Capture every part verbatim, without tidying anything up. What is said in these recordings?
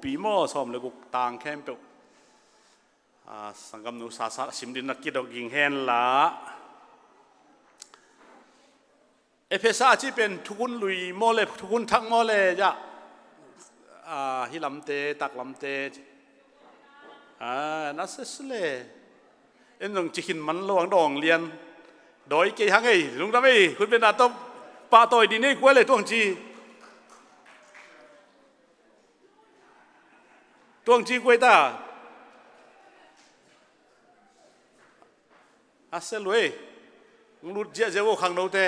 pi maw, sawm le guk tang khempeuh. A, sanggamnu Sasa sim ding na kidong ging hen la. Efesa ci pen thukhun lui maw le, thukhun thak maw le, ya. A, hi lamte, tak lamte. A, na se se le. En zong ci khin man lo ang dawng lian. Dawi kei hang ei, lungdam ei, khut beng na tawh pahtawi ding ei, kua le tuang ci. Tuang ci kua ei ta. A se lui. Ng lut ziahziah vo khangnote.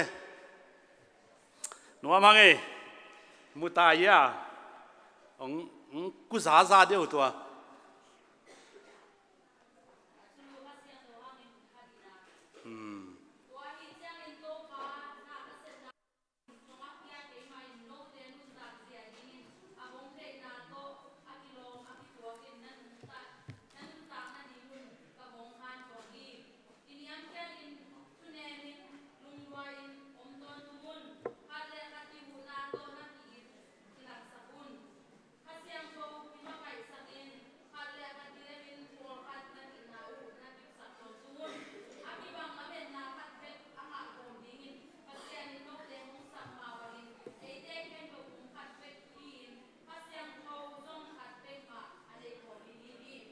Nuam hang ei. Mu ta ia. Ong, ong ku zaza deuh tua.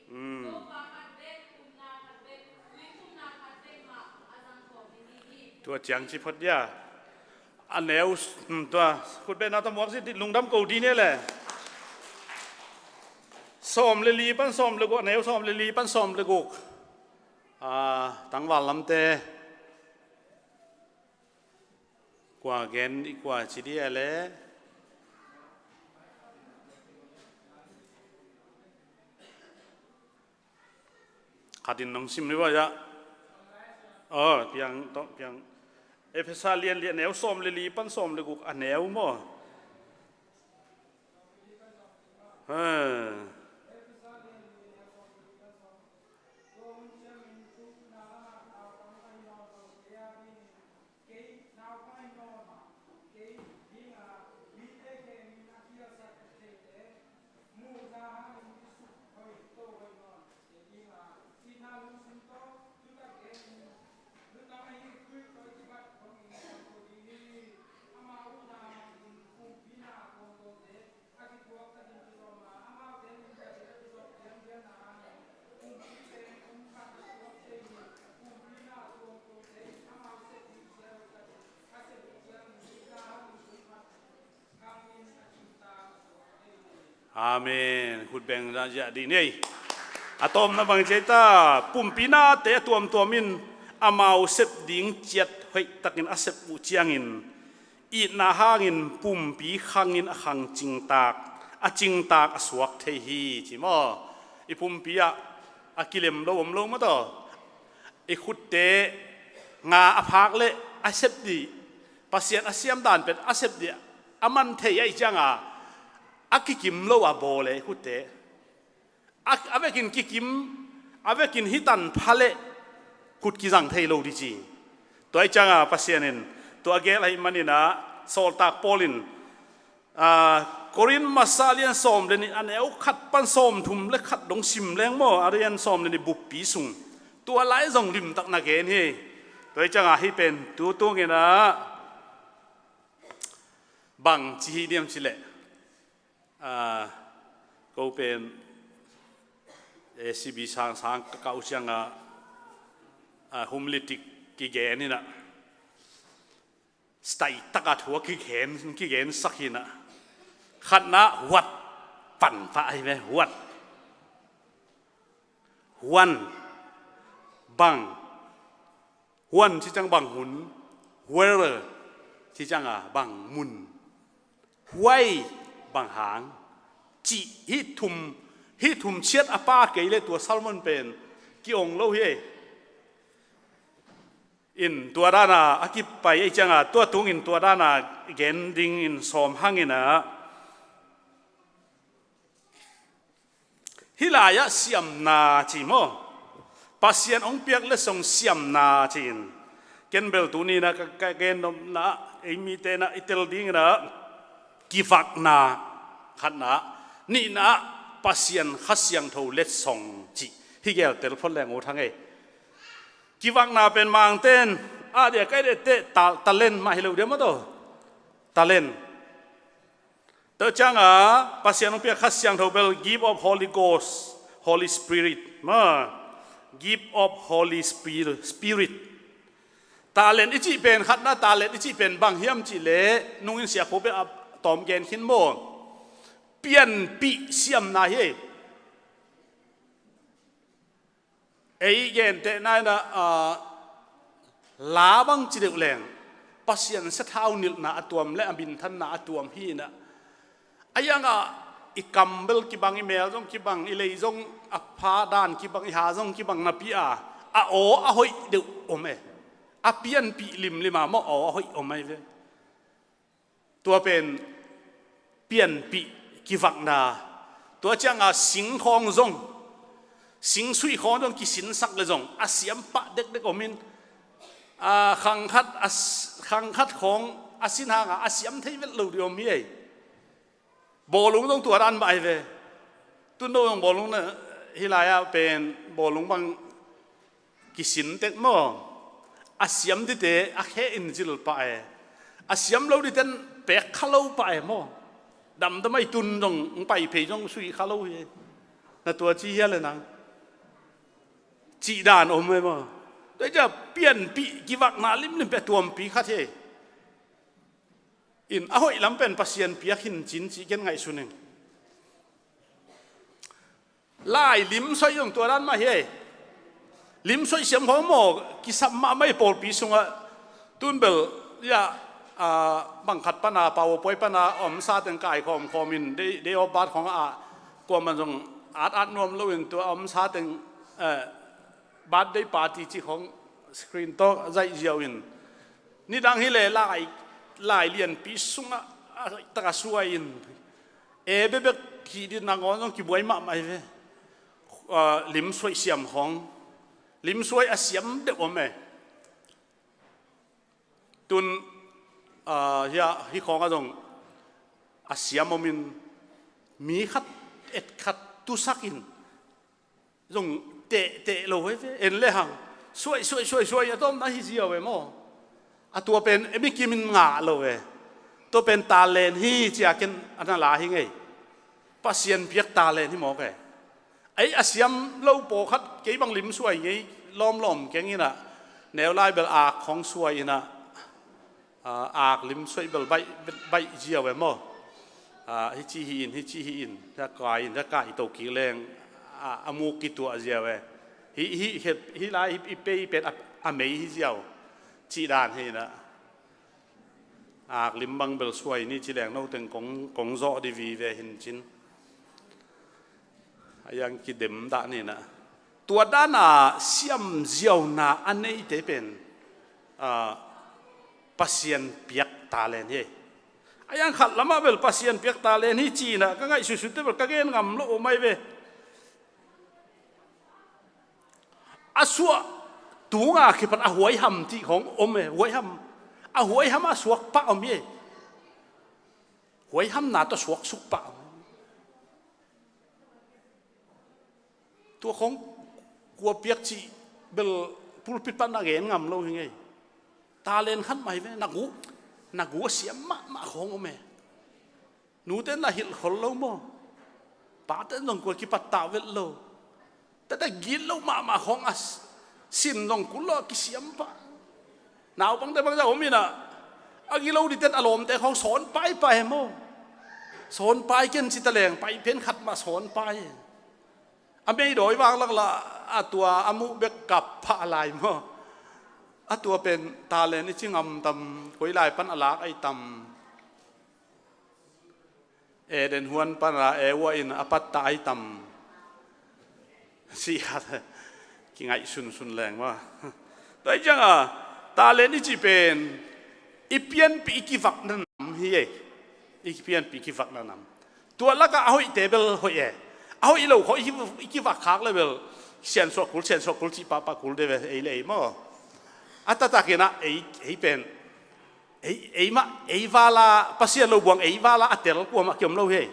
Hmm. Tua ciang ci phot dia. A neu, hmm, tua, khut beng na tawh muak zit, lungdam ko ding ei le. Sawm le li pan sawm le guk, a neu sawm le li pan sawm le guk. A, tangval lamte. Kua gen i kua ci dia le. Khatin nong sim ni ba ya. Oh, piang tawh, piang. Efesa lian lian neu sawm le li pan sawm le guk a neu maw. Ha. Amen. Khut beng na ziah dih ni. A tawmna bang ci ei ta, pumpi nate a tuamtuam in amau sep ding ciat hoih takin a sep uh ciangin, itna hangin pumpi khangin a khang cingtak, a cingtak a suak thei hi, ci maw? I pumpi ah a kilem lo om lo maw taw? I khutte nga a phak leh a sep dih, Pasian a siam dan pen a sep dih a man thei ahih cianga a kikim lo a bawl e i khutte. A, a vekin kikim, a vekin hi tan pha leh khut kizang thei lo dih ci. Tua ahih cianga Pasian in tua a gel ahih manin ah, sawltak Paul in, a, Korin masa lian sawm le nih a neu khat pan sawm thum le khat dong sim leng maw, a lian sawm le nih buppi sung. Tua lai zong limtak na gen hi. Tua ahih cianga hih pen tu tungin ah bang ci hi diam ci leh. A, ko pen, e, C B sangsang ka kah uh cianga, a, humilitik kigen in ah, style taka thu a kigen, kigensak hi in ah. Khatna, what? Pan pah hi ve, what? Huan, bang. Huan ci ciang bang hun, where ci cianga bang mun, why bang hang, cih hih thum, hih thum ciat a pha kei leh tua sermon pen ki-ong lo hi. In tua dana a kipai ahih cianga, tua tungin tua dana gen dingin sawm hang in ah. Hih lai-ah siamna ci maw? Pasian hong piak letsong siamna ci-in. Ken bel tuni-in ah ka, ka gen nopna ah, ei mite in ah i tel dingin ah, kivakna, khatna. Nihna ah, Pasian Kha Siangtho letsong cih hih gel tel phot leng ut hang ei. Kivakna pen Mangte'n a dia kai dette ta-, talent mah hi lo dia maw taw. Talent. Tua ciangah Pasian hong piak Kha Siangtho bel gift of Holy Ghost, Holy Spirit maw. Gift of Holy Spirit, Spirit. Talent i cih pen khatna, talent i cih pen bang hiam cih leh nungin Sia Khup bek a tawm gen khin maw. Pianpih siamna hi ei. Ei gentehna in ah, ah, la bang ci deuh leng Pasian sathau nilhna a tuam le a minthanna a tuam hi in ah, a iangah i kam bel kibang, i mel zong kibang, i lei zong a pha dan kibang, i ha zong kibang napi a, a aw a hoih deuh om e. A pianpih limlim a maw, aw a hoih om ahi ve. Tua pen pianpih kivakna. Tua ciangah sing khawng zong, sing suih khawng zong kisinsak le zong a siam pah dekdek om in, a, khang khat, a s-, khang khat khawng a sin hangah a siam thei vet lo ding om hi ei. Bawlung zong tua dan mah ahi ve. Tun no zong bawlung na, hih lai-ah pen bawlung bang kisin tek maw. A siam dite a khe in zil pah e. A siam lo diten pek kha lo pah e maw. Damdam ahi tun zong pai phei zong sui kha lo hi. Na tua ci hia le nang. Cih dan om e maw. Tua ciah pianpih kivakna limlim pia tuampi khat hi. In a hoih lam pen Pasian piak hin cin cih ken ngaihsun ing. Lai limsuaih zong tua dan mah hi ei. Limsuaih siam khawng maw, kisap mahmah ei pawlpi sungah. Tun bel, ya, a, bang khat pana, powerpoint pana, a omsa teng kaikhawm khawm in, day, day of birth khawng a, kuaman zong at at nuam lo in tua a omsa teng, eh, birthday party cih khawng screen tawh zaih ziau in. Nidang hi leh lai, lai lianpi sungah, a, taka suai in. E bebek hi ding nangawn zong kibuai mahmah hi ve. A, limsuaih siam khawng. Limsuaih a siam deuh om e. Tun, a, hia, hih khawngah zong a siam om in mi khat et khat tusak in zong teh, teh lo hi ve, en le hang. Suai, suai, suai, suai, a tawmna hi ziau e maw. A tua pen, e mi kim in ngah lo e. Tua pen talent hi cia ken a na la hi ngei. Pasian piak talent hi mawk e. Ei a siam lo pawlkhat kei bang limsuai ngei lawmlawm keng in ah. Neu lai bel ak khawng suai in ah. A, ak limsuaih bel baih, baih ziau e maw. A, hi ci hi in, hi ci hi in, hi kai in, hi kai to kik leng, a, a muk kituah ziau e. Hi, hi, hi, hi lai, hi, hi pei pen a, a mei hi ziau. Cih dan hi in ah. Ak lim bang bel suai ni ci leng no teng kong, kong zawh di vive hin cin. A iang kidem dah ni na. Tua dana siam ziauna a neite pen, a, Pasian piak talent hi. A iang khat lamah bel Pasian piak talent hi cina ka ngaih suisuite bel ka gen ngam lo om ai ve. A suah tunga kipan a huaiham cih khawng om e, huaiham. A huaiham a suak pah om hi. Huaihamna tawh suaksuk pah om. Tua khawng kua piak cih bel pulpit pan a gen ngam lo hi ngei. Talent khat mah hi ve, na gu, na gu a siam mahmah khawng om e. Nute na hilh khol lo maw? Pate zong kua kipat tau vet lo. Tete gilo mahmah khawng a s-, sin zong kul lo a kisiam pah. Naupangte bangzah om in ah, a gilo diten a lawmte khawng sawn paipai maw? Sawn pai ken ci taleng, pai pen khat mah sawn pai. A meidawi vanglak lah a tua a muh bek kap phah lai maw? A tua pen talent i ci ngam tam, koi lai pan a lak ai tam. Eden huan pana Eva in a pattah ai tam. Sihat kingaih sunsun leng maw? Tua hi cianga talent i cih pen i pianpih i kivakna nam hi e. I pianpih i kivakna nam. Tua lakah a hoihte bel hoih e. A hoih lo khawng i ki-, i kivak khak le bel siansuah kul, siansuah kul cih pahpah kul de ve ei le ei maw? A taktakin ah ei, ei pen ei, ei mah, ei vala, Pasian lo buang ei vala a tel kuamah kiom lo hi.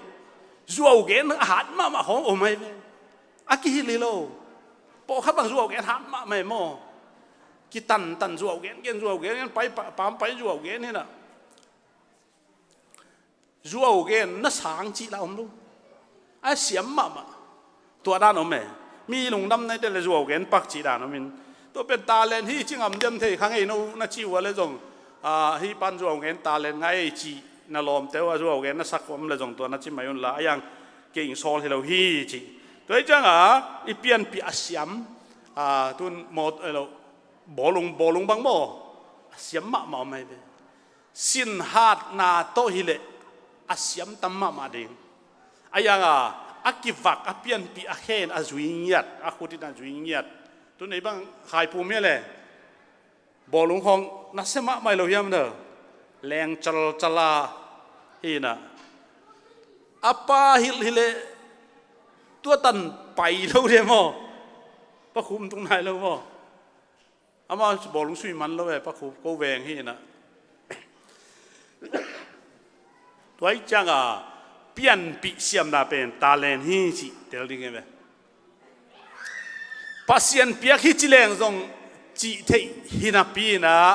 Zuau gen a hat mahmah khawng om ahi ve. A kihilh hi lo. Pawlkhat bang zuau gen hat mahmah hi maw. Kitantan zuau gen gen, zuau gen gen, pai pa-, pam pai zuau gen hi na. Zuau gen na sang cih la om lo. A siam mahmah. Tua dan om e. Mi lungdam naite le zuau gen pak cih dan om in. Tua pen talent hi ci ngam diam thei kha ngei no na ci uh a le zong, a, hih pan zuau gen talent ngai ei cih na lawmte uh a zuau gen na sak om le zong tua na ci mai un la, a yang kei ing sawl hi lo hi ci. Tua hi cianga i pianpih a siam, a, tun mawt, eh, lo, bawlung, bawlung bang maw, a siam mahmah om ahi ve. Sin hatna tawh hileh a siam tam mahmah ding. A yanga a kivak, a pianpih, a khen, a zui ngiat, a khutin a zui ngiat. Tun ei bang khaipum hi le bawlung khawng nasia mahmah hi lo hiam na. Leng calcala hi na. A pa hilh hileh tua tan pai lo de maw. Pa khum tung nai lo maw. Ama bawlung sui man lo e, pa khu ko veng hi na. Tua hi cianga pianpih siamna pen talent hi cih tel ding hi ve. Pasian piak hi ci leng zong cih theih hi napi inah,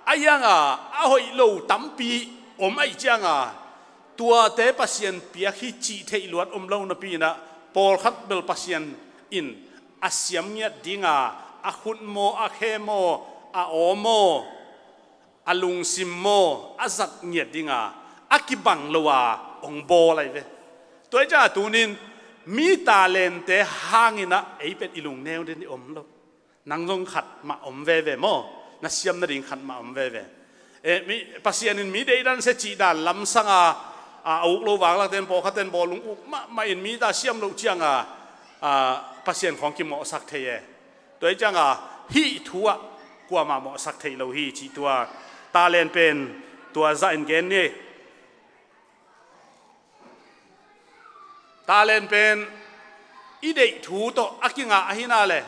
a yanga a hoih lo tampi om aih cianga, tuate Pasian piak hi cih theih luat om lo napi inah, pawlkhat bel Pasian in a siam ngiat dinga, a khut maw, a khe maw, a aw maw, a lungsim maw, a zat ngiat dinga a kibang lo a hong bawl ahi ve. Tua hi cianga tunin mi talente hanginah ei pen i lungneu den i om lo. Nang zong khat mah om veve maw? Na siam nading khat mah om veve. Eh, mi, Pasian in mi deihdan sia cihdan lamsanga, a, a uk lo vanglakte in pawlkhatte in bawlung uk mahmah in mi ta siam loh cianga, a, Pasian khawng kimawhsak thei e. Tua hi cianga hih thu ah kuamah mawhsak thei lo hi cih tua talent pen tua zah in gen ni. Talent pen i deih thu tawh a kingah ahi na le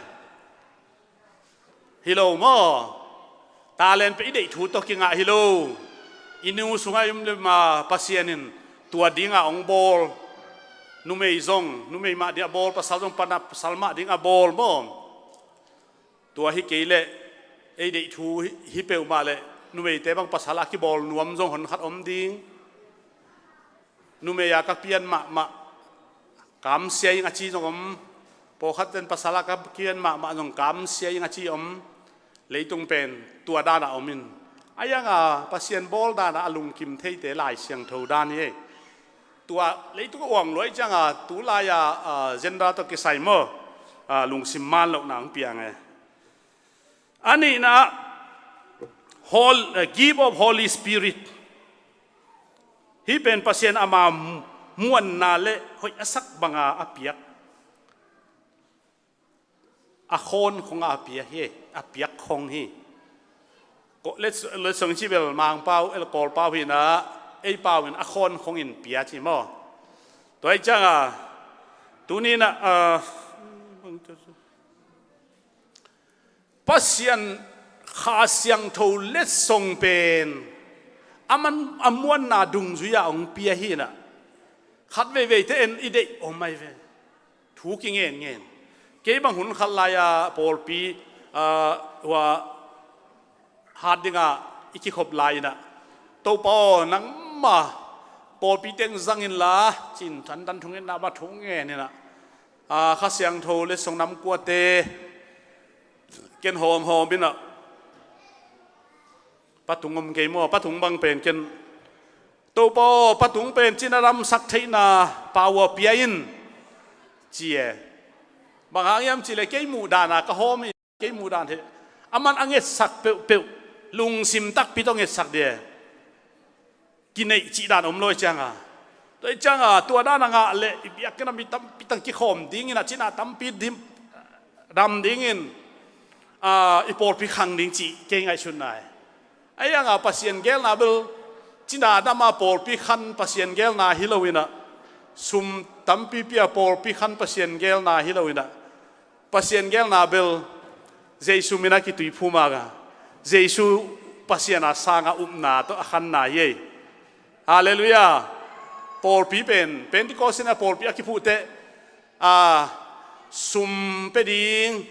hi lo maw? Talent pen i deih thu tawh kingah hi lo. I nu sungah i um le ma Pasian in tua dinga hong bawl. Numei zong numei mah ding a bawl, pasal zong pana pasal mah ding a bawl maw? Tua hi kei leh ei deih thu hi, hi peuhmah leh numeite bang pasal a kibawl nuam zong honkhat om ding. Numei a ka pian mahmah kamsia ing a ci zong om. Pawlkhat ten pasal a ka pian mahmah zong kamsia ing a ci om. Leitung pen tua dana om in, a yanga Pasian bawl dana a lungkim theite Lai Siangtho dan hi ei. Tua leitung a uang luai cianga tulai-a, a, gender tawh kisai maw, a, lungsim man lohna hong piang e. A nihna ah, Hol-, eh, gift of Holy Spirit. Hih pen Pasian ama mu-, muanna le hoih a sak banga a piak, a khawn khong a pia hi, a piak khong hi. Ko-, let, letsong ci bel Mangpau, el Kawlpau hi na, ei pau in a khawn khong in pia ci maw? Tua hi cianga, tuni na, ah, Pasian Kha Siangtho letsong pen a man, a muanna dungzui-a hong pia hi na. Khat veiveite en i deih om ahi ve. Thu kingenngen. Kei bang hun khat lai-a pawlpi, ah, hua hat dinga i kikhop lai inah, Topa aw, nangma pawlpi teng zang inla, cin tantan thungetna mah thungen inah, ah, Kha Siangtho letsong namkuate ken hawmhawm inah, patung om kei maw, patung bang pen ken, Topa aw, patung pen cina damsak theihna power pia in, ci e. Bang hang hiam cihleh kei muh dana ka hawm hi, kei muh dan hi. A man a ngetsak peuhpeuh, lungsim takpi tawh ngetsak dia. Kineih cih dan om lo hi cianga. Tua hi cianga, tua dan a ngah leh, i biakinn ah mi tampi tang kikhawm dingin, a cina tampi dim, dam dingin, a, i pawlpi khang ding cih kei ngaihsutna hi. A yanga Pasian geelna bel, cina dama pawlpi khan Pasian geelna hi lo inah, sum tampi pia pawlpi khan Pasian geelna hi lo inah, Pasian geelna bel, Jesu mina kituiphum a ka, Jesu Pasian a sanga upna tawh a khanna hi ei. Halleluiah. Pawlpi pen, Pentecost in a pawlpi a kiphuh teh, a, sum pia ding,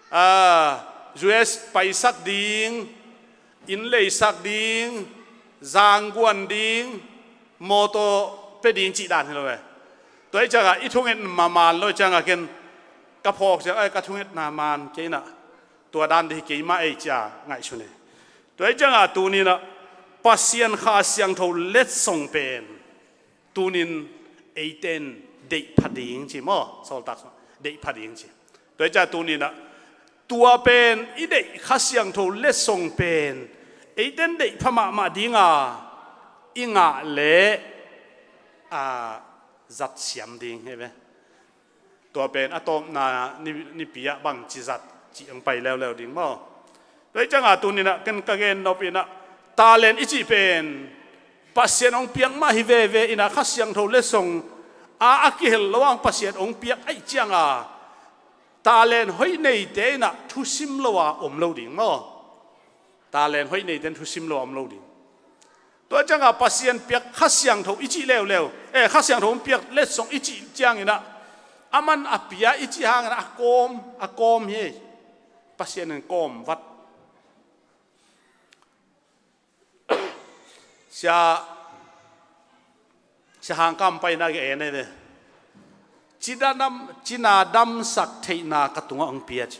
a, U S paisak ding, inn leisak ding, zangguan ding, mawtaw pia ding cih dan hi lo ve. Tua ih ciangah i thunget maman lo ih ciangah ken ka phawk ciang, ai, ka thungetna man kei inah tua dan dih hi keimah ei cia ngaihsun hi. Tua ih ciangah tuninah Pasian Kha Siangtho letsong pen tunin eiten deih pha ding ci maw? Sawltak deih pha ding ci. Tua ih ciangah tuninah tua pen i deih Kha Siangtho letsong pen eiten deih pha mahmah dinga i ngah leh a zat siam ding hi ve. Tua pen a tawpna ni, nipi ah bangci zat cih hong pai leuleu ding maw? Tua ih ciangah tuninah ken ka gen nop inah talent i cih pen Pasian hong piak mah hi veve inah Kha Siangtho letsong a, a kihel lo ang Pasian hong piak aih cianga talent hoih neite inah thusim lo a om lo ding maw? Talent hoih neiten thusim lo a om lo ding. Tua ciangah Pasian piak Kha Siangtho i cih leuleu, eh, Kha Siangtho hong piak letsong i cih cianginah aman a pia i cih hanginah a kawm, a kawm hi. Pasian in kawm vat. Sia, Sia Hang Kam paina ka en ei ve. Cina dam, cina damsak theihna ka tungah hong pia ci.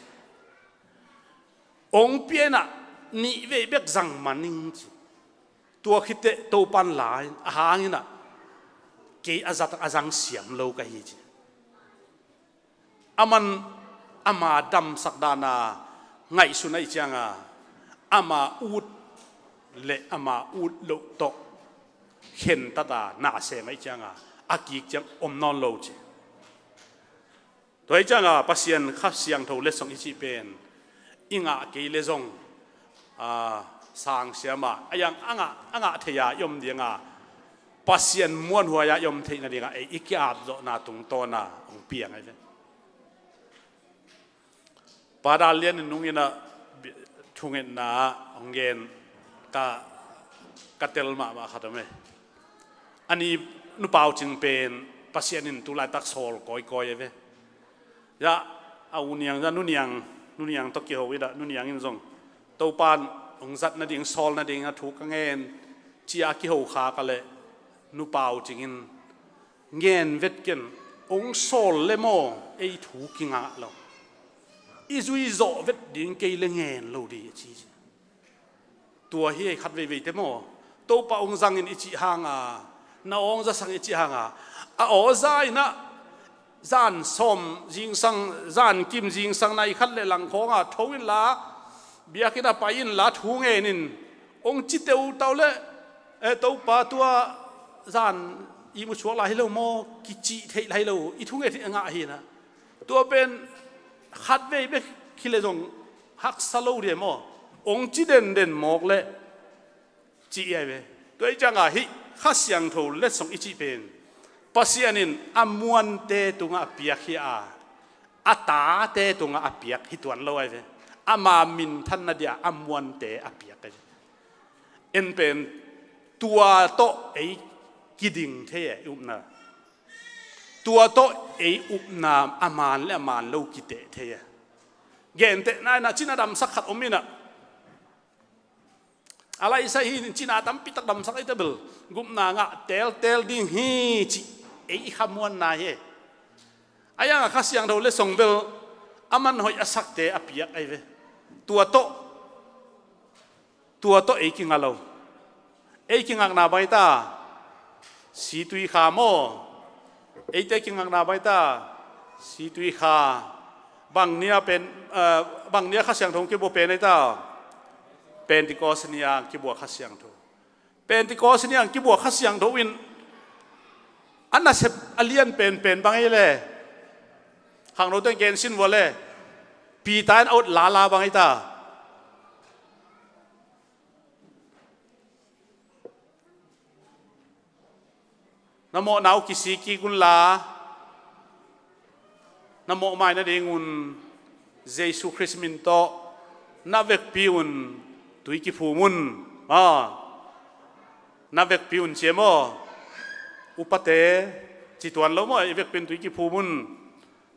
Hong pia inah nih vei bek zang man ing ci. Tua khiteh Topan la in a hanginah kei a zat a zang siam lo ka hi ci. Aman ama damsak dana ngaihsun aih cianga ama ut le ama ut loh tawh khentata nasem aih cianga a kik ciang om nawn lo ci. Tua ih cianga Pasian Kha Siangtho letsong i cih pen i ngah kei le zong, a, sang siama a yang a ngah, a ngah thei-a i om dinga Pasian muanhuai-a i om theih nadinga ei i ki-apzawhna tungtawna hong piang ahi ve. Pa Dal Lian in nunginah thungetna hong gen ka, ka tel mahmah khat om e. A ni Nu Pau Cing pen Pasian in tulaitak sawl kawikawi ahi ve. Zah a u niang, zah nu niang, nu niang tawh kiho inah nu niang in zong Topan hong zat nading, sawl nading a thu ka ngen cia kiho kha ka leh Nu Pau Cing in ngen vet ken, hong sawl le maw ei thu kingah lo. I zui zawh vet ding kei le ngen lo dih a ci. Tua hi ei khat veiveite maw? Topa hong zangin i cih hanga, na awng zasang i cih hanga, a aw za inah zan sawm zingsang, zan kim zingsang nai khat le lang khawnga tho inla, biakinn a pai inla thu ngenin hong ci teutau le, eh, Topa tua zan i musuak lai hi lo maw? Kicih theih lai lo, i thunget hi a ngah hinah. Tua pen khat vei bek hi le zong haksa lo dia maw? Hong ci denden mawk leh cih ahi ve. Tua ih cianga hih Kha Siangtho letsong i cih pen Pasian in a muante tungah a piak hi a, a tate tungah a piak hi tuan lo ahi ve. Ama minthanna dia a muante a piak ahi ve. En pen tua tawh ei kiding thei e, i upna. Tua tawh ei upna a man le a man lo kiteh thei e. Gentehna inah cina damsak khat om inah a laisa hi, cina tampitak damsak ei ta bel gupna ngah teltel ding hi cih ei i khamuanna hi. A yanga Kha Siangtho letsong bel aman hoih a sakte a piak ahi ve. Tua tawh, tua tawh ei kinga lo. Ei kingakna bang hi ta? Situikha maw? Eite kingakna bang hi ta? Situikha. Bang nia pen, eh, bang nia Kha Siangtho hong kibua pen hi ta? Pentecost nia hong kibua Kha Siangtho. Pentecost nia hong kibua Kha Siangtho in a nasep a lian penpen bang hi le? Khangnote in gensin vua le. Peter in a ut lala bang hi ta? Na mawhna uh kisik kik unla, na mawhmai nadingun Jesu Khrist min tawh na vekpi un tui kiphum un. Ah, na vekpi un cia maw? Upate, ci tuan lo maw, i vekpi-in tui kiphum un.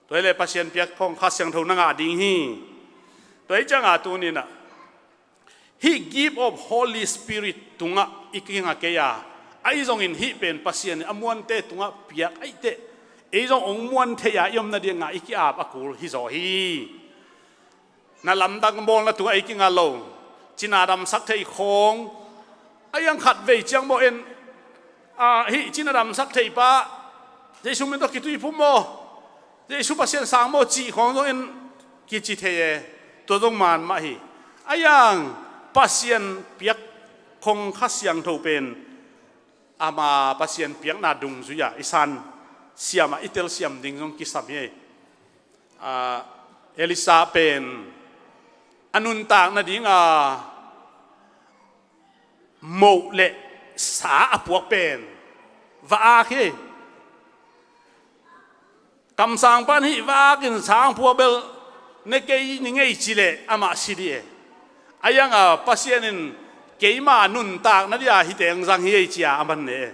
Tua hi leh Pasian piak khong Kha Siangtho na ngah ding hi. Tua hi ciangah tuni-in ah hih gift of Holy Spirit tungah i kinga kei a, ahi zongin hih pen Pasian in a muante tungah piak ahih teh, ei zong hong muan thei a i om nadingah i ki-ap a kul hi zaw hi. Na lamdang bawlna tungah ei kinga lo. Cina damsak thei khong, a iang khat vei ciang maw en, a, hih cina damsak thei pa, Jesu min tawh kituiphum maw, Jesu Pasian sang maw cih khong zong en kici thei e. Tua zong man mah hi. A iang Pasian piak khong Kha Siangtho pen ama Pasian piakna dungzui-ah i san siamah i telsiam ding zong kisam hi. A, Elisha pen a nuntak nadinga moh le sa a puak pen va-ak hi. Kamsang pan hih va-akin sa hong puak bel ne kei ning ei ci leh amah si dih e. A ianga Pasian in keima nuntak nadia hihte hong zang hi ei ci-a a man ne e.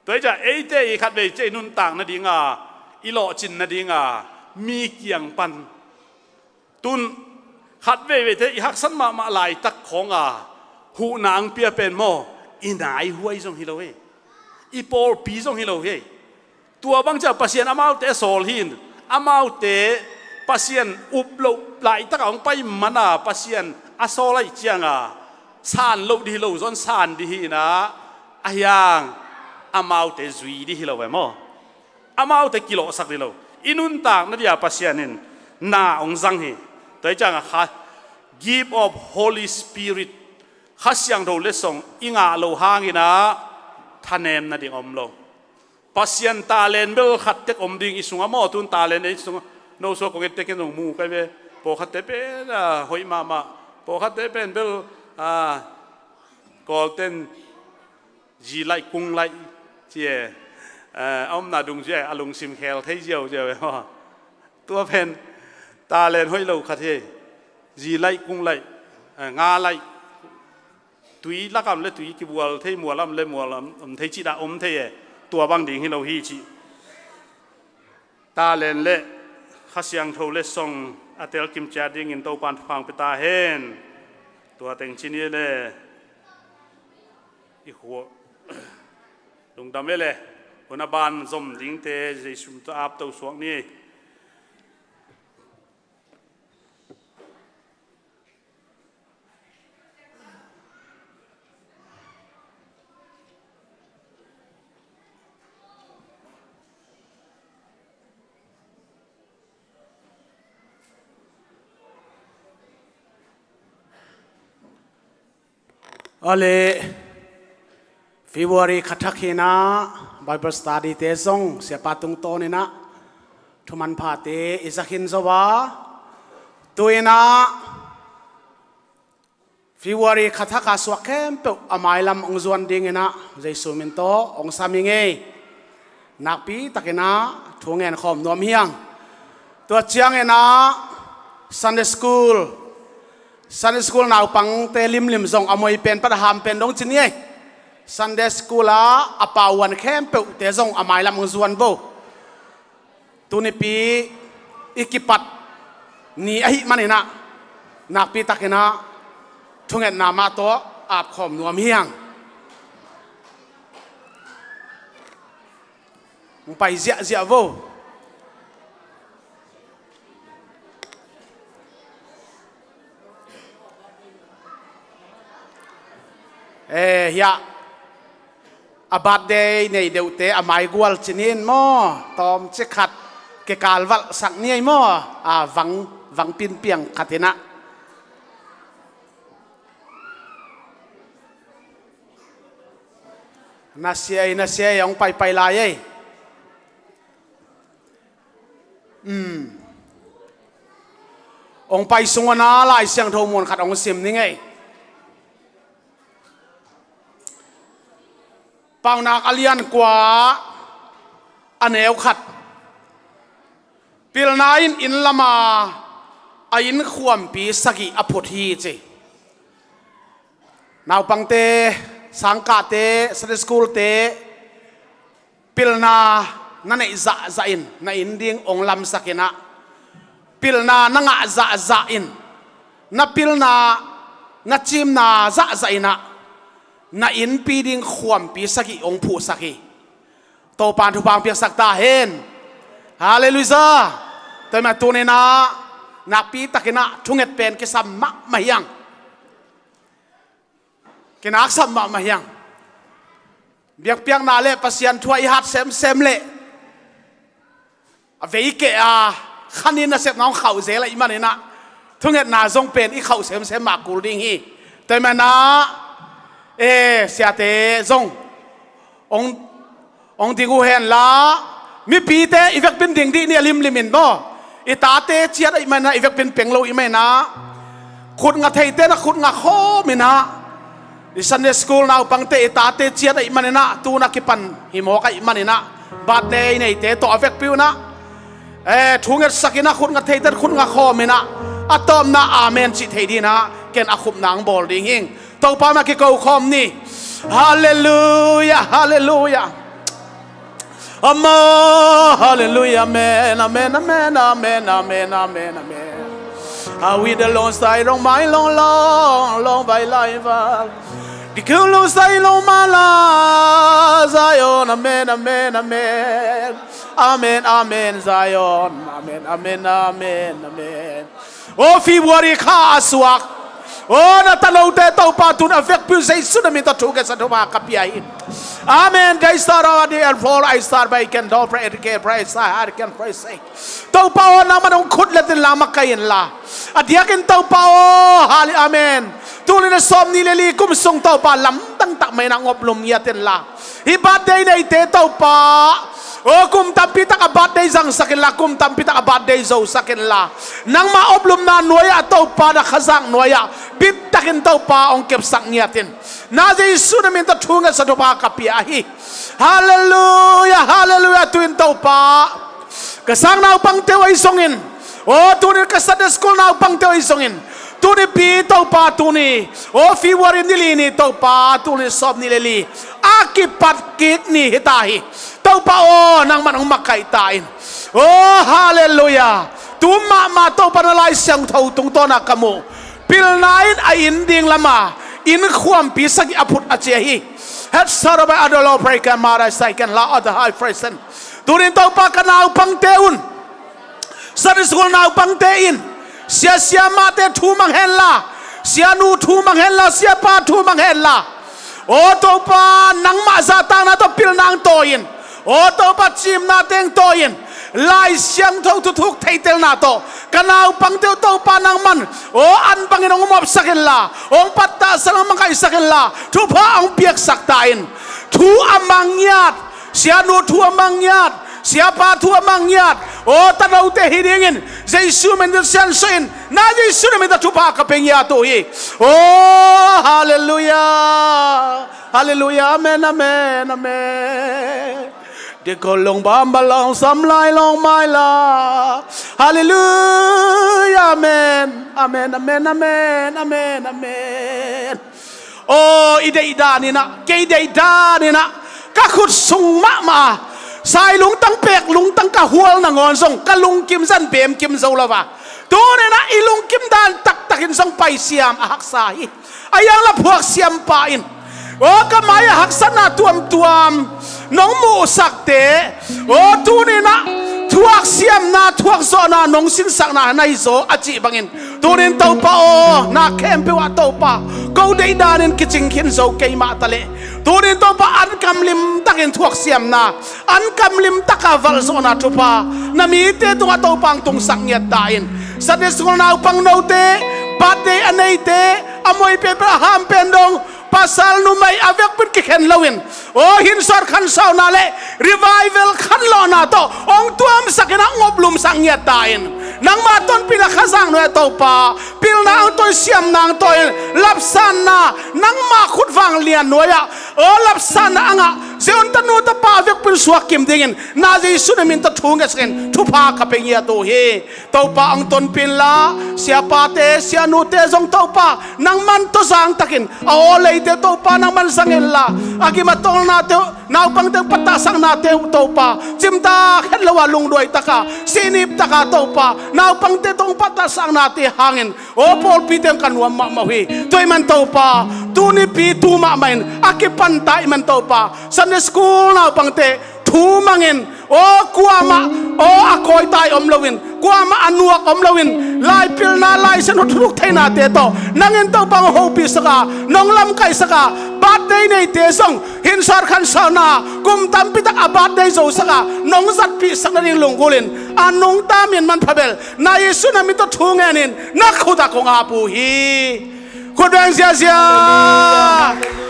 Tua hi ciah eite i khatvei ciah i nuntak nadinga, i lawhcin nadinga mi kiang pan tun khat veiveite i haksat mahmah laitak khawnga huhna ang pia pen maw, i naihuai zong hi lo hi. I pawlpi zong hi lo hi. Tua bang ciah Pasian amaute a sawl hi-in, amaute Pasian up loh laitakah hong pai mana Pasian a sawl ahih cianga san loh dih hi lo, zon san dih hi-inah, a hiang amaute zui dih hi lo ve maw? Amaute kilawhsak dih lo. I nuntak nadia Pasian in na hong zang hi. Tua hi cianga kha, gift of Holy Spirit, Kha Siangtho letsong i ngah loh hanginah thanem nading om lo. Pasian talent bel khat tek om ding i sungah maw, tun talent ei sungah, no sua kong et tekin zong mu kai ve. Pawlkhatte pen a hoih mahmah. Pawlkhatte pen bel a, Kawlten zi laih kung laih ci e, a omna dungzui a lungsim khel thei ziauziau e maw? Tua pen talent hoih lo khat hi. Zi laih kung laih, a, nga laih, tui lakam le tui kibual thei, mualam le mualam om thei cih dah om thei e. Tua bang ding hi lo hi cih. Talent le Kha Siangtho letsong a telkim ciat dingin Topan thupha hong pia ta hen. Tua teng ci ni le i khua lungdam e le, hun a ban zom dingte Jesu min tawh apto suak ni. Ale, February kha thak hinah Bible study te zong siapa tungtawninah thumanphate i zakhin zo a, tuinah February kha thak a suak khempeuh a mailam hong zuan dinginah Jesu min tawh hong sam hi ngei. Nakpi takinah thu ngen khawm nuam hiang. Tua cianginah Sunday school, Sunday school naupangte limlim zong a moi pen pat a ham pen dong ci ni ei. Sunday school ah a pauan khempeuhte zong a mailam hong zuan vo. Tunipi i kipat ni ahih maninah nakpi takinah thungetna mah tawh apkhawm nuam hiang. Hong pai ziahziah vo. Eh, hiah a birthday nei deuhte a maigual cinin maw, tawmcik khat kikal valhsak ni ei maw? A vang, vang pinpiang khatinah. Na sia ei, na sia ei, hong paipai lai ei. Um. Hong pai sunga na Lai Siangtho muan khat hong sim ning ei. Paunak a lian kua a neu khat. Pilna in inn lama a inn khuampi sagih a phut hi ci. Naupangte, sangkahte, Sunday school-te, Pilna na neih zahzah in na inn ding hong lamsak in ah, pilna na ngah zahzah in, na pilna, na cimna zahzah in ah, na innpi ding khuampi sagih hong phuhsak hi. Topa'n thupha hong piaksak ta hen. Halleluiah. Tua ahih manin tuni in ah nakpi takin ah thunget pen kisam mahmah hi hang. Kinaksap mahmah hi hang. Biakpiakna le Pasian thu ah i hat semsem le a veikeh a khanin nasepna hong khauh zel ahih manin ah thungetna zong pen i khauh semsem mah kul ding hi. Tua ahih manin ah, e, siate zong hong, hong ding uh hen la, mipite i vekpi in ding dih ni, a limlim in maw. I tate ciat ahih manin ah, i vekpi in peng lo ahih manin ah, khut ngah theite na khut ngah khawm in ah, i Sunday school naupangte i tate ciat ahih manin ah, tu-in a kipan hi mawk ahih manin ah, birthday neite tawh a vekpi un ah, e, thungetsak in ah, khut ngah theite khut ngah khawm in ah, a tawpna amen cih thei ding in ah ken a khupna hong bawl ding hi. Topa mah kiko khawm ni. Halleluiah, halleluiah. Amen, halleluiah, amen, amen, amen, amen, amen, amen, amen. Awi de long sai long mai long long long vai lai va. Di kul long sai long ma la Zion, amen, amen, amen. Amen, amen, Zion. Amen, amen, amen, amen. O February kha a suak, o na tanote Topa tu-in a vekpi uh Jesu na min tawh thungetsa thupha ka pia hi. Amen. Dei sarawa di el for I star by can do pray ke pray sa har can pray say. Topa aw, nangman hong khut let in la, makaih in la. A diakin Topa aw, hali, amen. Tul nih le sawmnih le li kum sung Topa lamdang tak mai in ah hong oplum ngiat in la. Hih birthday neite Topa, o, kum tampi tak a birthday zangsak in la, kum tampi tak a birthday zosak in la. Nangmah oplumna nuai-ah Topa, na khazak nuai-ah bit takin Topa hong kepsak ngiat in. Na Jesu na min tawh thungetsa thupha ka pia hi. Halleluiah, halleluiah. Tu-in Topa, ka sang naupangte uh ahi zongin, o, tuni ka Sunday school naupangte uh ahi zongin, tuni pi Topa, tuni, o, February ni li ni Topa, tuni sawmnih le li a kipat kik ni hi ta hi. Topa aw, nangman hong makaih ta in. O, halleluiah. Tu mahmah Topa na Lai Siangtho tungtawn ah ka muh, pilna in a inn ding lam ah inn khuampi sagih a phut a ci ahi. Het sarabai adolo pray ka mara sai kan la ada hai pray sen. Tuni in Topa ka naupangte un, Sunday school naupangte in, sia siamahte thu mang hen la, sianu thu mang hen la, siapa thu mang hen la. O Topa, nangmah zahtakna tawh pilna hong tawi in. O Topa, cimna teng tawi in. Lai Siangtho thuthuk theitelna tawh ka naupangte uh Topa nangman, o, an bangin hong mawhsak in la, hong pattahsak, hong makaihsak in la, thupha hong piaksak ta in. Thu a mang ngiat, sianu thu a mang ngiat, siapa thu a mang ngiat, o, tanote hi dingin Jesu min in siansuah in, na Jesu na min tawh thupha ka pia ngiat uh hi. O, halleluiah, halleluiah, amen, amen, amen. Di ko long bam ba long sam lai long mai la. Halleluiah, amen, amen, amen, amen, amen, amen. Aw, i deih dan in ah, kei deih dan in ah, ka khut sung mahmah a, sai lungtang, pek lungtang ka hual nangawn zong ka lungkim zan bemkim zo lo a. Tuni in ah i lungkim dan taktak in zong paisiam a haksa hi. A iang la phuak siampa in, aw, ka mai-ah haksatna tuamtuam nong muhsakte, aw, tuni in ah thuaksiamna, thuakzawhna nong sinsakna na hi zaw a cih bangin, tuni in Topa aw, na khempeuh ah Topa, ko deih danin kicing khin zo keimah ta leh, tuni in Topa, an kam limtakin thuaksiamna, an kam limtaka valhzawhna thupha na mite tungah Topa hong tungsak ngiat ta in. Sunday school naupang note, birthday a neite, a muai penpen a ham pen dong, pasal numei a vekpi in kikhen loin, aw, hinsuat khansauna le revival khanlawhna tawh hong tuamsak in ah hong oplumsak ngiat ta in. Nangmah tonpihna khazak nuai-ah Topa, pilna hong tawi, siamna hong tawi in, lapsanna, nangmah khut vanglian nuai-ah, aw, lapsanna a ngah Zion tanu tapa vekpi in suak kim dingin, na Jesu na min tawh thu ngetsak in thupha ka pia ngiat uh hi. Topa hong tonpih in la, siapate, sianute zong Topa, nangman tawh zangtakin, a aw leite Topa nangman zang in la, a gim a tawlnate uh Naupangte pattahsaknate uh Topa, cimtak het lo a lungduai taka, sihnip taka Topa, naupangte tawh pattahsaknate hangin aw pawlpite ka nuam mahmah uh hi. Tua ahih man Topa, tuni pi tu mahmah in a kipanta ahih man Topa, Sunday school naupangte thu mangin, aw kuamah, aw a kawitai om loin, kuamah a nuak om loin, laipilna, Lai Siangtho thuthuk theinate tawh nang in Topa hong hopihsak a, nong lamkaihsak a, birthday neite zong hinsawt khansawtna, kum tampi tak a birthday zosak a, nong zatpihsak nading lunggulh in a nungta min manpha bel, na Jesuh na min tawh thu ngenin na khut ah kong ap uh hi. Khut beng ziazia.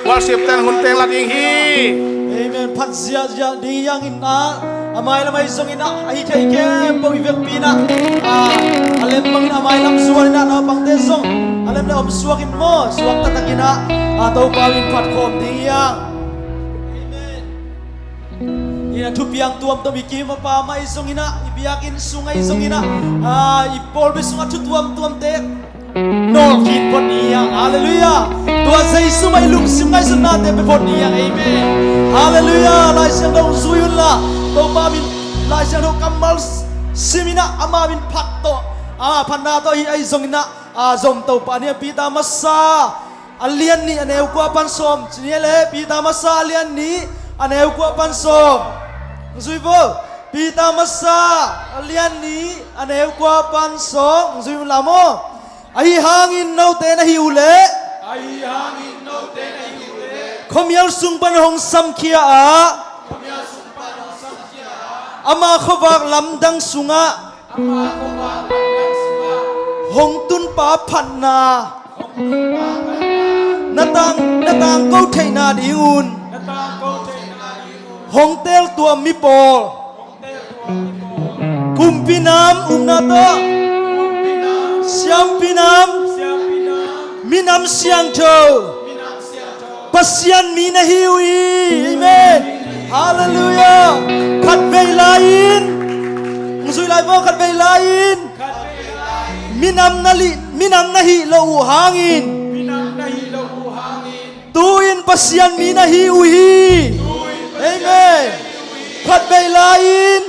Worship ten hun teng la ding hi. Amen. Phat ziazia ding hi hang in ah, a mailam ahi zongin ah, a hi thei khempeuh i vekpi in ah, a lem bangin a mailam zuan in ah, naupangte zong a lem le om suak in maw, suak taktak in ah, Topa min phat khawm ding hi hang. Amen. In ah thupiang tuamtuam i kim a pa mah ahi zongin ah, i biakinn sung ahi zongin ah, i pawlpi sungah thu tuamtuamte nawlkhin phot ni hang. Halleluiah. Tua Jesuh mah i lungsim ngaihsutnate pia phot ni hang. Amen. Halleluiah. Lai Siangtho zui un la, Topa min Lai Siangtho kammal sim in ah, ama min phat tawh, ama phatna tawh hi ahi zongin ah, zom Topa ni a. Peter masa a lian nih a neu kua pan sawm ci ni le, Peter masa a lian nih a neu kua pan sawm. Zui vo. Peter masa a lian nih a neu kua pan sawm. Zui un la maw. Ahi hangin note na hih uh leh, ahi hangin note na hih uh leh, khuamial sung pan hong samkhia ah, khuamial sung pan hong samkhia ah, ama khuavak lamdang sungah, ama khuavak lamdang sungah, hong tunpa phatna, hong tunpa phatna, na tang, na tangko theihna ding un, na tangko theihna ding un, hong teel tua mi pawl, kumpi nam upna tawh, siampi nam, minam siangtho, Pasian mi na hi uh hi. Amen. Halleluiah. Khatvei lai-in, hong zui lai vo, khatvei lai-in minam na li, minam na hih loh uh hangin, tu-in Pasian mi na hi uh hi. Amen. Khatvei lai-in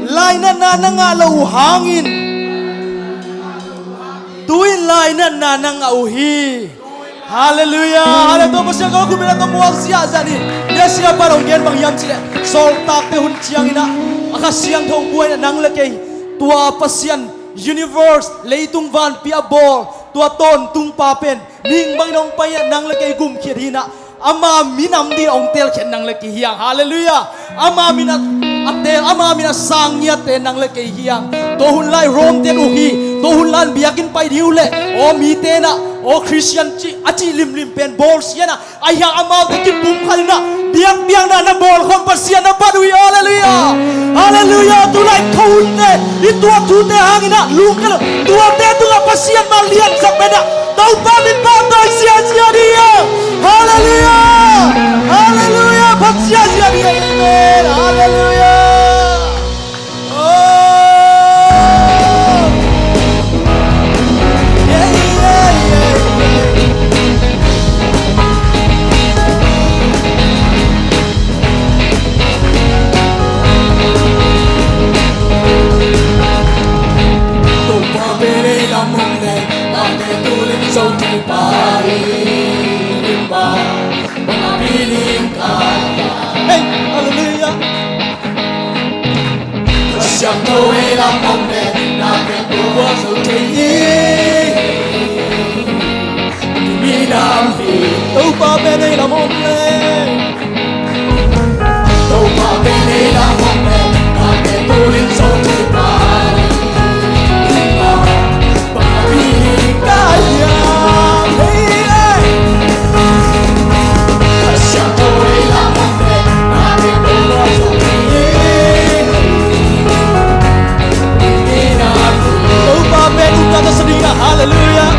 lainatna na ngah loh uh hangin, tu-in lainatna na ngah uh hi. Halleluiah. Halleluiah. Tua Pasian ka khut beng la, tua muak ziahziah ni. Tua siapa hong gen bang hiam cih leh, Sawltakte hun ciangin ah, a Kha Siangtho buaina nang le kei, tua Pasian, universe, leitung vanpi a bawl, tua tawntungpa pen mihing bangin hong pai a, nang le kei gumkhiat hi in ah, ama minam ding hong teelkhiat nang le kei hi hang. Halleluiah. Ama min a, a teel, ama min a sang ngiatte nang le kei hi hang. Tua hun lai Rome-te in uk hi. Tua hun lai-in biakinn pai ding uh leh, aw mite in ah, aw Khristian cih, a cih limlim pen bawlsia in ah, ahi hang amaute kipumkhat in ah, biakpiakna na bawl khawm Pasian na bat uh hi. Halleluiah. Halleluiah. Tulai tho hunte, i tuah thute hangin ah lungkia lo, tuate tungah Pasian mah liansak pen ah, Topa min pahtawi ziahziah ding hi. Halleluiah. Halleluiah. Phat ziahziah ding hi. Amen. Halleluiah. Oh. Yeah, yeah, yeah, yeah. Topa pen ei lam om leh, tate tulin zo thei pa hi. Limpa bang a piling ka. Hey, halleluiah. Siangtho ei lam om leh, na pen tua zo thei hi. Minam hi. Topa pen ei lam om leh, Topa pen ei lam om leh, na pen tulin zo thei pa hi. Halleluiah.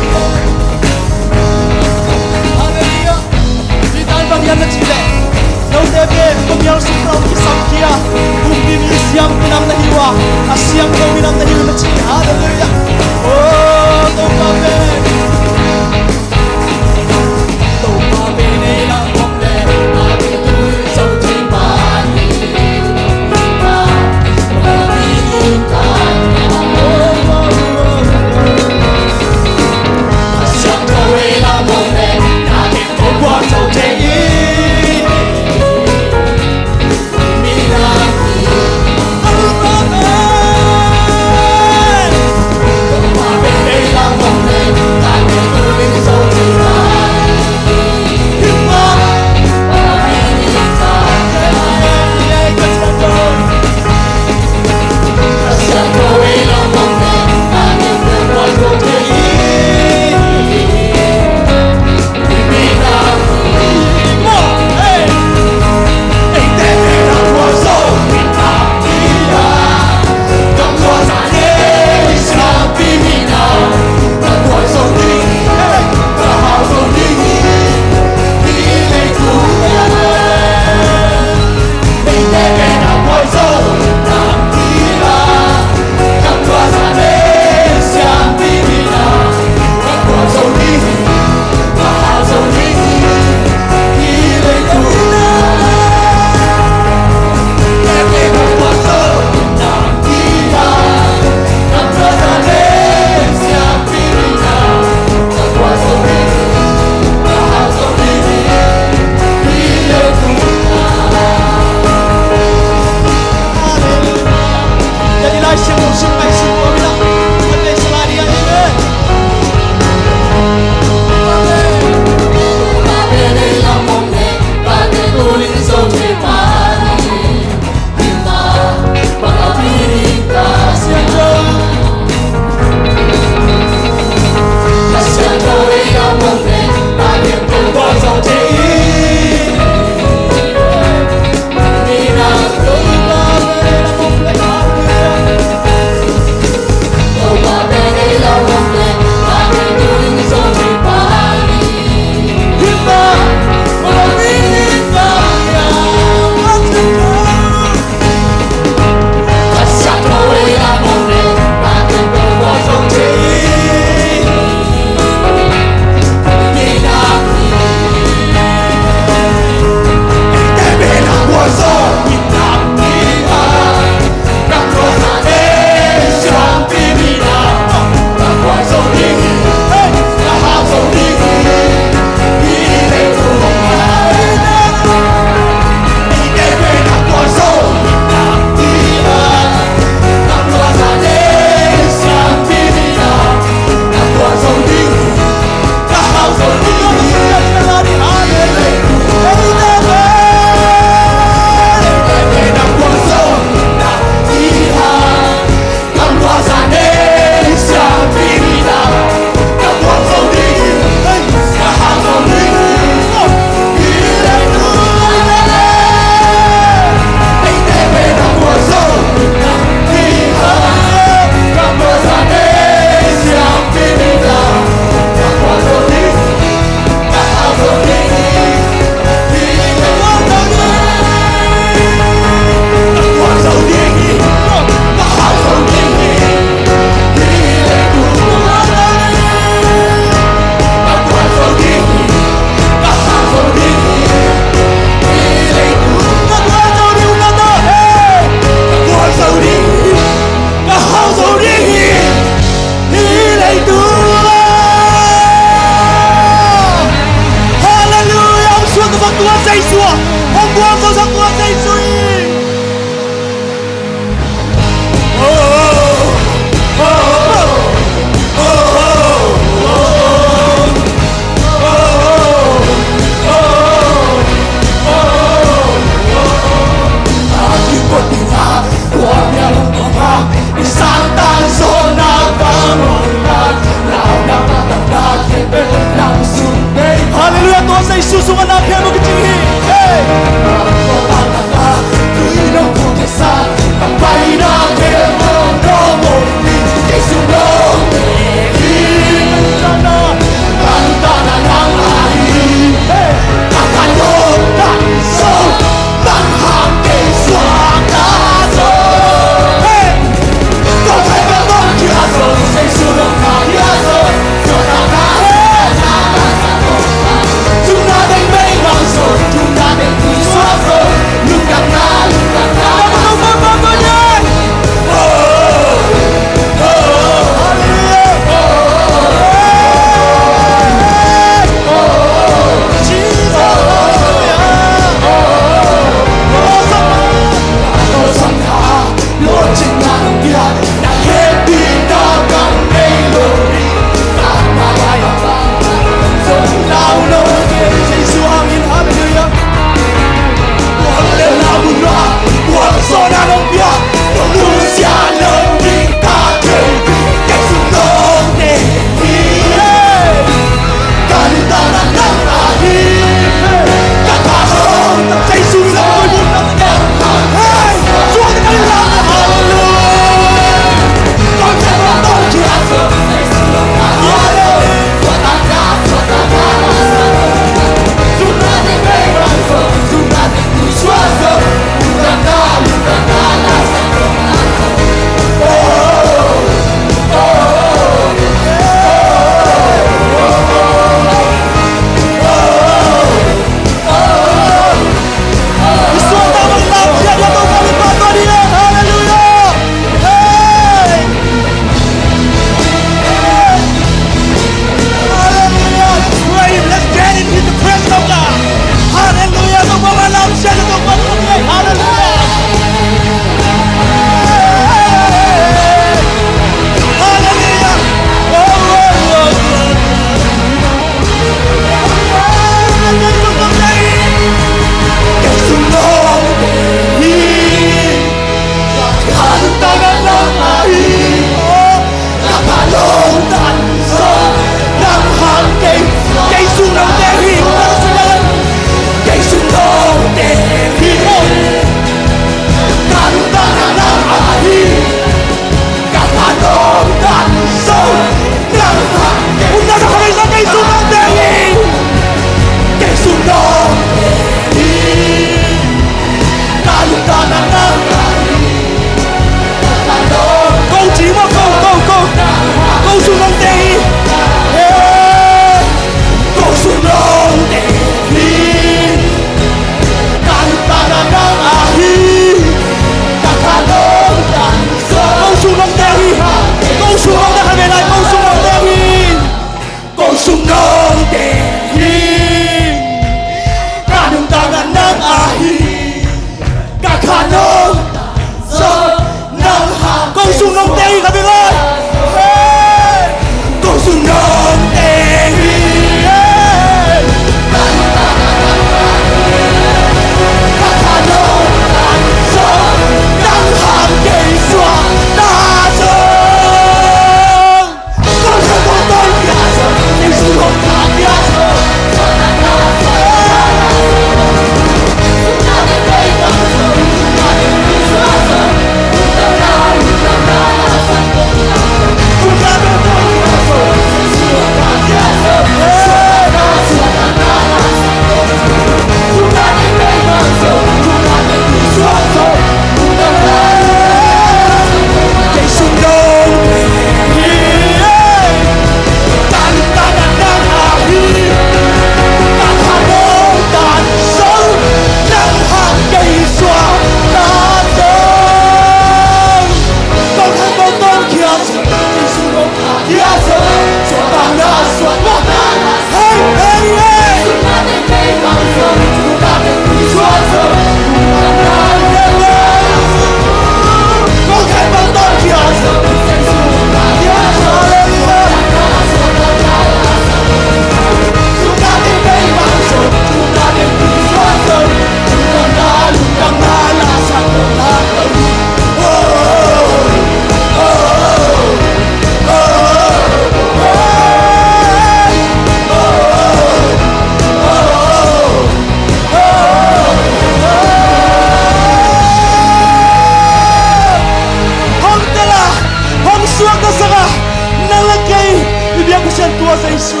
Jesu.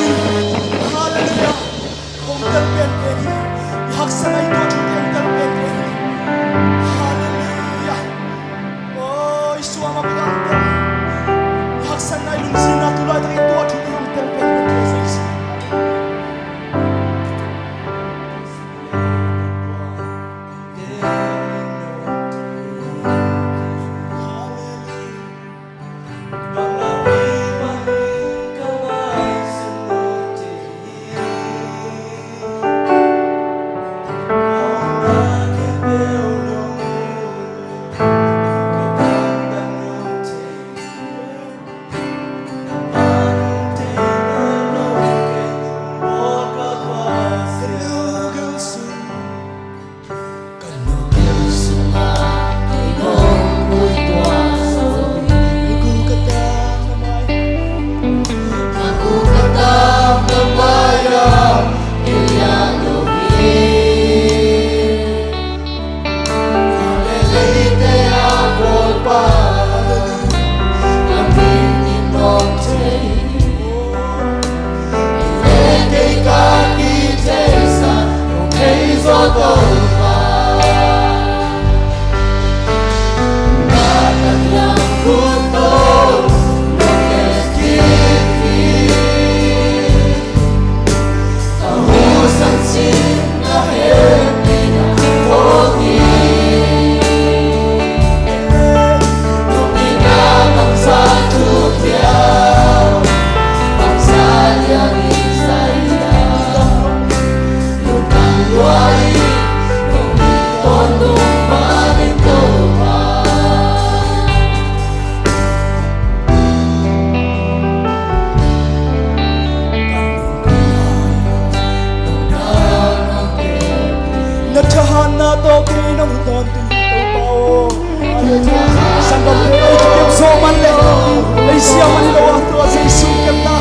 Halleluiah. Hong tel penpen hi. I haksatna i tuah thute hong tel penpen hi. Halleluiah. Oh, i suang a bang hong tel. I haksatna i lungsimna tu laitak i tuah thute hong tel penpen hi Jesu. Na thahatna tawh kei nong dawntu Topa aw. Sanggamte, ei kikem zawh man leh ei sia man hi lo a, tua Jesu kepna.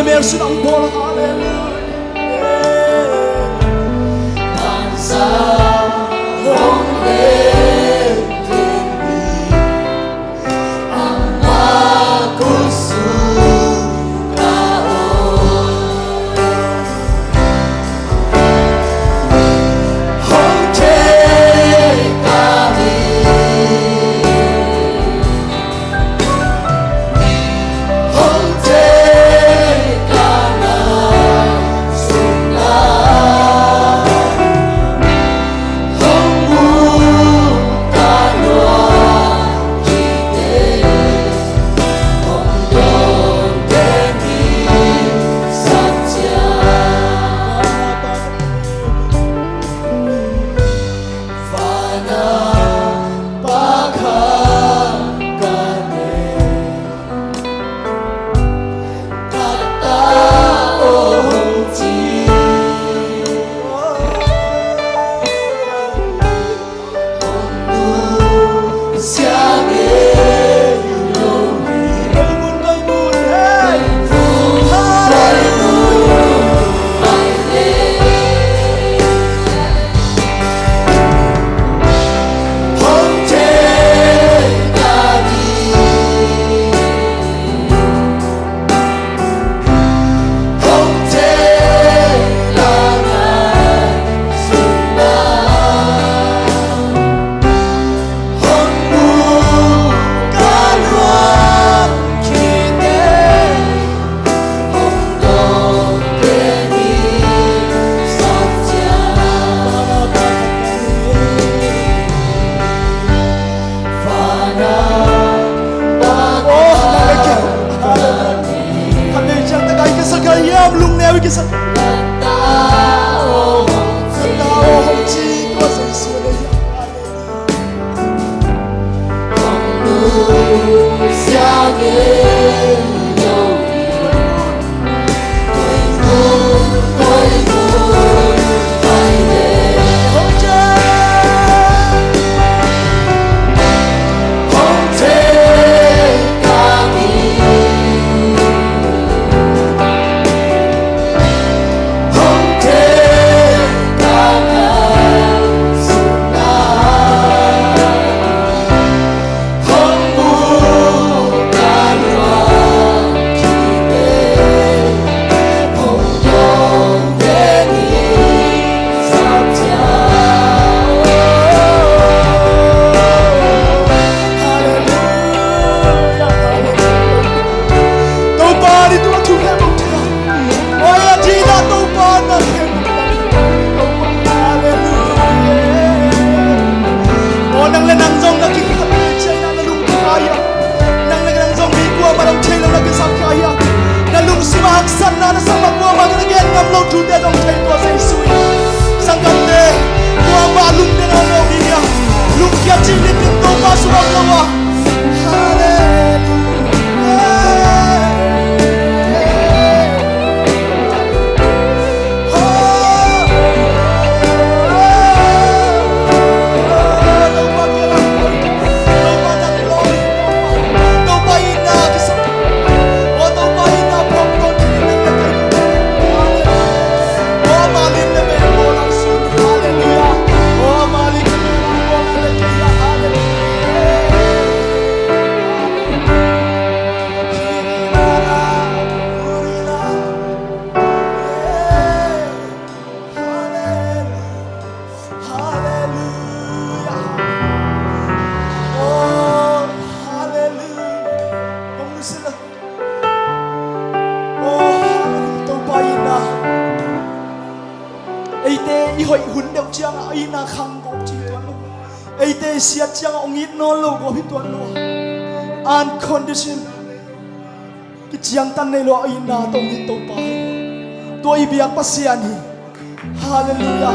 Mel sun ang bawl, halleluia. Aw, nang le nang zong na kikhat ciang na lungkia hi a, nang le nang zong mi kuamah zong thei lo na kisap kha hi a, na lungsim a haksatna na sangmah kuamah na gen ngam lo thute zong thei tua Jesu in. Sanggamte, kuamah lungkia na lo ding hi a, lungkia cih litin Topa sungah lo a. Halleluia. Halleluia. Oh, halleluia. Hong nusia lo. Oh, halleluia. Topa itna. Eite i hoih hun deuh ciangah a itna khang gawp ci tuan lo. Eite i siat ciangah hong it nawn lo gawp hi tuan lo. Unconditional. Kiciangtan nei lo a itna tawh hong it Topa hi. Tua i biak Pasian hi. Halleluia.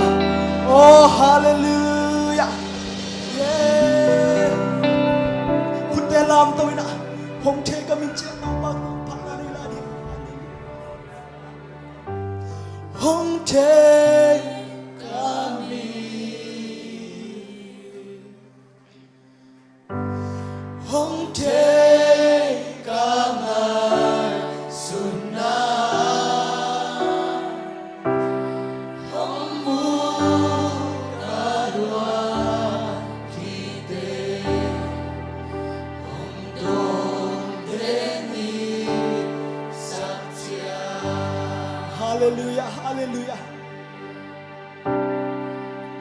Oh, halleluia. Yeah. Khutte lamto in ah, hong thei ka min ciang Topa phatna nei lai ding. Hong thei ka min. Hong thei ka ngaihsutna.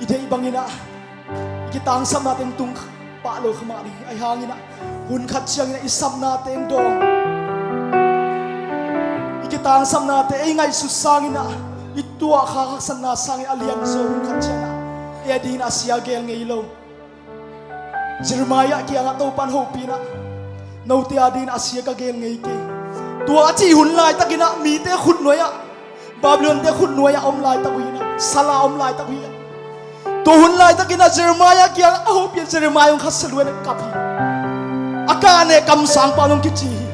I theih bangin ah i kitangsapna teng tung pah lo kha mah ding. Ahi hangin ah hun khat ciangin ah i sapna teng dawng, i kitangsapnate ei ngaihsut sangin ah i tuah kha haksatna sangin a lianzaw hun khat ciangin ah ei a dingin a sia gel ngei lo. Jeremiah kiangah Topan hopih in ah, note a dingin a sia ka gel ngei kei. Tua a cih hun laitakin ah mite khutnuai ah, Babylon-te khutnuai ah om laitak uh hi in ah, sal a om laitak uh hi ah. Tua hun laitakin ah Jeremiah kiangah a hopih ah Jeremiah hong khasia lua in ah kap hi. A kahne kamsangpa hong kici hi.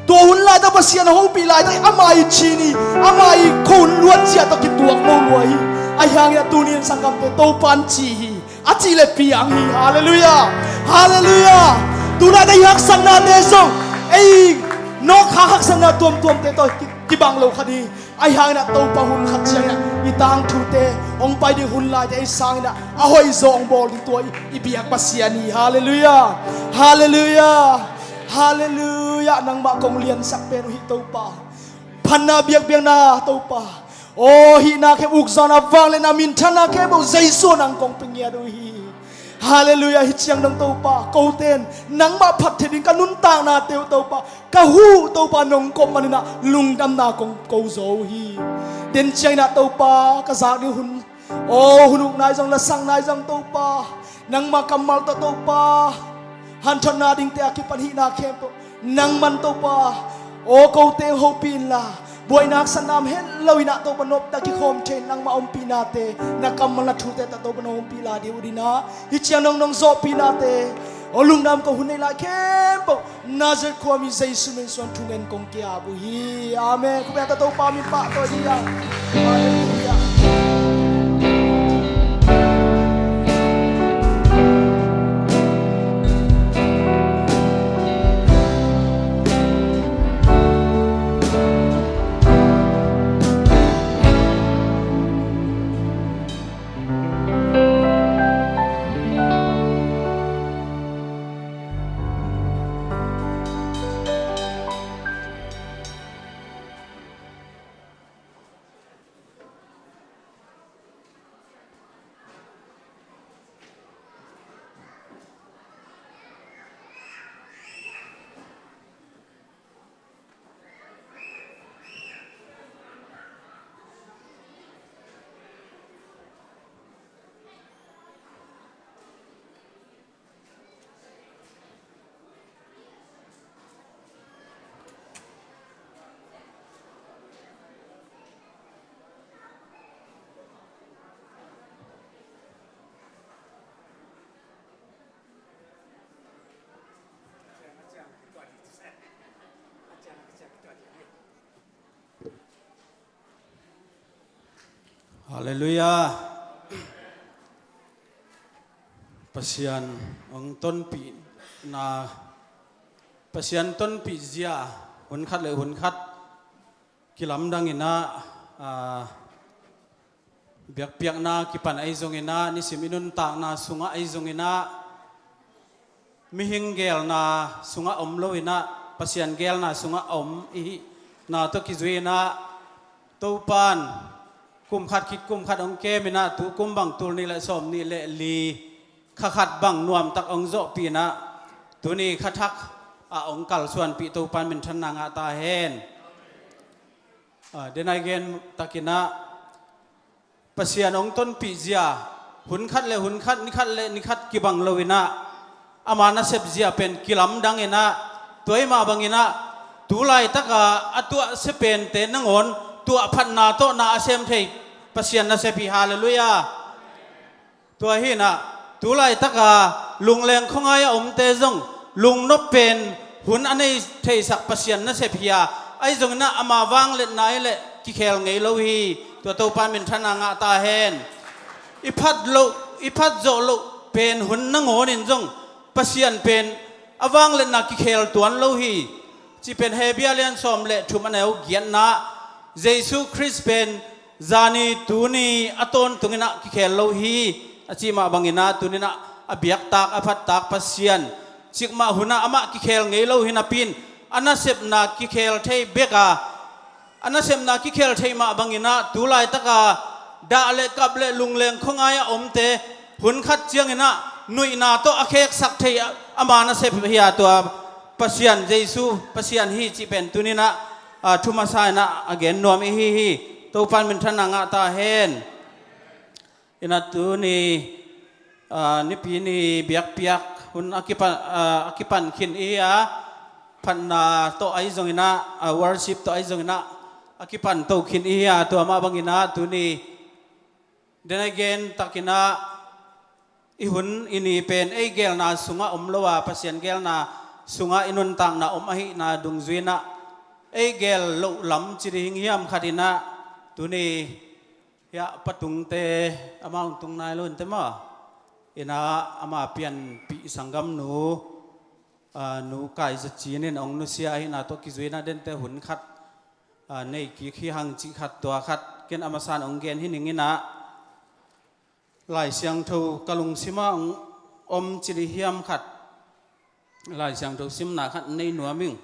Tua hun laitak Pasian a hopih laitak ama i cin hi, ama i khuahun luanzia tawh kituak lo lua hi. Ahi hangin ah tuni in sanggamte Topan ci hi. A cih le piang hi. Halleluiah. Halleluiah. Tulaitak i haksatnate zong ei nawk kha haksatna tuamtuamte tawh ki, kibang lo kha ding. Ahi hangin ah Topa hun khat ciangin ah i tangthute hong pai ding hun laite ei sangin ah a hoihzaw hong bawl ding tua i, i biak Pasian hi. Halleluiah. Halleluiah. Halleluiah. Nangmah kong liansak pen uh hi Topa. Phatna biakpiakna Topa, aw hihna khempeuh, ukzawhna, vangliatna, minthanna khempeuh Jesu nang kong pia ngiat uh hi. Halleluiah. Hih ciang dong Topa, kote in nangmah phat theih ding ka nuntaknate uh Topa, ka huh Topa nong kop manin ah lungdamna kong ko zaw uh hi. Den ciangin ah Topa ka zak ding hun, aw hun ukna i zong, lasak na i zong Topa, nangmah kammal tawh Topa, hanthotna dingte a kipan hihna khempeuh nangman Topa, aw kote hopih inla, buaina haksatna om het lo in ah Topa nopta kikhawm thei in nangmah ompihnate, na kammal na thute tawh Topa nong ompih lai ding uh hi in ah, hih ciang nong, nong zawhpihnate, aw lungdam ko. Hun nei lai khempeuh Nazareth khuami Jesu min suang thungen kong ki-ap uh hi. Amen. Khuapi a ka Topa min pahtawi dih a. Halleluiah. Halleluiah. Pasian hong tonpihna, Pasian tonpih zia hun khat le hun khat kilamdang in ah, aa, biakpiakna kipan ahi zongin ah, nisim i nuntakna sungah ahi zongin ah, mihing geelna sungah om lo in ah, Pasian geelna sungah a om i hihna tawh kizui in ah, Topan kum khat khit kum khat hong kem in ah, tu kum bang tul nih le sawm nih le li kha khat bang nuamtak hong zawhpih in ah, tuni kha thak ah hong kalsuanpih Topan minthanna ngah ta hen. Ah, den a i gen takin ah, Pasian hong tonpih zia hun khat le hun khat, ni khat le ni khat kibang lo in ah, ama nasep zia pen kilamdang in ah, tua ahih mah bangin ah, tu laitaka a tuahsia pente nangawn tuahphatna tawh na a sem thei Pasian nasep hi. Halleluiah. Tua hi in ah, tu laitaka lungleng khuangai a omte zong lungnop pen hun a nei theisak Pasian nasep hi a, ahi zongin ah ama vangliatna hi leh kikhel ngei lo hi. Tua Topa minthanna ngah ta hen. I phat loh, i phat zawh loh pen hun nangawn in zong Pasian pen a vangliatna kikhel tuan lo hi. Cih pen Hebru lian sawm le thum a neu giatna, Jesu Khrist pen zani tuni a tawntung in ah kikhel lo hi, a cih mah bangin ah, tuni in ah a biaktak, a phattak Pasian, cikmah hun ah amah kikhel ngei lo hi napi in, a nasepna kikhel thei bek a, a nasepna kikhel theih mah bangin ah, tu laitaka dah le kap le lungleng khuangai a omte hun khat cianginah nuihna tawh a kheksak thei a, ama nasep hi a, tua Pasian Jesu Pasian hi cih pen tuninah, a, thu masa inah a gen nuam ihi hi. Topan minthanna ngah ta hen. Inah tuni, a, nipi ni biakpiak hun a kipan, a, a kipan khin ihi a, phatna tawh ahi zonginah, a, worship tawh ahi zonginah a kipan to khin ihi a, tua mah banginah tuni den a gen takinah i hun i ni pen ei gelna sungah om lo a, Pasian gelna sungah i nuntakna om ahihna dungzuinah ei gel loh lam ci ding hiam khatinah tuni hiah patungte amau tung nai lo inte maw? Inah ama pianpih sanggamnu, a, Nu Kai Za Cin in hong nusia ahihna tawh kizuinah dente hun khat, a, nei kik hi hang cih khat tua khat ken a masan hong gen hi ninginah Lai Siangtho ka lungsimah hong om ci ding hiam khat Lai Siangtho simna khat nei nuam ing.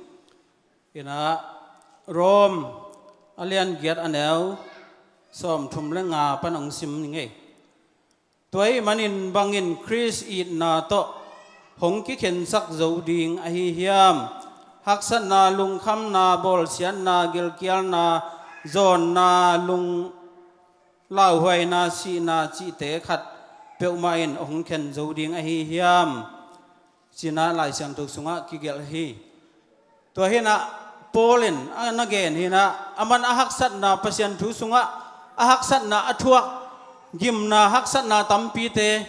Inah Rom a lian giat a neu sawmthum le nga pan hong sim ning ei. Tua ahih manin bangin Khrist itna tawh hong kikhensak zo ding ahi hiam? Haksatna, lungkhamna, bawlsiatna, gilkialna, zawnna, lung lauhuaina, sihna cihte khat peuhmah in hong khen zo ding ahi hiam? Cinah Lai Siangtho sungah kigelh hi. Tua hinah Paul in a na gen hinah aman a haksatna, Pasian thu sungah a haksatna a thuak, gimna haksatna tampite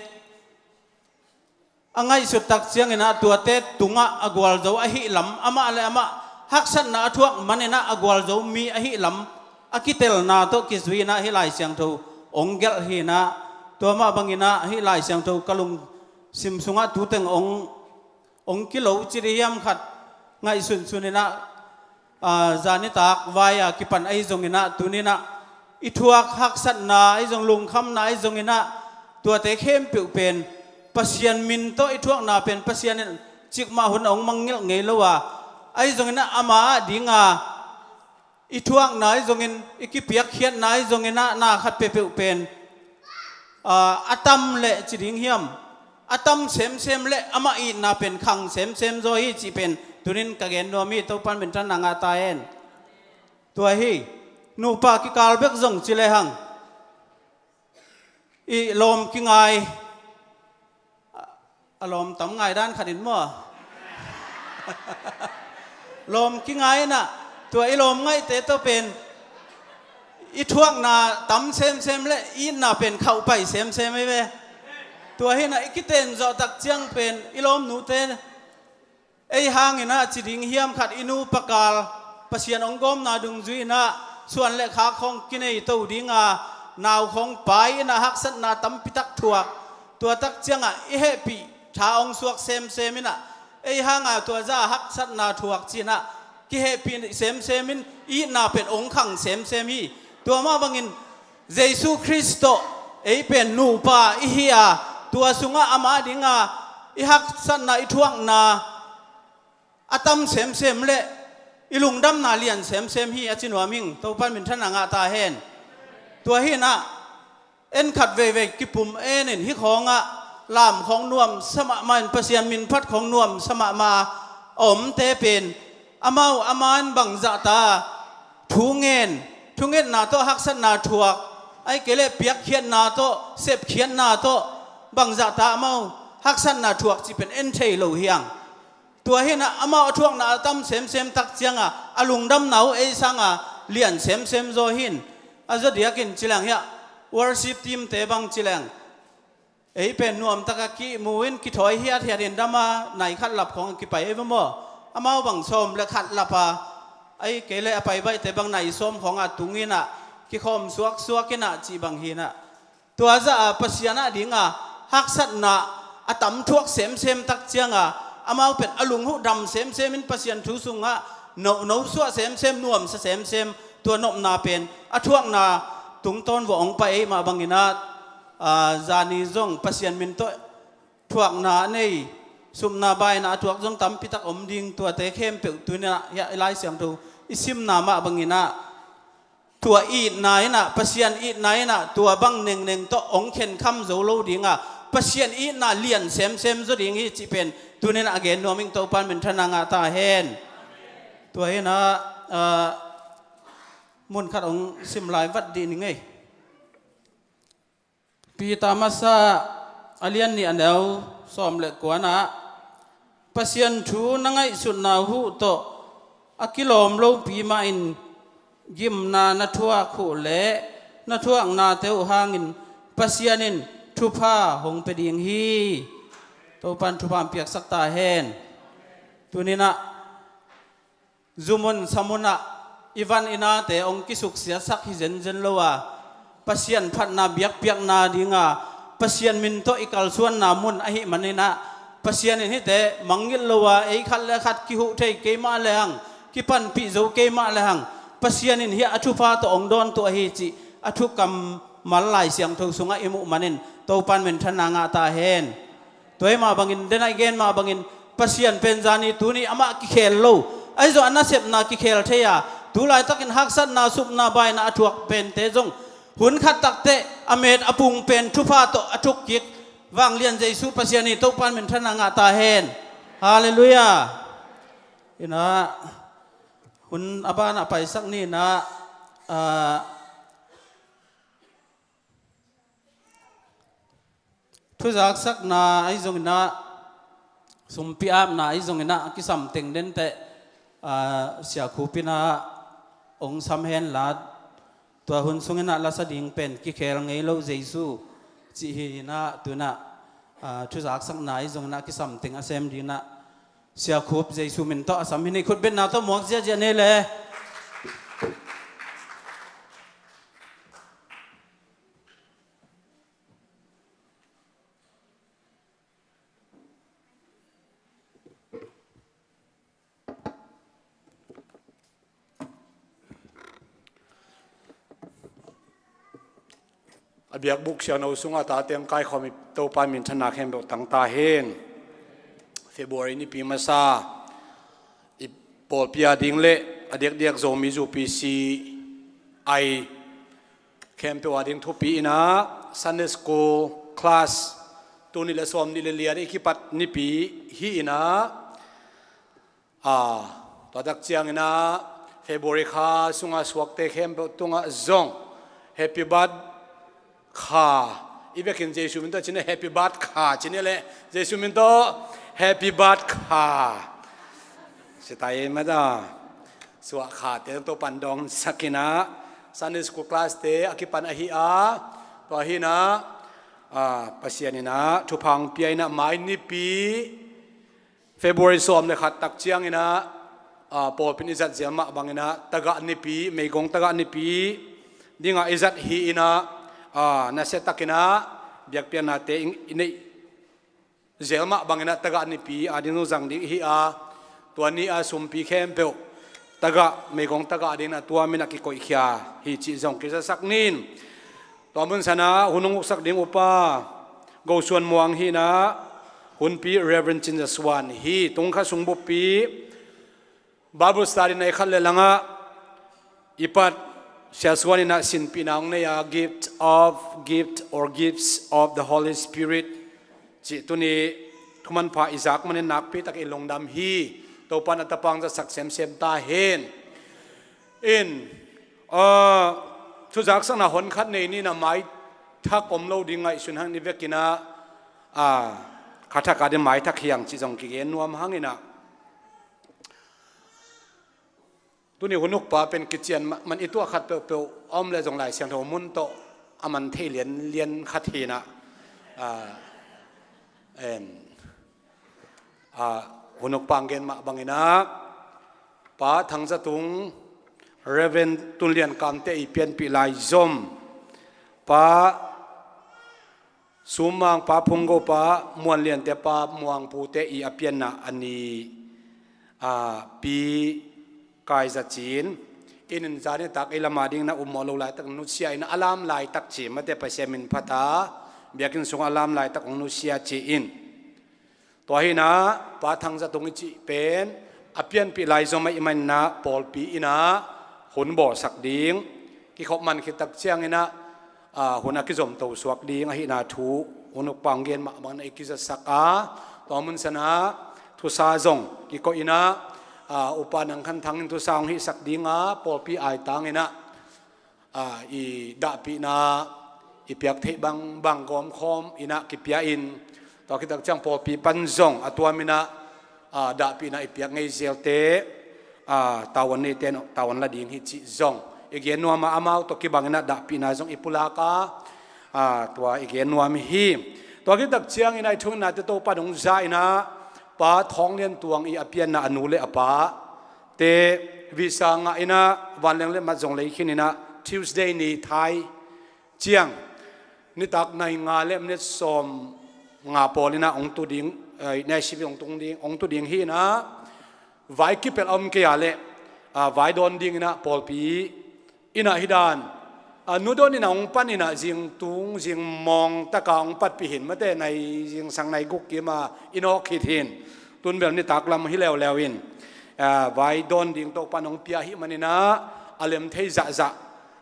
a ngaihsut tak cianginah tuate tungah a gualzo ahih lam, amah le amah haksatna a thuak maninah a gualzo mi ahih lam a kitelna tawh kizuinah hih Lai Siangtho hong gelh hinah, tua mah banginah hih Lai Siangtho ka lungsim sungah tuteng hong, hong kilo ci ding hiam khat ngaihsunsun inah, a, zanitak vai a kipan ahi zonginah tuninah i thuak haksatna ahi zong, lungkhamna ahi zonginah tuate khempeuh pen Pasian min tawh i thuakna pen Pasian in cikmah hun a hong mangngilh ngei lo a, ahi zonginah ama ah dinga i thuakna ahi zongin, i kipiakkhiatna ahi zonginah na khat peuhpeuh pen, a, a tam leh ci ding hiam, a tam semsem leh amah itna pen khang semsem zaw hi cih pen tunin ka gen nuam hi. Topan minthanna ngah ta hen. Tua hi, nupa kikal bek zong ci lehang i lawm kingai, a lawm tam ngai dan khatin maw? Lawm kingai inah tua i lawm ngaihte tawh pen i thuakna tam semsem le i itna pen khauhpai semsem hi ve. Tua hinah i kiten zawh tak ciang pen i lawmnute ei hanginah ci ding hiam khat i nu pakal Pasian hong gawmna dungzui inah suan le khak khawng kinei to dinga nau khawng pai inah haksatna tampitak thuak, tua tak ciangah i hehpih tha hong suak semsem inah ei hanga tua za haksatna thuak cinah kihehpih semsem in i itna pen hong khang semsem hi. Tua mah bangin Jesu Khrist tawh ei pen nupa ihi a, tua sungah amah dinga i haksatna, i thuakna a tam semsem le i lungdamna lian semsem hi a ci nuam hing. Topan minthanna ngah ta hen. Tua hinah en khat veivei kipum enin hih khawngah lam khawng nuamsa mahmah in Pasian min phat khawng nuamsa mahmah a omte pen amau aman bangzahta thu ngen, thungetna tawh haksatna thuak, ahih kei leh piakkhiatna tawh, sepkhiatna tawh bangzahta amau haksatna thuak cih pen en thei lo hiang. Tua hinah amau a thuakna a tam semsem tak cianga a lungdamna uh ei sanga lian semsem zaw hin. A zaw diakin ci leng hiah worship team te bang ci leng ei pen nuamtaka kihmu in kithawi hiathiat in dama nai khat lap khawng a kipai ei va maw? Amau bang sawm le khat lapa, ahih kei leh a paibaihte bang nai sawm khawnga tung inah kikhawm suaksuak inah cih bang hinah tua zah a Pasian ah dinga haksatna a tam thuak semsem tak cianga amau pen a lung uh dam semsem in Pasian thu sungah nohno suah semsem, nuamsa semsem, tua nopna pen a thuakna tungtawn vuah hong pai ei mah banginah, a, zani zong Pasian min tawh thuakna a nei, supna baina a thuak zong tampitak om ding, tuate khempeuh tuninah hiah i Lai Siangtho i simna mah banginah tua itna in ah, Pasian itna in ah tua bang nengneng tawh hong khenkham zo lo ding a, Pasian itna lian semsem zaw ding hi cih pen tuni in ah a gen nuam ing. Topa'n minthanna ngah ta hen. Tua hi in ah, ah, mun khat hong sim lai vat dih ning ei. Peter Masa a lian nih a neu sawm le kua in ah, Pasian thu na ngaihsutna uh tawh a kilawm lopi mahin gimna na thuak uh le na thuaknate uh hangin Pasian in thupha hong pia ding hi. Topa'n thupha hong piaksak ta hen. Tuni in ah zumun samun ah i van i nate hong kisuksiasak hi zenzen lo a, Pasian phatna biakpiakna ding a, Pasian min tawh i kalsuanna mun ahih manin ah, Pasian in hihte mangngilh lo a, ei khat le khat kihuh thei kei mah le hang, kipanpih zo kei mah le hang, Pasian in hih a thupha tawh hong dawntuah hi cih a thu kammal Lai Siangtho sungah i muh manin Topa'n minthanna ngah ta hen. Tua hi mah bangin, den a i gen mah bangin, Pasian pen zan ni tuni amah kikhel lo, ahi zong a nasepna kikhel thei a, tu laitakin haksatna, supna, baina a thuak pente zong hun khat takteh a met a pung pen thupha tawh a thuk kik vanglian Jesu Pasian hi. Topa'n minthanna ngah ta hen. Halleluiah. In ah, hun a banah paisak ni in ah, ah, thuzaksakna ahi zongin ah, sumpi apna ahi zongin ah, a kisam teng denteh, ah, Sia Khup in ah hong sam hen la, tua hun sungin ah lasa ding pen kikhel ngei lo Jesu cih hi in ah, tu in ah, ah, thuzaksakna ahi zongin ah a kisam teng a sem ding in ah, Sia Khup Jesu min tawh a sam hi ni. Khutbetna tawh muak ziahziah ni le. A biakbuk siangtho sungah tate hong kaikhawm i Topa'n minthanna khempeuh tang ta hen. February nipi masa i pawlpi a ding le a diakdiak Zomi Zu P C I khempeuh a ding thupi in ah, Sunday School class, tul nih le sawm nih le li a ding i kipat nipi hi in ah, a, tua tak ciangin ah, February kha sungah suakte khempeuh tungah zong happy birthday kha, i vekin Jesu min tawh ci ni, happy birthday kha ci ni le, Jesu min tawh happy birthday kha. Sitai mada suah khate Topa'n dawngsak in ah, Sunday School class te a kipan ahi a, tua hi in ah, ah, Pasian in ah thupha hong pia in ah, mai nipi February sawm le khat tak ciangin ah, ah, pawlpi in i zat zel mah bangin ah, tagah nipi, meigong tagah nipi dingah i zat hi in ah, ah, nasia takin ah biakpiaknate i neih zel mah bangin ah tagah nipi a ding zong zang ding hi a, tua ni a sumpi khempeuh tagah, meigong tagah dingin ah tua min ah kikoihkhia hi cih zong kizasak ning. Tua mun san ah hun hong uksak ding upa Go Suan Muang hi in ah, hunpi Reverend Cin Za Suan hi. Tung kha sung buppi Bible study nei khat le langah i pat Sia Suan in ah sinpihna hong nei a, Gift of, Gift or Gifts of the Holy Spirit cih tuni thumanpha i zak manin nakpi tak i lungdam hi. Topa'n a tapa hong zatsak semsem ta hen. In, ah, thuzaksakna hon khat nei ni in ah, maithak om lo ding ngaihsun hang ni vekin ah, ah, kha thak a ding maithak hi hang cih zong kigen nuam hang in ah. Tuni hun ukpa pen kician ma-, man i tuah khat peuhpeuh a om le zong Lai Siangtho mun tawh a man thei lianlian khat hi in ah, ah, em, ah, hun ukpa hong gen mah bangin ah, Pa Thang Za Tung, Reverend Tun Lian Kam te i pianpih lai zom, Pa Sum Mang, Pa Phung Go, Pa Muan Lian te, Pa Muang Pu te i a pianna a ni, a, Pi Kai Za Cin, inn in zan nitak ei lam a ding in ah um mawh lo laitak nusia in ah, a lam laitak ci mate, Pasian min phat a, biakinn sung a lam laitak hong nusia ci in. Tua hi in ah, Pa Thang Za Tung i cih pen a pianpih lai zom ahih manin ah, pawlpi in ah hun bawlsak ding kikhop man khit tak cianginah, aa, hun a kizomto suak ding ahihna thu hun ukpa hong gen mah bangin i kizasak a, tua mun sanah thusa zong kikoh inah, aa, upa Nang Khan Thang in thusa hong hihsak dinga pawlpi aitanginah, aa, i dahpihna i piak theih bangbang gawmkhawm inah kipia in, tua khit tak ciang pawlpi pan zong a tuam inah, aa, dahpihna i piak ngei zelte, aa, tavuan neite in tavuan la ding hi cih zong i gen nuam a, amau tawh kibang inah dahpihna zong i pulak a, aa, tua i gen nuam hi. Tua khit tak cianginah i thunginate Topa in hong za inah Pa Thawng Lian Tuang i a pianna a nu le a pa te visa ngah inah vanleng le mat zong lei khin inah Tuesday ni thai ciang nitak nai nga le minit sawm nga pawl inah hong tu ding, eh, Nashville hong tung ding, hong tu ding hi inah vai kipelh a om kei a leh, ah, vai dawn ding inah pawlpi inah hi dan, ah, nu dawn inah hong pan inah zing tung zing mawng taka hong patpih hin mate, nai zingsang nai guk kim a i nawk khit hin. Tun bel nitak lam hi leuleu in, ah, vai dawn ding Topa in hong pia hi maninah a lem thei zahzah,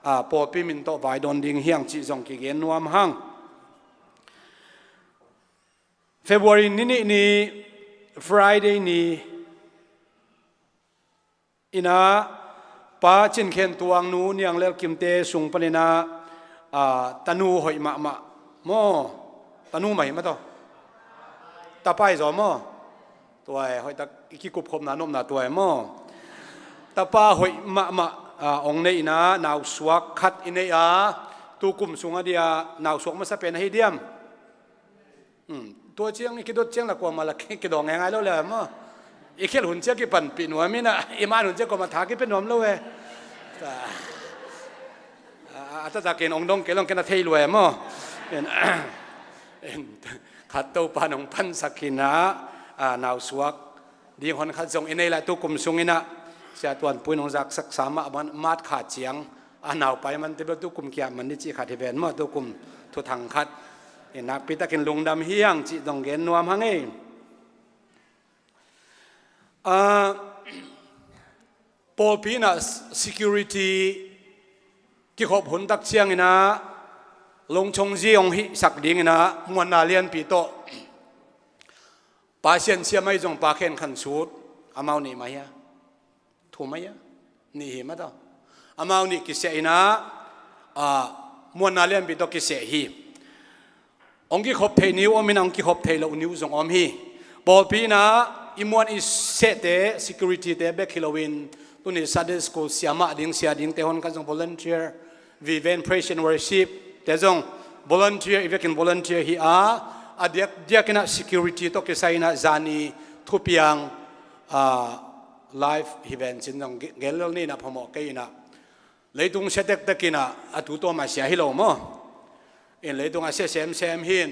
ah, pawlpi min tawh vai dawn ding hi hang cih zong kigen nuam hang. February ni nih ni Friday ni inah Pa Cin Khen Tuang, nu Niang Lel Kimte sung paninah, ah, tanu hoih mahmah maw? Tanu mah hi mah tawh? Tapa hi zaw maw? Tua e, hoihtak i kikupkhopna nopna tua e maw? Tapa hoih mahmah, ah, hong nei inah nausuak khat i nei a, tu kum sungah dia nausuak masa pen ahi diam? Hmm, tua ciang i kidot ciang la kuamah la ki-, kidawng ngaingai lo le maw? I khial hun ciang kipanpih nuam inah, i man hun ciang kuamah tha kipia nuam lo e. A, a taktakin hong dong kei long ken a thei lua e maw? En, en, khat Topa in hong pansak hinah, a, nausuak ding hon khat zong i nei lai tu kum sunginah Sia Tuan Pu in hong zaksak sa mah bang mat kha ciang a naupai man te bel tu kum kia man ni cih khat hi ven maw, tu kum thuthang khat. I nakpi takin lungdam hi hang cih dong gen nuam hang ei. Ah, pawlpi inah security kikhop hun tak cianginah Lungchong Zi hong hihsak dinginah muanna lianpi tawh Pasian siamai zong Pa Khen Khan Sut, amau nih mah hia? Thum mah hia? Nih hi mah tawh. Amau nih kiseh inah, ah, muanna lianpi tawh kiseh hi. Hong kikhop thei ni uh om inah hong kikhop thei loh ni uh zong om hi. Pawlpi inah i muan i sehte, security te bek hi loin tuni Sunday school siamah ding, sia dingte hon khat zong volunteer, Viven Praise and Worship te zong volunteer, i vekin volunteer hi a, a diakdiak inah security tawh kisai inah zani thupiang, ah, live hi ven cin zong ge-, gel lel ni inah phamawh kei inah leitung sia tektek inah a tu tawm a sia hi lo maw? In leitung a sia semsem hin.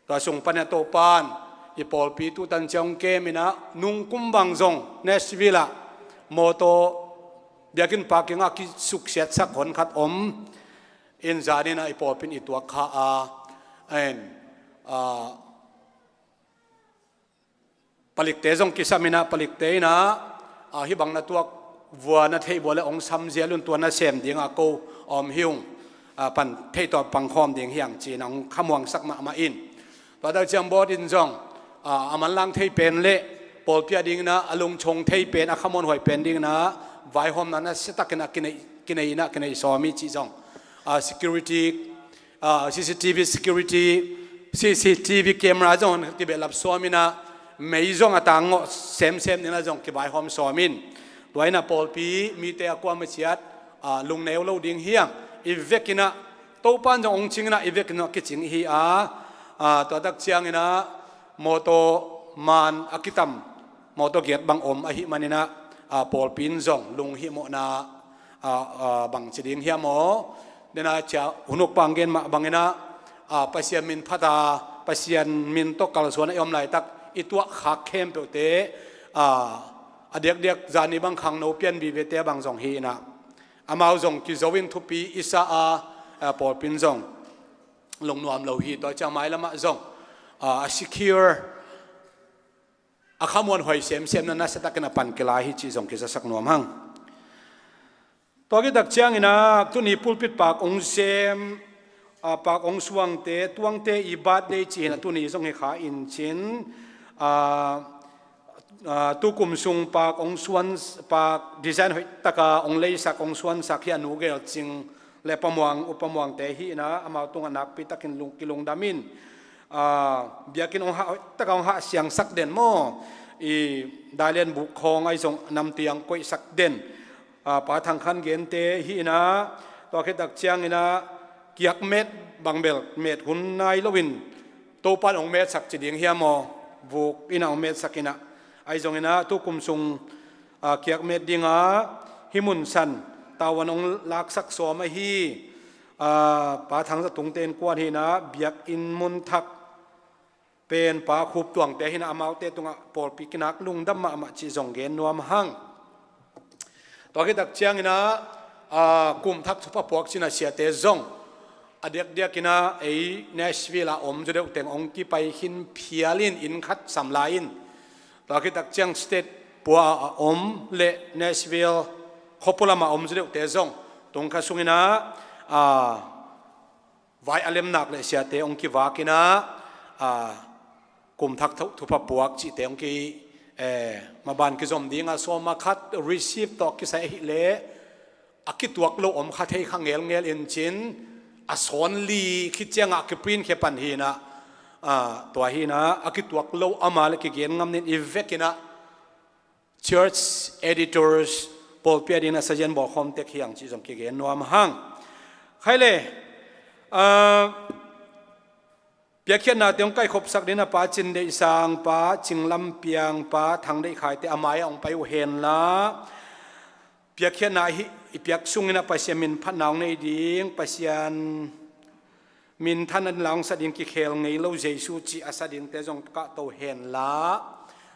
Tua sung pan a Topan i pawlpi tu tan ciang kem inah nungkum bang zong Nashville ah mawtaw biakinn parking ah kisuksiatsak hon khat om. In zan inah i pawlpi in i tuak kha a, en, a, palikte zong kisam inah palikte inah, a, hih bang na tuak vua na theih vua le hong sam zial un, tua na sem dinga ko a om hi ung, a, pan theih tawh pangkhawm ding hi hang ci-in hong khamuangsak mahmah in. Tua tak ciang board in zong, a, a manlang thei pen le pawlpi a dinginah a lungchong thei pen, a khamuanhuai pen dinginah vaihawmna nasia takin a kinei, kinei inah kinei sawm hi cih zong, a, security, ah, C C T V security, C C T V camera zong hon kibehlap sawm inah mei zong a tang ngawh semsem inah zong kivaihawm sawm in. Tua inah pawlpi mite a kuama ciat, ah, lungneu lo ding hi hang. I vekinah Topan zong hong cing inah i vekin zong a kicing hi a, ah, tua tak cianginah mawtaw man a kitam mawtaw giat bang om ahih maninah, ah, pawlpi in zong lunghihmawhna, ah, ah, bangci ding hiam aw? Dena cia hun ukpa hong gen mah banginah, ah, Pasian min phat a, Pasian min tawh kalsuan a i om laitak i tuahkhak khempeuhte, ah, a diakdiak zani bang khangno pian vivete a bang zong hi inah amau zong kizo in thupi i sa a, ah, pawlpi in zong lungnuam lo hi. Tua ciang mailamah zong, ah, a secure, a khamuanhuai semsem na nasia takin a pan kilai hi cih zong kizasak nuam hang. Tua khit tak ciangin ah tuni pulpit pak hong sem, ah, pak hong suangte, tuangte i birthday cih hi-in ah tuni zong hi kha in cin, ah, ah, tukum sung pak hong suan, pak design hoih taka hong leisak, hong suansak hi a nu Gelcing le Pa Muang, U Pa Muangte hi-in ah amau tungah nakpi takin lung, kilungdam in, ah, biakinn hong hah, hoih taka hong hah siangsak den maw, i dailen buk khawng ahi zong namtiang koihsak den. Ah, Pa Thang Khan Gente hi-in ah, tua khit tak ciangin ah kiak met bang bel met hun nai loin Topa in hong metsak ci ding hiam aw, vuk in ah hong metsak in ah, ahi zongin ah tukum sung, ah, kiak met dingah hih mun san tavuan hong laksak sawm ahi, ah, Pa Thang Za Tungte innkuan hi-in ah biakinn mun thak pen Pa Khup Tuangte hi-in ah amaute tungah pawlpi kinak lungdam mahmah cih zong gen nuam hang. Tua khit tak ciangin ah, ah, kum thak thupha puak ci-in ah siate zong a diakdiakin ah ei Nashville a om zaw deuh teng hong kipai khin phial in, inn khat sam lai in. Tua khit tak ciang state pua a om le Nashville khuapua lam a om zaw deuhte zong tung kha sungin ah, ah, vai a lemnak le siate hong kivak in ah, ah, kum thak thu-, thupha puak cihte hong ki, eh, maban kizom ding a, sawma khat receive tawh kisai ahih leh a kituak lo om kha thei kha ngelngel in cin, a sawn li khit ciangah a kiprint khia pan hi-in ah, ah, tua hi-in ah a kituak lo ama le kigen ngam ning i vekin ah church editors, pawlpi a dingin a sazian bawlkhawm tek hi hang cih zong kigen nuam hang. Khai le, ah, piakkhiatnate hong kaikhopsak dingin ah Pa Cin Deih Sang, Pa Cing Lam Piang, Pa Thang Deih Khaite a mai-ah hong pai uh henla, piakkhiatna hi, i piak sungin ah Pasian min phatna hong nei ding, Pasian minthanna ding la hong sa ding, kikhel ngei lo Jesu cih a sa dingte zong kahto henla,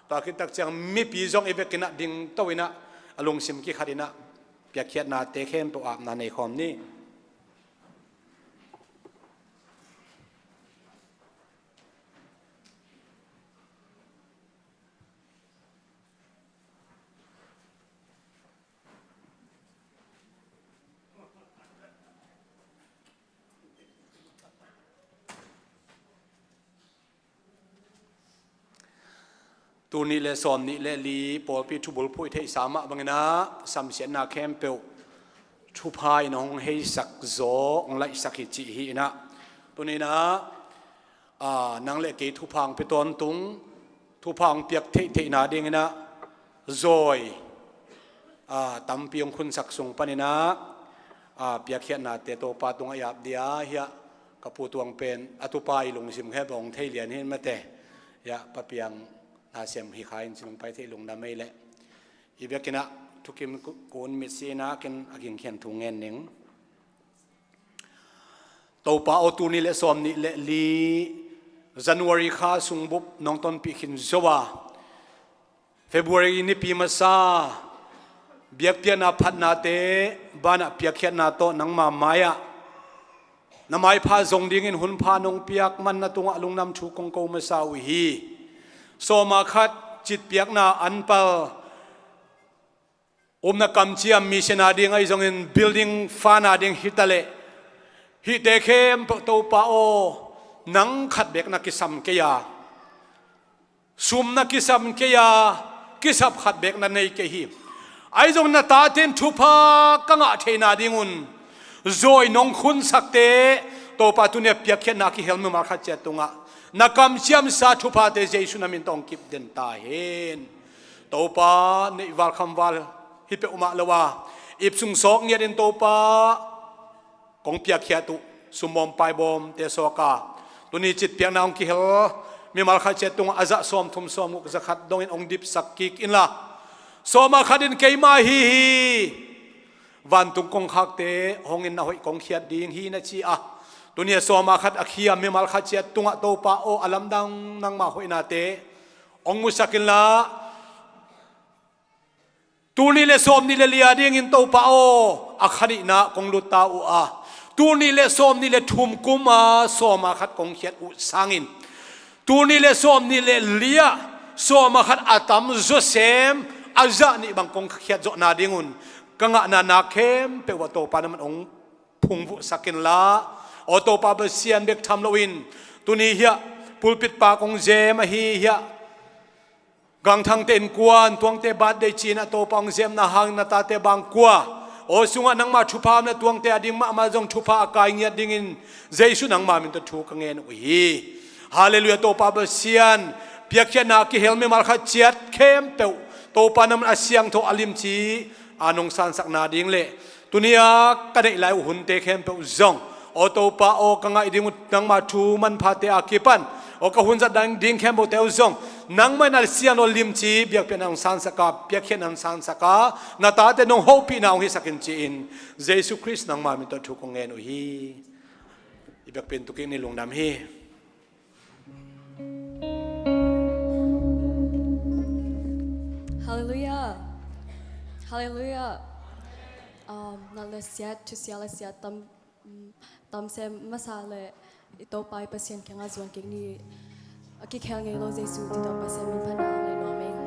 tua khit tak ciang mipi zong i vekin ah dingto in ah a lungsim kikhat in ah piakkhiatnate khempeuh apna nei khawm ni. Tul nih le sawm nih le li pawlpi thubulphuh i theihsa mah bangin ah samsiatna khempeuh thupha in hong heisak zaw, hong laihsak hi cih hi-in ah, tuni in ah, aa, nang le kei thupha hong pia tawntung, thupha hong piak theihtheihna dingin ah zawi, aa, tampi hong khunsak sung panin ah, aa, piakkhiatnate Topa tungah i ap dia hiah ka pu Tuang pen a tupa i lungsim khempeuh hong thei lian hi mate. Hiah Pa Piang na sem hi kha in cin hong pai theih lungdam ei leh. I biakinn ah thukim ku-, kun mitsi in ah ken a gingkhian thu ngen ning. Topa aw, tul nih le sawm nih le li January kha sung bup nong tonpih khin zo a, February nipi masa biakpiakna phatnate banah piakkhiatna tawh nangma mai-ah na maipha zong dingin hun pha nong piak man na tungah lungdam thu kong ko masa uh hi. Sawma khat citpiakna anpal, upna kamciam, mission a ding ahi zongin building fund a ding hi ta leh, hihte khempeuh Topa aw, nang khat bek na kisam kei a, sum na kisam kei a, kisap khat bek na nei kei hi. Ahi zongin na tate in thupha ka ngah theihna dingun zawi nong khunsakte Topa, tuni a piakkhiatna a kihel mimal khat ciat tungah na kamciamsa thuphate Jesu na min tawh hong kip den ta hen. Topa, neih val kham val hi peuhmah lo a, ip sung sawk ngiatin Topa kong piakkhiat uh sumbawm paibawmte sawk a, tuni citpiakna hong kihel mimal khat ciat tungah a zah sawmthum sawmguk za khat dongin hong dipsak kik inla, sawma khat in keima hi hi, vantung kongkhakte hong in na hoih kong khiat ding hi na ci a, tuni a sawma khat a khiam mimal khat ciat tungah Topa aw, a lamdang nangma hoihnate hong musak inla, tul nih le sawm nih le li a dingin Topa aw, a kha nihna kong lut ta uh a, tul nih le sawm nih le thum kum a sawma khat kong khiat uh sangin, tul nih le sawm nih le li ah sawma khat a tam zawsem a zah nih bang kong khiat zawhna dingun ka ngahna na khempeuh ah Topa nangman hong phungvuhsak inla, aw Topa Pasian, bek tham loin tuni hiah pulpit pa kong zem ahi hiah, Gangthangte innkuan, Tuangte birthday ci-in ah Topa hong zemna hangin na tate bangkua aw sungah nangma thupha om leh Tuangte a ding mahmah zong thupha a kai ngiat dingin Jesu nangma min tawh thu ka ngen uh hi. Halleluiah. Topa Pasian, piakkhiatna a kihel mimal khat ciat khempeuh Topa nangman a siangtho a limci a nong sansak nading leh tuni a ka neih lai uh hunte khempeuh zong, aw Topa aw, ka ngaih ding uh nangma thu manphate a kipan aw ka hun zat dang ding khempeuhte uh zong nangmah in a siangtho limci biakpiakna hong sansak a, piakkhiatna hong sansak a, na tate nong hopihna hong hisak in ci-in Jesu Khrist nangma min tawh thu kong ngen uh hi. I biakpiak tu kik ni. Lungdam hi. Halleluiah. Halleluiah. Um, nat le siat, thusia le siat tam, um, tam sem masa le i Topa i Pasian kiangah zuan kik ni. A kikhel ngei lo Jesu, Topa Pasian min phatna hong lei nuam ing.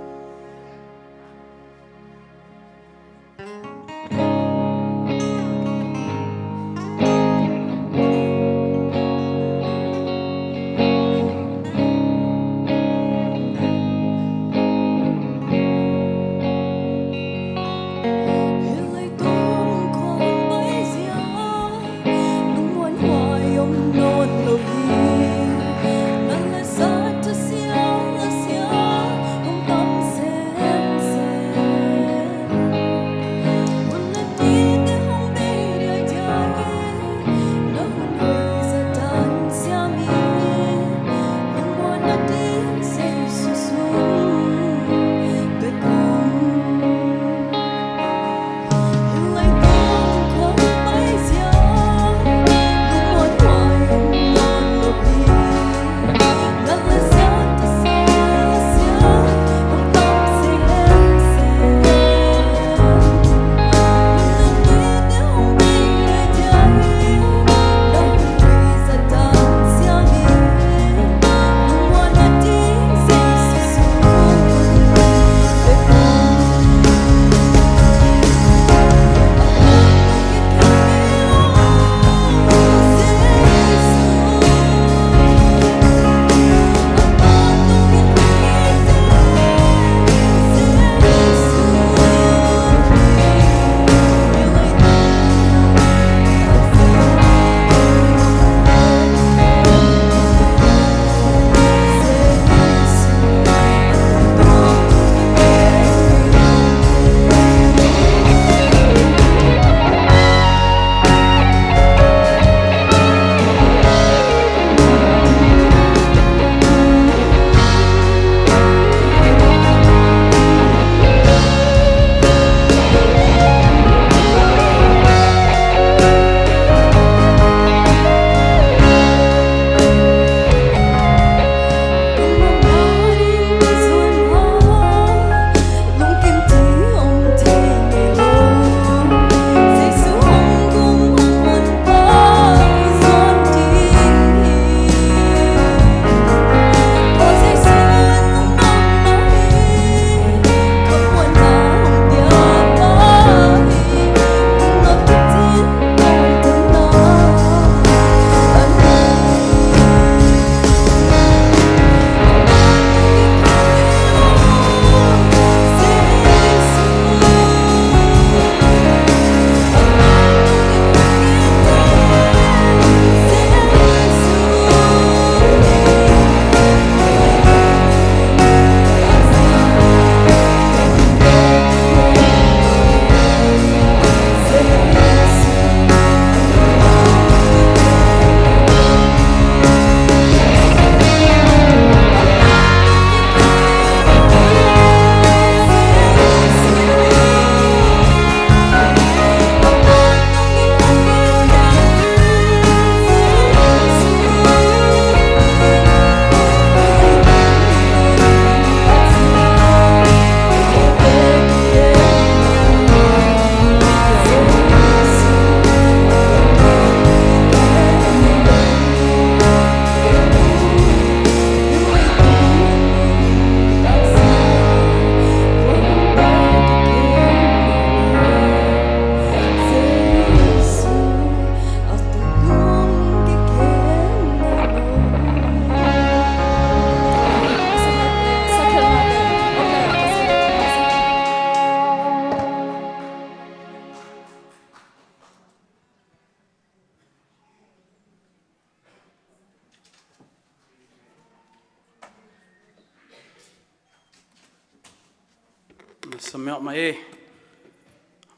Samiawh mah e.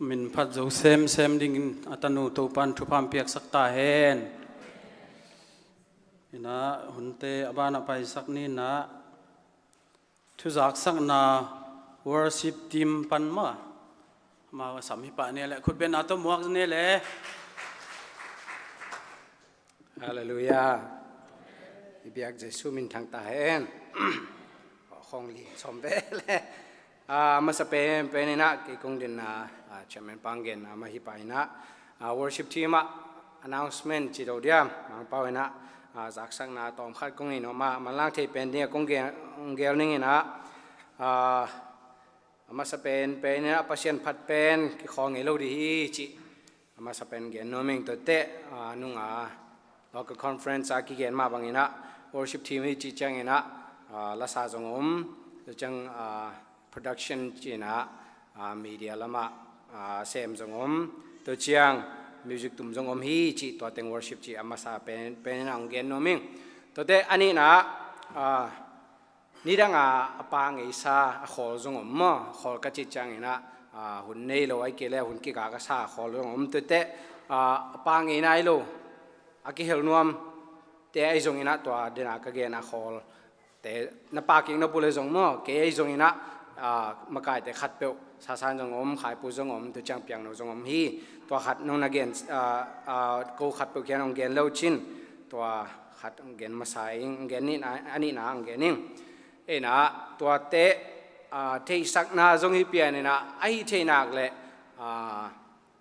Min phat zo semsem dingin a tanu Topan thupha piaksak ta hen. Ina hunte a banah paisak ni ina thuzaksakna worship team pan mah. Amau a sam hi pah ni le khutbetna tawh muak ni le. Halleluiah. I biak Jesu min thang ta hen. Khong ling sawm ve le. A masa pen pen ina kei kong dinna, a, chairman pang genna mah hi pah ina, a, worship team ah announcement ci do diam, Mangpau ina, a, zaksakna tawm khat kong ina mah manlang thei pen ding a kong gen, kong gel ning ina, a, a masa pen pen ina Pasian phat pen kikhawng ei lo di hi ci. A masa pen gen nuam ing. Tuate, a, nunga local conference a kigen mah bang ina worship team hi ci ciang ina, a, lasa zong om, tu ciang, a, production ci ina, a, media lama, a, sem zong om, tu ciang music tum zong om hi ci, tua teng worship ci a masa pen pen ina hong gen nuam ing. Tuate a nihna, a, nidanga a pa ngeisa a khawl zong om maw, khawl ka ci ciang ina, a, hun nei lo ai kei le hun kikak a sa a khawl zong om. Tuate, a, a pa ngei nai lo a kihel nuam te ai zong ina tua dena ka gen a khawl te na pa kik na pu le zong maw, kei ai zong ina, a, makaite khatpeuh sasan zong om, khaipu zong om, tu ciang piangno zong om hi. Tua khat nong na gen, a, a, ko khatpeuh kian hong gen lo cin, tua khat hong gen masa ing, hong gen nihna, a nihna hong gen ing. Ina tuate, a, theihsakna zong hi pian ina a hi thei nak le, a,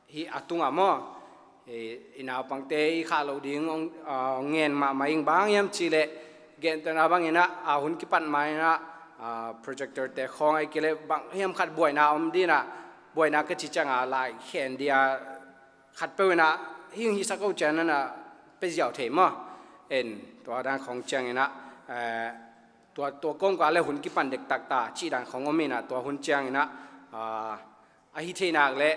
hi a tungah maw, i, i naupangte i khah loh ding hong, a, hong ngen mahmah ing. Bang hiam ci le gentehna bang ina, a, hun kipat ma ina, a, projector te khawng ai kei le bang hiam khat buaina om dina, buaina ka ci cianga lai khen dia khatpeuh ina hing hi sak o cian ina pe ziau thei maw. En tua dan khawng ciang ina, eh, tua, tua kawmkal le hun kipan dektak ta cih dan khawng om ina tua hun ciang ina, a, a hi thei nak le,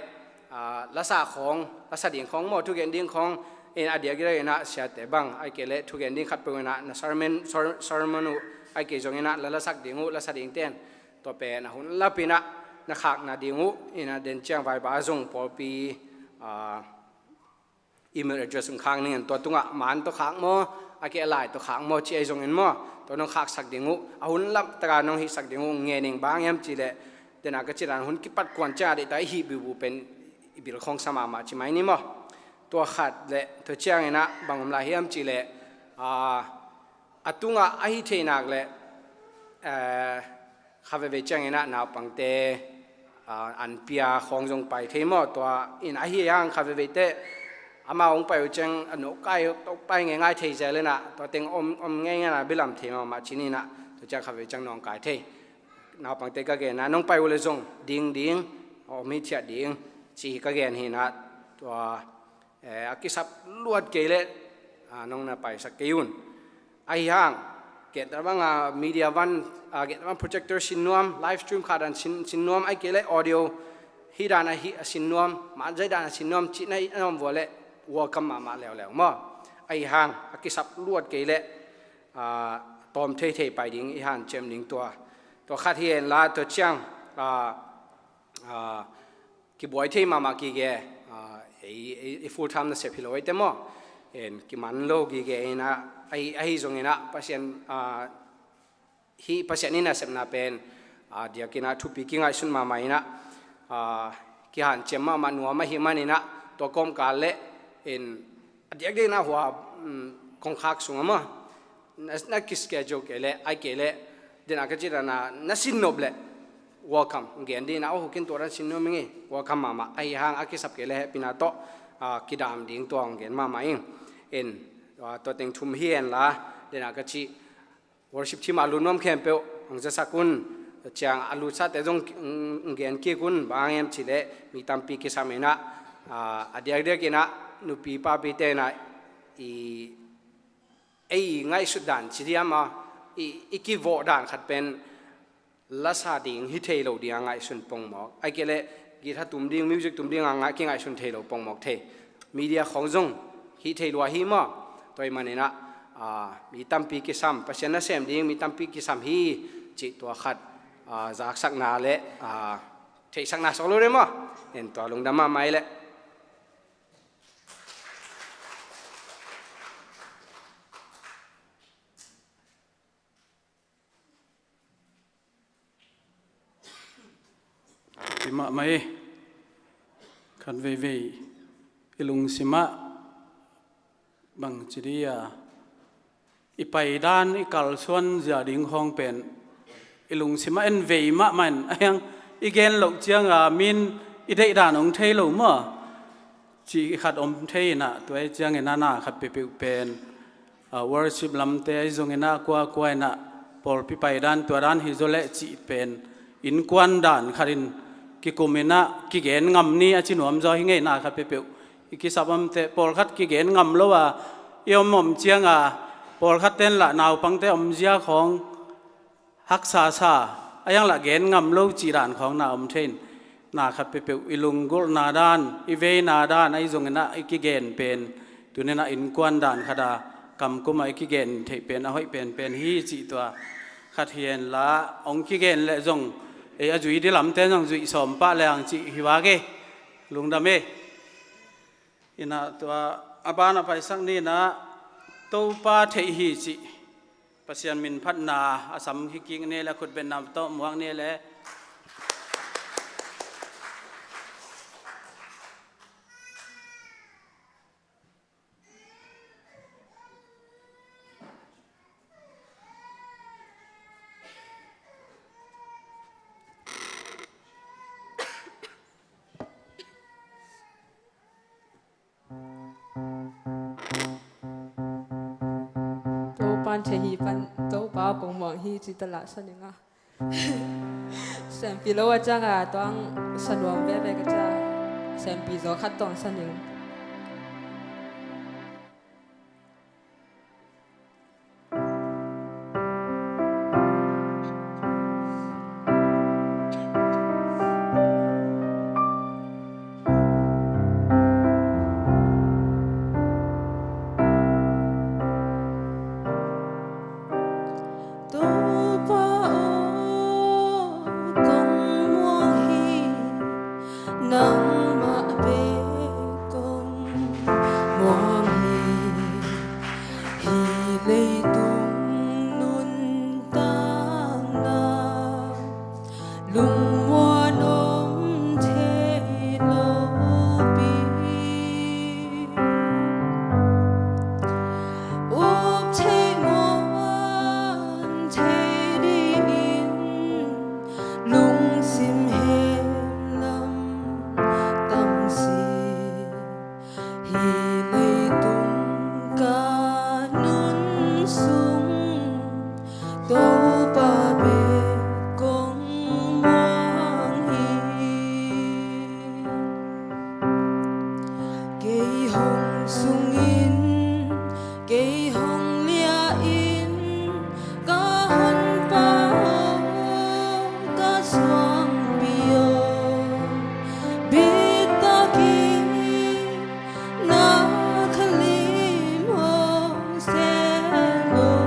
a, lasa khawng, lasa ding khawng maw, thugen ding khawng, in a diakdiak ina siate bang ai kei le thugen ding khatpeuh ina na sermon, ser-, sermon uh ai kei zong ina la lasak ding uh, lasa ding ten tua pen a hun lap ina na khakna ding uh ina den ciang vaiba zong pawlpi, a, email address hong khak ning in tua tungah man tawh khak maw, a kei a lai tawh khak maw ci ai zong in maw, tua nong khaksak ding uh, a hun lap taka nong hihsak ding uh ngen ing. Bang hiam ci le dena ka ci dan hun kipat kuan ciang a deihta i hih bubu pen i bil khawng sa mahmah ci mai ni maw. Tua khat le tua ciang ina bang om lai hiam ci le, a, a tungah a hi thei nak le, eh, kha veve ciang ina naupangte, a, an pia khawng zong pai thei maw, tua in a hi hang kha veve te amau hong pai uh ciang a nawkai uh tawh pai ngeingai thei zel ina tua teng om, om ngeingai na bilam thei mahmah ci ni ina tua ciang kha veve ciang nawngkai thei. Naupangte ka gen a nong pai uh le zong ding ding, om hi thiat ding ci hi ka gen hi ina tua eh, a kisap luat kei le, ah, nong na paisak kei un. Ahi hang, gentehna banga media van, ah, gentehna bang projector sin nuam, live stream khat dan sin, sin nuam, ai kei le audio hi dan a hi a sin nuam, manzai dan a sin nuam, cihna i a nuam vua le welcome mahmah leuleu maw. Ahi hang, a kisap luat kei le, ah, tawm theithei pai ding i hanciam ding tua. Tua khat hi en la, tua ciang, ah, ah, kibuai thei mahmah kige, ah, ei, ei, ei full time nasep hi lo eite maw. En kiman lo kige ina, ahi, ahi zong ina, Pasian, ah, hi Pasian ina sepna pen, ah, diak ina thupi kingaihsun mahmah ina, ah, kihanciam mahmah nuam ahi man ina, tua kawmkal le, en, a diakdiak ina hua, um, kongkhak sungah maw. Na, na kischedule kei le, ai kei le, dena ka ci dana, na sin nop le, welcome. Gen dina, oh, hukin tua dan sin nop mingi, welcome mahmah. Ahi hang a kisap kei le, hehpihna tawh, ah, kidam ding tua hong gen mahmah ing. En, ah, tua teng thum hi en la, dena ka ci, worship team a lut nuam khempeuh hong zasak un, ciang a lutsate zong, mm, hong gen kik un, bang hang hiam ci le, mi tampi kisam ina, ah, a diakdiak ina, nupi papite ina, i, ei ngaihsut dan ci diam a, i, i kivawh dan khat pen lasa ding hi thei lo ding a ngaihsun pongmawk. Ai kei le guitar tum ding, music tum ding a ngai, kingaihsun thei lo pongmawk thei. Media khawng zong hi thei lua hi maw. Tua ahih manin ah, ah, mi tampi kisam, Pasian nasem ding mi tampi kisam hi cih tua khat, ah, zaksakna le, ah, Theihsakna suak lo ding maw? En tua lungdam mahmah ei leh. Hi mahmah ei. Khat veivei i lungsimah bangci dia i paidan i kalsuan zia ding khawng pen i lungsimah en vei mahmah in a hiang i gen loh cianga min i deihdan hong thei lo maw? Cih khat om thei inah tua i ciangin a na khat peuhpeuh pen, a, worship lamte ahi zongin ah kuakua inah pawlpi paidan tua dan hi zaw leh cih pen innkuan dan khatin kikum inah kigen ngam ni a ci nuam zaw hi ngei na khat peuhpeuh. I kisap omte pawlkhat kigen ngam lo a i om om cianga pawlkhat ten lah naupangte omzia khawng haksa sa a iang lah gen ngam lo cih dan khawng na om thei in na khat peuhpeuh i lunggulhna dan i veina dan ahi zongin ah i kigen pen tuninah innkuan dan khata kamkuma i kigen theih pen a hoih penpen hi cih tua khat hi henla hong kigen leh zong ei a zui di lamte zong zuih sawm pah leng cih hi vak e. Lungdam e. Inah tua a ban a paisak ni inah Topa theih hi cih Pasian min phatna a sam hi kik ni le khutbetna tawh muak ni le. Topa in thei hi pan Topa kong muang hi ci ta lah sa ning a. Siampi lo a cianga tuang sa nuam veve ka cia. Siampi zaw khat tuang sa ning. Topa aw, kong muang hi, nangmah bek kong muang hi. Hih leitung nuntakna lungmuan om thei lopi, up thei muan thei dingin lungsim hehlam tam si. Hih leitung ka nun sung Topa bek kong muang hi. Kei hong sungin, kei hong liahin, ka Honpa aw, ka Suangpi aw, bitak in na khalim hong sem aw.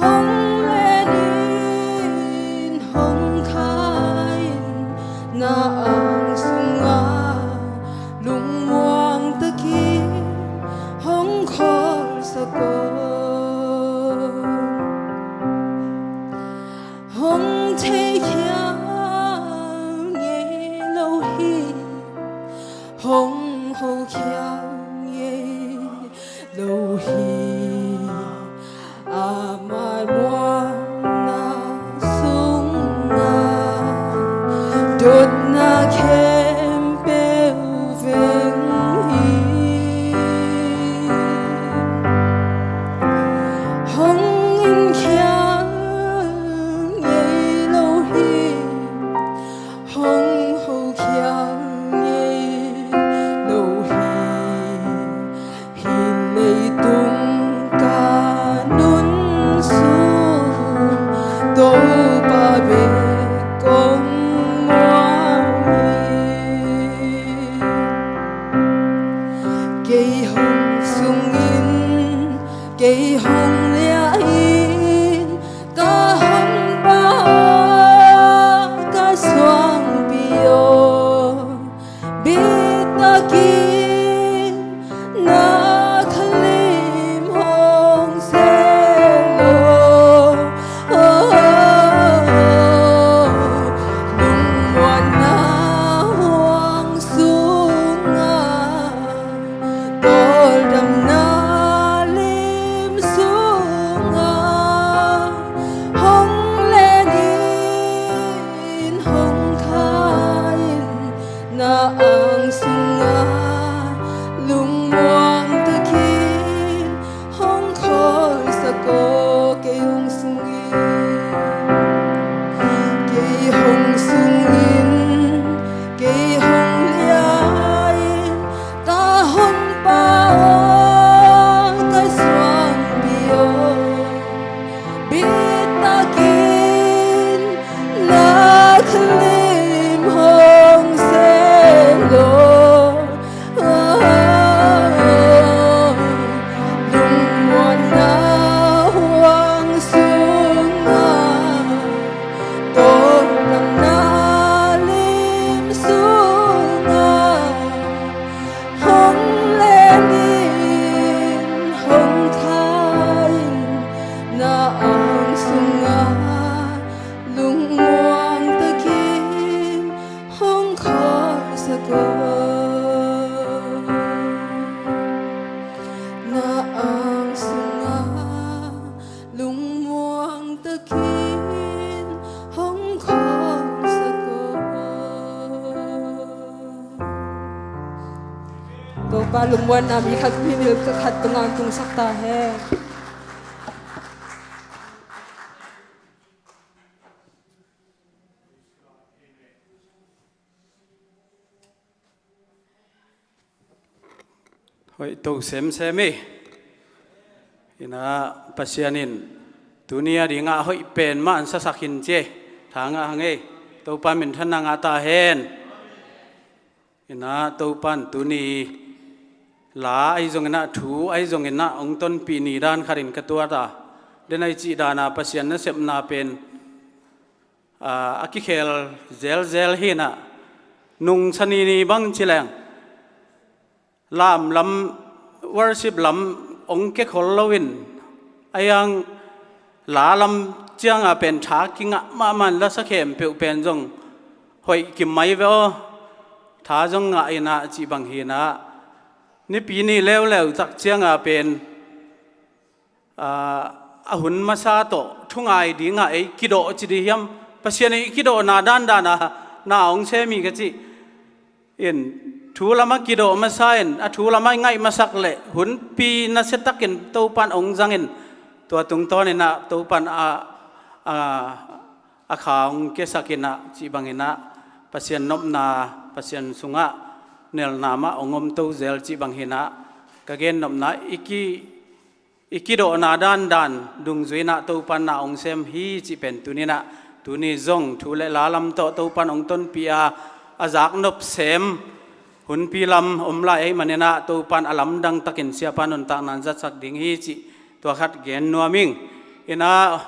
Hong len in, hong kha in, na ang sungah lungmuang takin hong khawlsak aw. Hong theikhia ngei lo hi, hong hokhia ngei lo hi. Ama muanna sungah dotna khempeuh veng hi. Hong in khial ngei lo hi, hong hokhia ngei lo hi. Hih leitung ka nun sung Topa bek kong muang hi. Kei hong sung in, kei hong liah in, ka Honpa aw, ka suangpi aw. Bitak in na khalim hong sem aw. Lungmuanna huang sungah, tawldamna lim sungah, hong len in, hong kha in, na ang sungah lungmuang takin hong khawlsak aw. Kei hong sung in, kei hong sung in, kei hong liah in, ka Honpa aw, ka suangpi aw. Bitak in na khalim hong sem aw. Lungmuanna huang sungah, tawldamna lim sungah, hong len in, hong kha in, na ang sungah lungmuang takin hong khawlsak aw. Na ang sungah lungmuang takin hong khawlsak aw. Topa lungmuanna mi khat, mi mil khat tungah tungsak ta hen. Hoih to semsem hi. Inah Pasian in tuni a dingah hoih pen mah an sasak hin ci. Tha ngah hang ei. Topa minthanna ngah ta hen. Inah Topan tuni la ahi zong inah thu ahi zong inah hong tonpih ni dan khatin ka tuat a. Den ahi cih dana Pasian nasepna pen a, a kikhel zelzel hinah nungsa nini bang ci leng lam lam worship lam hong kekhol loin a yang la lam cianga pen tha kingah mahmah in lasa khempeuh pen zong hoih kim mai ve aw. Tha zong ngah inah cih bang hinah nipi ni leuleu tak cianga pen a, a hun masa tawh thungai dingah ei kidawh ci di hiam? Pasian ei kidawhna dandana na hong sem hi ka ci. In thu lamah kidawh masa in a thu lamah i ngaih masak leh hunpi nasiatakin Topan hong zangin tua tungtawn inah Topan a, a, a kha hong kesak inah cih bang inah Pasian nopna Pasian sungah nelna mah hong om to zel cih bang hinah ka gen nopna i ki I kidawhna dandan dungzui inah Topan na hong sem hi cih pen tuni inah tuni zong thu le la lam tawh Topan hong tonpih a a zaknop sem hunpi lam om lai ahih maninah Topan a lamdang takin siapa nuntakna zatsak ding hi cih tua khat gen nuam ing. Inah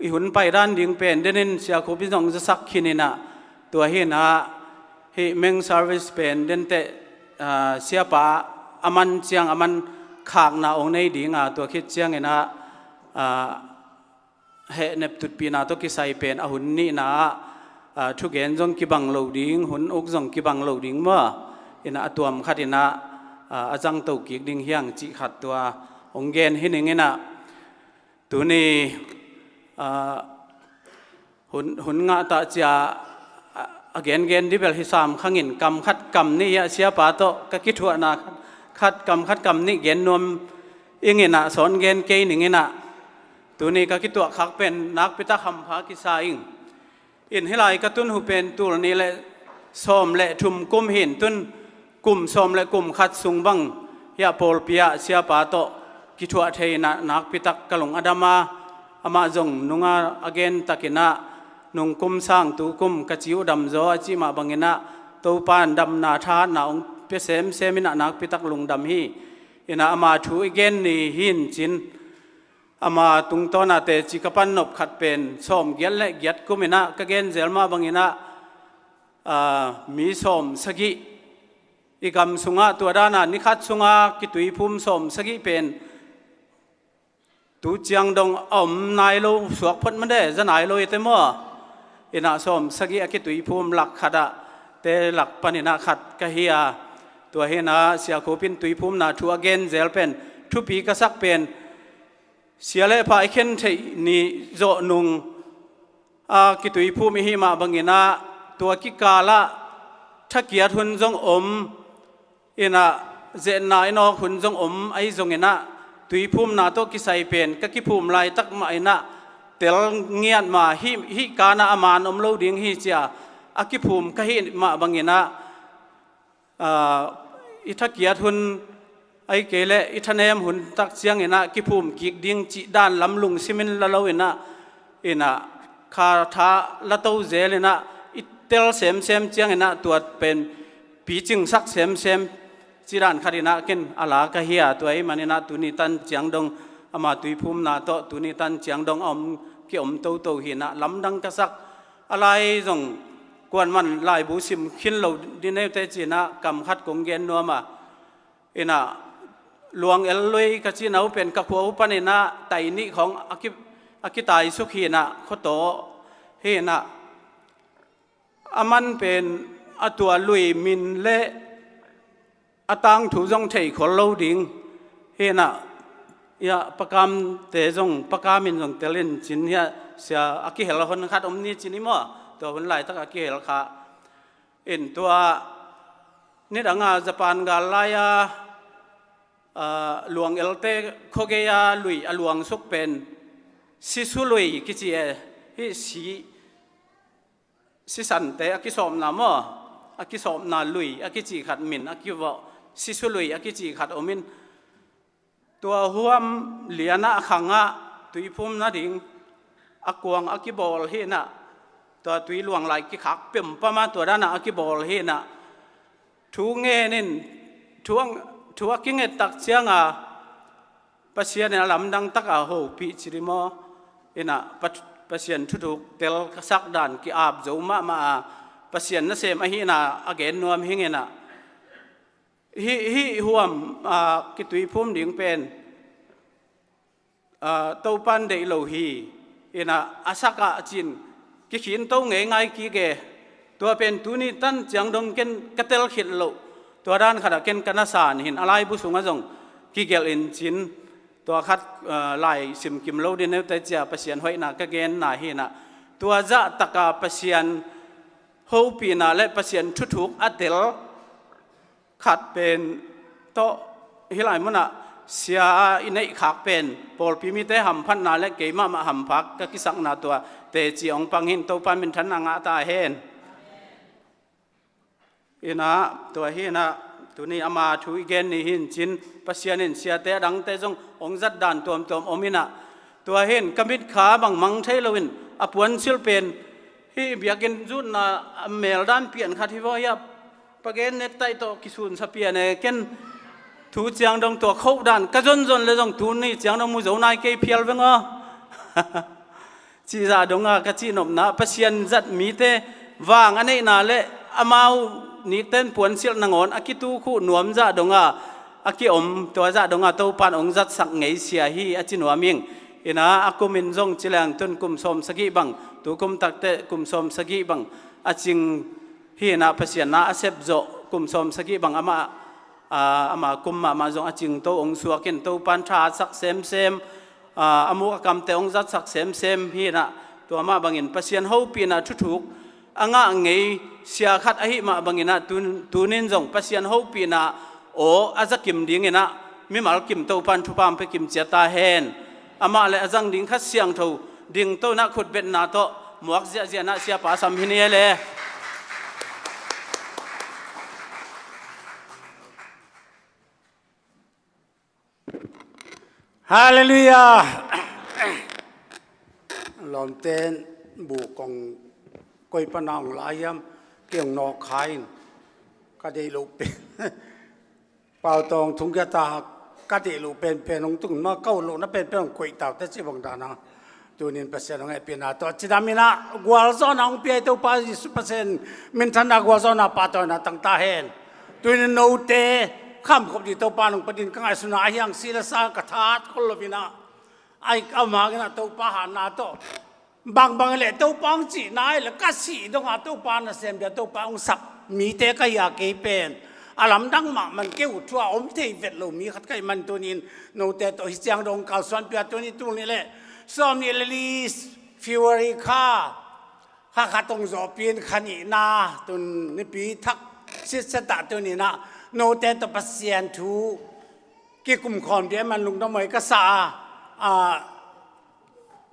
i hun paidan ding pen denin Sia Khup in zong zasak khin inah, tua hi inah hih meng service pen denteh, ah, siapa a man ciang a man khakna ong nei dinga, tua khit ciang inah, ah, hehnep tutpihna tawh kisai pen a hun nihna ah, ah, thugen zong kibang lo ding, hun uk zong kibang lo ding maw? Inah a tuam khat inah, ah, a zangto kik ding hiang cih khat tua ong gen hi ning inah. Tuni, ah, hun, hun ngah ta cia, ah, a gengen dibel hi sam khangin kam khat kam nih ah siapa tawh ka kithuahna khat, khat kam khat kam nih gen nuam ing inah, sawn gen kei ning inah. Tuni ka kituah khak pen nakpitak hampha kisa ing. In hih lai ka tun uh pen tul nih le sawm le thum kum hi in, tun kum sawm le kum khat sung bang hiah pawlpi ah siapa tawh kithuah thei inah nakpitak ka lung a dam a, amah zong nunga a gen tak inah nung kum sang tu kum ka ci uh dam zaw a cih mah bang inah Topa in damna thahatna ong pia semsem inah nakpitak lungdam hi. Inah ama thu i gen ni hi in cin, ama tungtawn a teci ka pan nop khat pen sawm giat le giat kum inah ka gen zel mah bang inah, ah, mi sawm sagih i gam sungah tua dan a ni khat sunga kituiphum sawm sagih pen tu ciang dong a om nai lo, suak phot mah de, za nai lo i te maw? Inah sawm sagih a kituiphum lak khat ah te lak pan inah khat ka hi a, tua hi inah Sia Khup in tuiphumna thu a gen zel pen thupi ka sak pen, sia le pha i khen theih ni zawh nung a kituiphum i hih mah bang inah, tua kikal ah thakiat hun zong om inah, zetna i nawk hun zong om ahi zong inah, tuiphumna tawh kisai pen ka kiphum laitak mah inah tel ngiat mah, hih, hih kan ah a man om lo ding hi cia a kiphum ka hih mah bang inah, ah, i thakiat hun, ahih kei leh i thanem hun tak ciang inah kiphum kik ding cih dan lam lungsim in la lo inah, inah kha tha la to zel inah i tel semsem ciang inah tua pen picingsak semsem cih dan khat inah ken a la ka hi a, tua ahih man inah tuni tan ciang dong ama tuiphumna tawh tuni tan ciang dong a om, ki om toto hi inah lamdang ka sak. A lai zong kuan man laibu sim khin lo di neute ci inah kam khat kong gen nuam a, inah Luang El lui ka cihna uh pen ka khua uh pan inah tai nih khawng a ki, a kitaisuk hi inah, khuataw hi inah, a man pen a tua lui min le a tangthu zong thei khol lo ding hi inah, ya, Pa Kamte zong, Pa Kam in zong tel in cin hiah sia a kihel hon khat om ni cin i maw? Tua hun laitak a kihel kha in tua nidang a Japan gal lai a, ah, Luang Elte khuagei a lui a luangsuk pen Sisu lui kici e, hih si sisante a kisawpna maw, a kisawpna lui a kici khat min a kivawh, Sisu lui a kici khat om in, tua huam lian ah a khang ah tuiphum nading a kuang a kibawl hi inah, tua tui luang lai kikhak pempam a tua dan ah a kibawl hi inah, thu ngen in, thu a, thu a kinget tak ciang a Pasian in a lamdang tak a hopih ci di maw? Inah Pa, Pasian thuthuk tel ka sak dan ki-ap zo mahmah a, Pasian nasem ahihna a gen nuam hi ing inah. Hih, hih huam, ah, kituiphum ding pen, ah, Topan deih lo hi inah, a sak ah cin kikhin to ngeingai kik e. Tua pen tuni tan ciang dong ken ka tel khit loh, tua dan khat ah ken ka na san hi in, a laibu sungah zong kigelh in cin, tua khat, ah, lai simkim lo di neute cia Pasian hoihna ka genna hi inah, tua zah tak a Pasian hopihna le Pasian thuthuk a tel khat pen tawh hih lai munah sia i neih khak pen pawlpi mite hamphatna le keimah mah hampha ka kisakna tua teci ong pang hi in, Topa minthanna ngah ta hen. Inah, tua hi inah, tuni ama thu i gen ni hi in cin, Pasian in siate a dangte zong ong zat dan tuamtuam om inah, tua hi in ka mitkha bang mang thei lo in a puansilh pen hih biakinn zutna a mel dan pian khat hi vaw hiah, Pa Gen nettaih tawh kisunsa pian e, ken thu ciang dong tua khoh dan ka zonzon le zong tuni ciang dong mu zo nai kei phial veng aw. Cih zah donga ka cihnopna, Pasian zat mite vang a neihna le amau nikten puansilh nangawn a kitukhuh nuam zah donga a kiom, tua zah donga Topan hong zatsak ngei sia hi a ci nuam ing. Ina a kumin zong ci leng tun kum sawm sagih bang, tu kum takteh kum sawm sagih bang a cing hi. Ina Pasian na a sep zawh kum sawm sagih bang amah, aa, ama kum mahmah zong a cingto hong suakin Topan tha a sak semsem, aa, a muk a kamte hong zatsak semsem hi. Ina tua mah bangin Pasian hopihna thuthuk a ngah ngei sia khat ahi mah bangin ah tun-, tunin zong Pasian hopihna aw a zakim dingin ah mimal kim Topan thupha hong pia kim cia ta hen. Amah le a zang ding Kha Siangtho dingto in ah khutbetna tawh muak ziahziah in ah siapa sam hi ni e le. Halleluiah. Lawmten bu kong koi pana hong la hiam? Kei hong nawk kha in ka deih loh pen Pau Tawng thung kia ta ka deih loh penpen hong tung ma ka ut lohna penpen hong koih taute ci bang dana. Tunin Pasian hong hehpihna tawh cidam in ah gualzawhna hong pia i Topa Jesu Pasian minthanna gualzawhna pahtawina tang ta hen. Tunin note khamkhop dih Topa nong patin ka ngaihsuna ahi hang si le sa ka that khol lo in ah, ai ka mangin ah Topa hanna tawh bangbang le Topa hong cihna ai le ka sih donga Topa nasem dia Topa hong sap mite ka hi a kei pen a lamdang mahmah kei uh thu a om thei vet lo mi khat ka hih man tunin note tawh hi ciang dong kalsuan pia tuni tul nih le sawm nih le li February kha kha khat hong zawhpih in kha nihna tun nipi thak sitset ah tunin ah note tawh Pasian thu kikum khawm dih man lungdam huai ka sa a, a,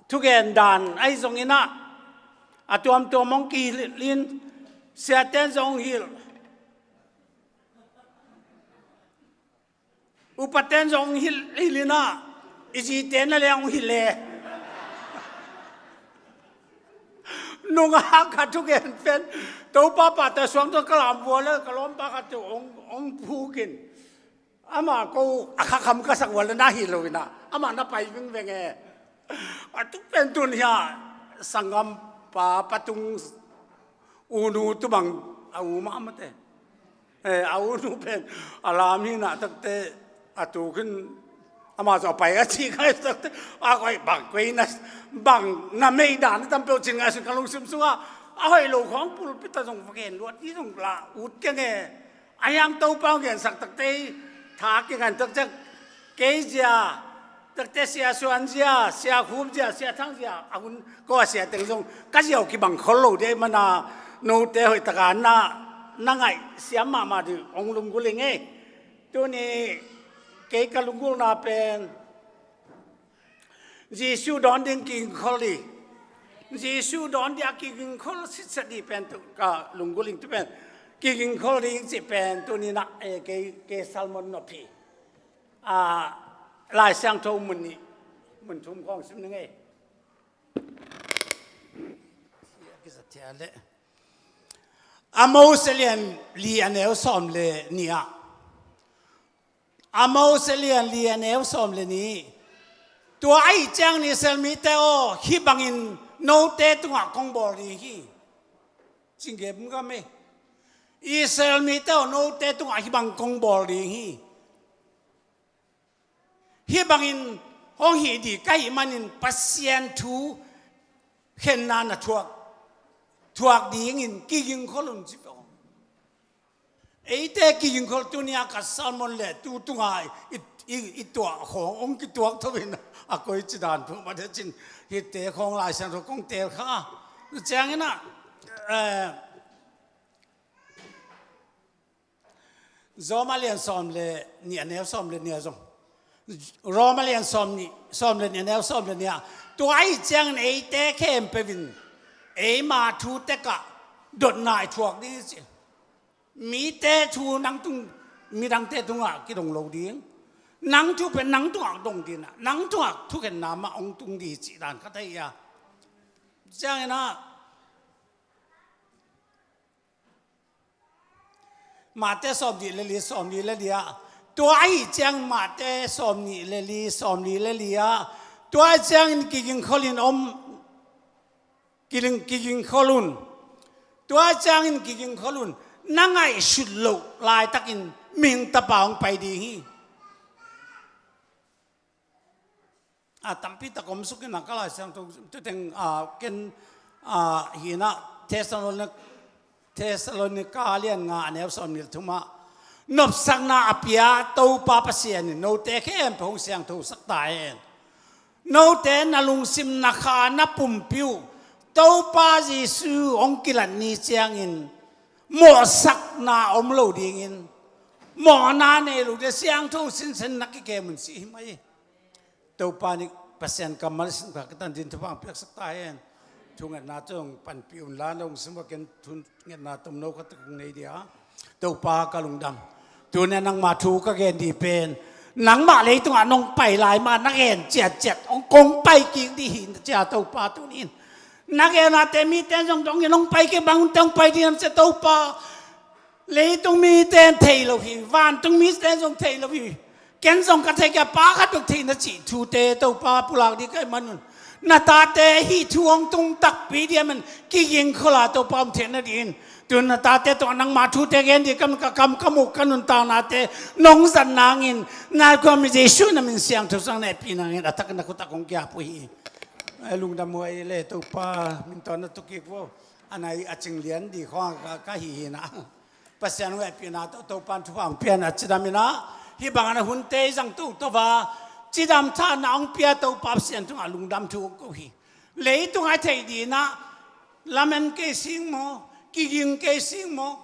thugen dan ahi zongin ah a tuamtuam hong kihilh in siaten zong hong hilh. Upaten zong hong hilh, hilh in ah i zite na le hong hilh le. Nungak a thugen pen Topa pahtawi suang tawh ka lam vua le ka lawmpa khat tawh hong, hong phuk in. Amah ko a khakham ka sak vua le na hilh lo in ah amah na pai vingveng e. A tuk pen tun hia sanggampa patung unu tu bang a u mahmah te. Eh, a unu pen a lam hi na takte a tukin ama zaw pai a ci kai takte a koi bang koi na bang na mei dan tam peuh cin ngai sin ka lungsim sunga a hoi lo khong pulpit a zong va gen luat hi zong la ut keng e. A hiang Topa hong gensak takte tha kingan takte kei zia takte sia suan zia, sia khum zia, sia thang zia, a hun ko a sia teng zong ka ziau kibang khol lo dei mana note hoih taka na, na ngaih siam mahmah dih hong lunggulh ing ei. Tuni kei ka lunggulhna pen Jesu dawn ding kigingkhol dih. Jesu dawn dih a kigingkhol sitset dih pen tu ka lunggulh ing tu pen kigingkhol dih cih pen tuni na, eh, kei, kei sermon nop hi. A, Lai Siangtho mun nih, mun thum khawng sim ning ei. Amos lian li a neu sawm le nih ah. Amos lian li a neu sawm le nih. Tua ahih ciangin Israel mite aw, hih bangin note tungah kong bawl ding hi. Cing gem gam ei. Israel mite aw, note tungah hih bang kong bawl ding hi. Hih bangin hong hih dih ka hih manin Pasian thu khenna na thuak, thuak dingin kigingkhol un ci ve aw. Eite kigingkhol tuni a ka sermon le tu tunga i, i, i tuah khawng hong kituak tho in a koi ci dan phu mah te cin hihte khawng Lai Siangtho kong teel kha. Ciangin ah, eh, Roma lian sawm le nih a neu sawm le nih a zong. Roma lian sawm nih, sawm le nih a neu sawm le nih ah. Tua ahih ciangin eite khempeuh in eima thu tekah dotna i thuak ding hi ci. Mite thu nang tung, midangte tungah kidong lo ding. Nang thu pen nang tungah dong ding a, nang tungah thukhenna mah hong tung ding hi cih dan khat ahi a. Ciangin ah, Mate sawm nih le li, sawm nih le li ah. Tua ahih ciang Mate sawm nih le li, sawm nih le li ah. Tua ciangin kigingkholin om, kiling kigingkhol un. Tua ciangin kigingkhol un. Na ngaihsut loh laitakin mihing tapa hong pai ding hi. A tampi tak om sukin a ka Lai Siangtho tuteng a ken a hinah Thessalonik Thessalonika lian nga a neu sawm nih le thumah nopsakna a pia Topa Pasian in note khempeuh hong siangthosak ta hen. Note na lungsim na kha na pumpi uh Topa Jesu hong kilat ni ciangin mawhsakna om lo dingin mawhna nei lo ding siangtho sinsen na kikem un si hi mai. Topa nih Pasian kammal sin ka kitan din thupha piaksak ta hen. Thungetna tawh panpih un la nong sum a ken thungetna tomno khat kong nei dia. Topa ka lungdam. Tuni a nangma thu ka gen dih pen nangmah leitungah nong pai lai ma na gen ciatciat hong kong pai kik dih hi cia Topa tuni in. Na gen a te mite zong dong in hong pai kik bang un te hong pai dih nam cia Topa. Leitung mite in thei lo hi, vantung mite in zong thei lo hi. Ken zong ka thei kei a pa khat bek thei na cih thute Topa pulak dih ka hih manun na tate hih thu hong tung takpi dih a man kigingkhol a Topa om thei na dih in. Tun na tate tawh nangma thute gen dih ka man ka kam ka muk ka nuntaknate nong zat nangin na kuami Jesu na min siangtho sang na hehpih nangin a thak na khutak hong kiap uh hi. Lungdam huai le Topa min tawh na tukik vo. A nai a cing lian dih khawng ka, ka hi hi na. Pasian hong hehpihna tawh Topan thupha hong pian a cidam in ah hih bangin a hunte i zang toto va cidam thahatna hong pia Topa Pasian tungah lungdam thu hong ko hi. Leitung a i theih dih in ah lamen kei sing maw, kiging kei sing maw,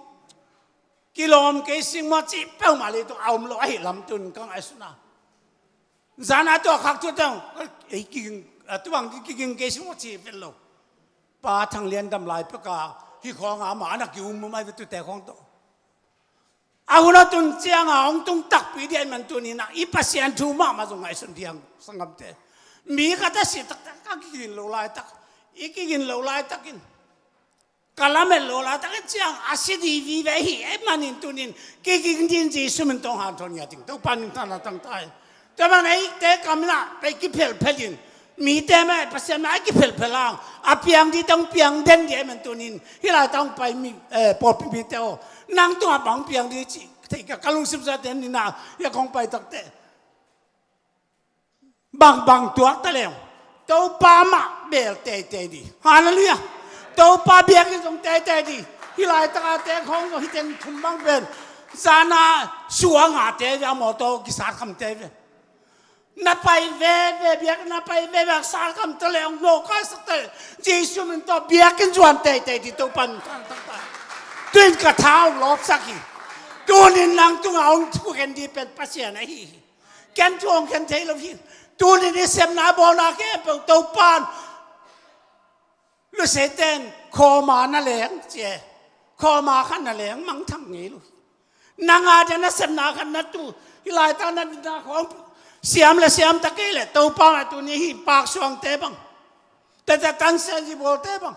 kilawm kei sing maw cih peuhmah leitung a om lo ahi lam tun ka ngaihsun a. Zan a tua khak thu teng ei kiging a tubang kiging kei sing maw cih vet lo. Pa Thang Lian dam lai peka hih khawng a mah a na ki-um mai ve tute khawng tawh. A hun a tun ciang a hong tung takpi dih a i man tuni in ah i Pasian thu mahmah zong ngaihsun dih hang sanggamte. Mi khat a si taktak ka kigin lo laitak i kigin lo laitakin ka lamet lo laitakin ciang a si dih vive hi. Ei manin tunin kiging din Jesu min tawh hanthawn ngiat ding Topa min tana tangtai. Tua man eite kam in ah pei kiphelphel in mite mah Pasian mah a kiphelphel hang a piang dih tawh piang den dih a man tunin hih lai tawh pai mi pawlpi mite aw nang tungah bang piang dih cih thei ka ka lungsim sa ten ni na hia kong pai takte. Bangbang tuak ta leng Topa mah bel teitei dih. Halleluiah. Topa biakinn zong teitei dih. Hih laitaka te khawng zong hih teng thum bang pen zana suangate ve a mawtaw kisat khamte ve. Na pai veve biak na pai veve a sat khamta le hong nawkaisak ta le Jesu min tawh biakinn zuan teitei dih Topa min tawh taktak. Tuin ka tha hong lawpsak hi. Tunin nang tungah hong thugen dih pen Pasian ahi hi. Ken thu hong khen thei lo hi. Tunin i sepna bawlna khempeuh Topan lusei ten khawma na leng cie khawma khat na leng mangthang ngei lo hi. Nang a dia na sepna khat na tu hih laitaka na dinna khawng siam le siam ta kei le Topa mah tuni hih paksuangte bang tete tansian zibawlte bang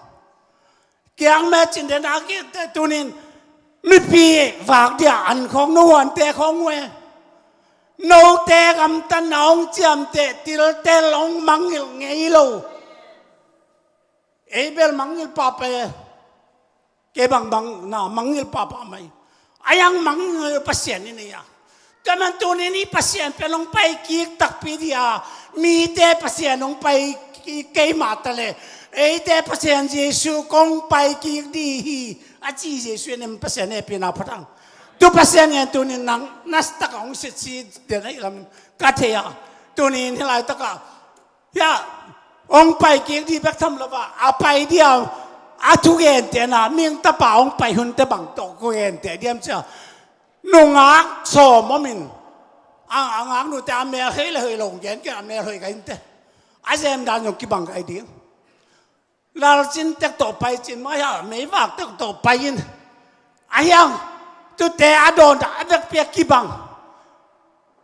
kiang me cin den a kikte tunin mipi vak dia an khawng no huante khawng uh e. Note gamtatna hong ciamteh tiltel hong mangngilh ngei lo. Ei bel mangngilh pahpah e. Kei bangbang na mangngilh pahpah mai. A yang mangngilh Pasian i nei a. Tua man tunin i Pasian pen hong pai kik takpi dih a mite Pasian hong pai kik kei mah ta le eite Pasian Jesu kong pai kik dih hi a ci Jesu in em Pasian hehpihna phat hang. Tu Pasian ngen tunin nang nastak a hong sitsi den ahi lam ka thei a. Tunin hih laitaka hia hong pai kik dih bek tham lo va a pai dih a a thugente na mihing tapa hong pai hunte bang tawh ko gente diam cia. Nungak sawm om in a ngaknute a mel hei le hei lo gen ke a mel hei ka hinte. A zem dan zong kibang kai ding. Lalcin tek tawh pai cin mah hia meivak tek tawh pai in a hiang tute a dawn a vekpi a kibang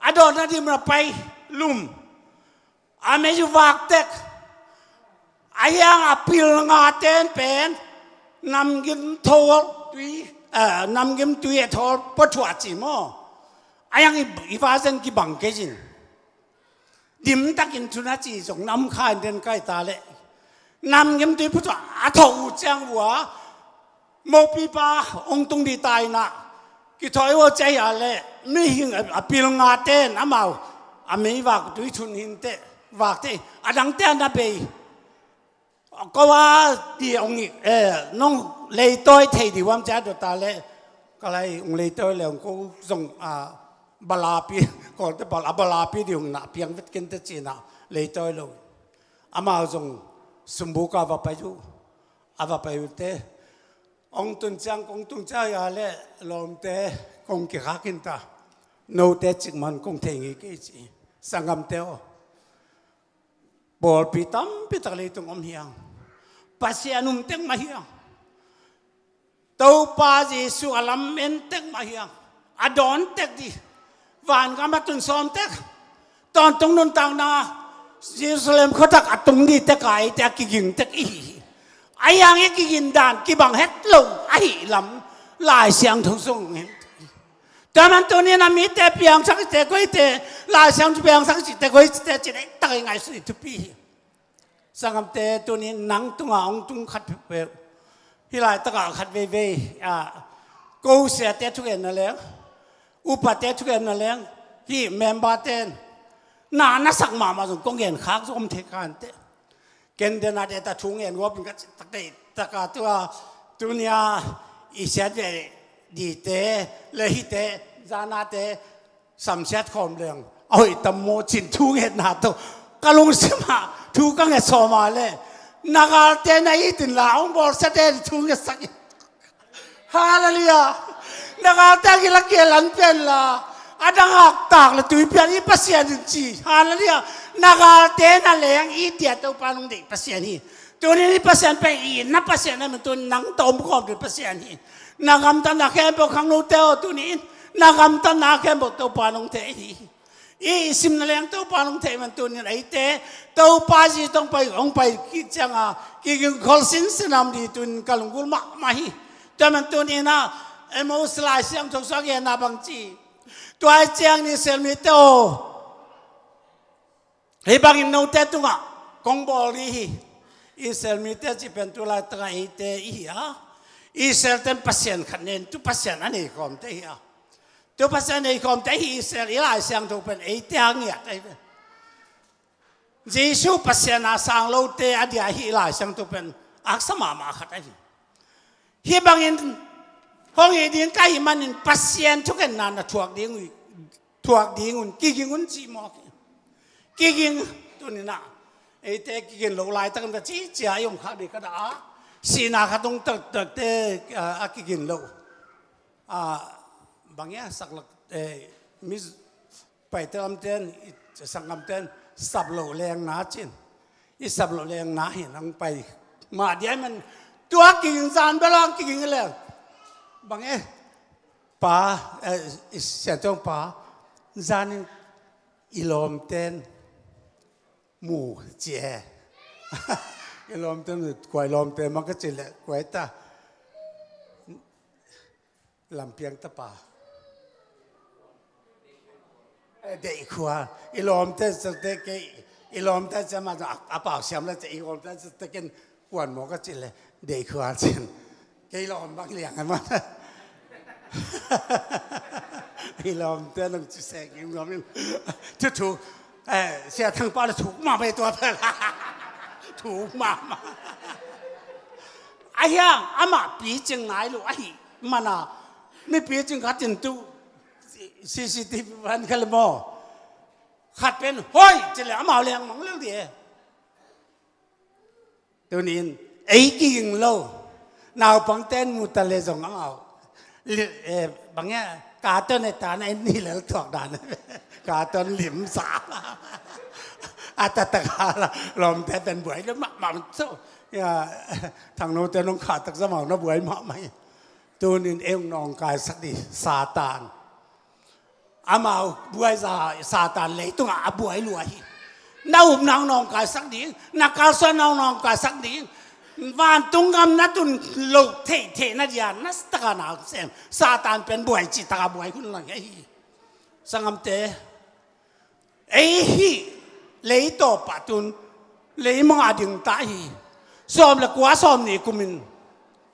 a dawn a dim na pai lum. A mei uh vak tek a hiang a pil nga ten pen namgim thol tui namgim tui a thol pua thuah ci maw. A hiang i vazen kibang kei zin. Dimtakin thu na ci zong na om kha in den kai ta leh, namgimtui phu tawh a thawh uh ciang uh a, mopipa hong tung dih ta in ah, kithawi uh a ciah hi a leh, mihing a pilnga ten amau a meivak tui thun hinteh, vakte, a dangte a na bei. Ko a di hong i, eh, nong leitawi thei dih uam ciah dot a leh, ka lai hong leitawi leh hong ko zong a balapi, Kawlte bal a balapi dih hong na piang vet kente ci-in ah leitawi lo. Amau zong sumbuka va pai uh, a va pai uhte. Hong tun ciang, kong tun ciang a leh lawmte kong kikhak in ta. Note cikmah kong thei ngei kei ci. Sanggamte aw. Pawlpi tampi tak leitung om hiang. Pasian um tek mah hiang. Topa Jesu a lam en tek mah hiang. A dawn tek dih. Vangam a tun sawm tek. Tawntung nuntakna Jerusalem khuatak a tung dih tek a eite a kiging tek i hi hi. A hiang i kigin dan kibang het lo ahi lam Lai Siangtho sung in. Tua man tunin a mite piangsak i te koi te, Lai Siangtho piangsak i te koi te ci dei tak i ngaihsun i thupi hi. Sanggamte, tunin nang tunga hong tung khat peuh. Hih laitakah khat veivei, ah, ko siate thugenna leng, upate thugenna leng, hih member ten na na sak mahmah zong kong gen khak zong om thei kha inteh. Ken dena te ta thu ngen gawp in ka cih tak tei taka tua tunia i siat ve dite le hihte zanate samsiat khawm leng a hoih tam maw cin thu ngetna tawh ka lungsimah thu ka nget sawm a le na galte na it inla hong bawlsiate thu ngetsak in. Hallelujah. Na galte a gil a kial an pian la a dang haktak le tui pian i Pasian in ci. Hallelujah. Na galte na leng i tia Topa nong deih Pasian hi. Tunin i Pasian pen i na Pasian a min tun nang tawm khawm ding Pasian hi. Na gamtatna khempeuh khangnote aw tunin na gamtatna khempeuh Topa nong thei hi. I, i simna leng Topa nong thei man tunin eite Topa Jesu tawh hong pai, hong pai kik cianga kigingkhol sinsin a om ding tunin ka lunggulh mahmah hi. Tua man tunin a Amos Lai Siangtho sua genna bang ci. Tua ciang ni Israel mite aw. Hih bangin note tungah kong bawl ding hi. Israel mite cih pen tu laitaka eite i hi a. Israel ten Pasian khat nen tu Pasian a nei khawmte hi a. Tu Pasian a nei khawmte hi Israel i Lai Siangtho pen eite a ngiat ahi ve. Jesu Pasian a sang lote a dia hi i Lai Siangtho pen aksa mahmah khat ahi. Hih bangin hong hih ding ka hih manin Pasian thugenna na thuak ding uh, thuak ding un, kiging un cih mawk hi. Kiging tuninah eite kigin lo laitakin va cicia i om khak ding ka dah a. Sihna khat hong taktakte a kigin lo. A, bang ia saklak, eh, mi paite lamten, i sanggamten sap loh lengna cin. I sap loh lengna hi nang pai mah dia man tua kiging zan bel ang kiging leng. Bang e pa, eh, i sian tong pa zanin i lawmten mu ci e. I lawmten mu, kua i lawmten mang ka ci le kua i ta. Lampiang tapa. Eh, deih khua. I lawmte sate kei, i lawmte sate ma a pau siam le i lawmte sate ken kuan maw ka ci le deih khua cin. Kei lawm bang liang a ma. I lawmte nang ci sek i ngam in. Thu thu. Eh, sia thang pa le thuk ma mai tua pa. Thuk ma ma. A hiang amah picing nai lo ahi mana mi picing khat in tu C C T V van kha le maw. Khat pen hoi ci le amau leng mang lel di e. Tunin ei kiging lo. Naupangten mu ta le zong amau. Bang ia katon e ta na en ni lel tuak dan. Katon lim sa. A ta ta ka la lawmte pen buai le mah mah so. Ia thangnote nong kha tak zamau na buai mah mah hi. Tunin ei hong nawngkaisak di Satan. Amau buaiza Satan leitungah a buai lua hi. Na upna hong nawngkaisak ding, na kalsuanna hong nawngkaisak ding. Vantung gam na tun loh theihtheih na dia na taka na sem Satan pen buai cih taka buai hun lang hi. Sanggamte. Ei hih Lei tawp ah tun lei mangah ding ta hi. Sawm le kua sawm nih kumin,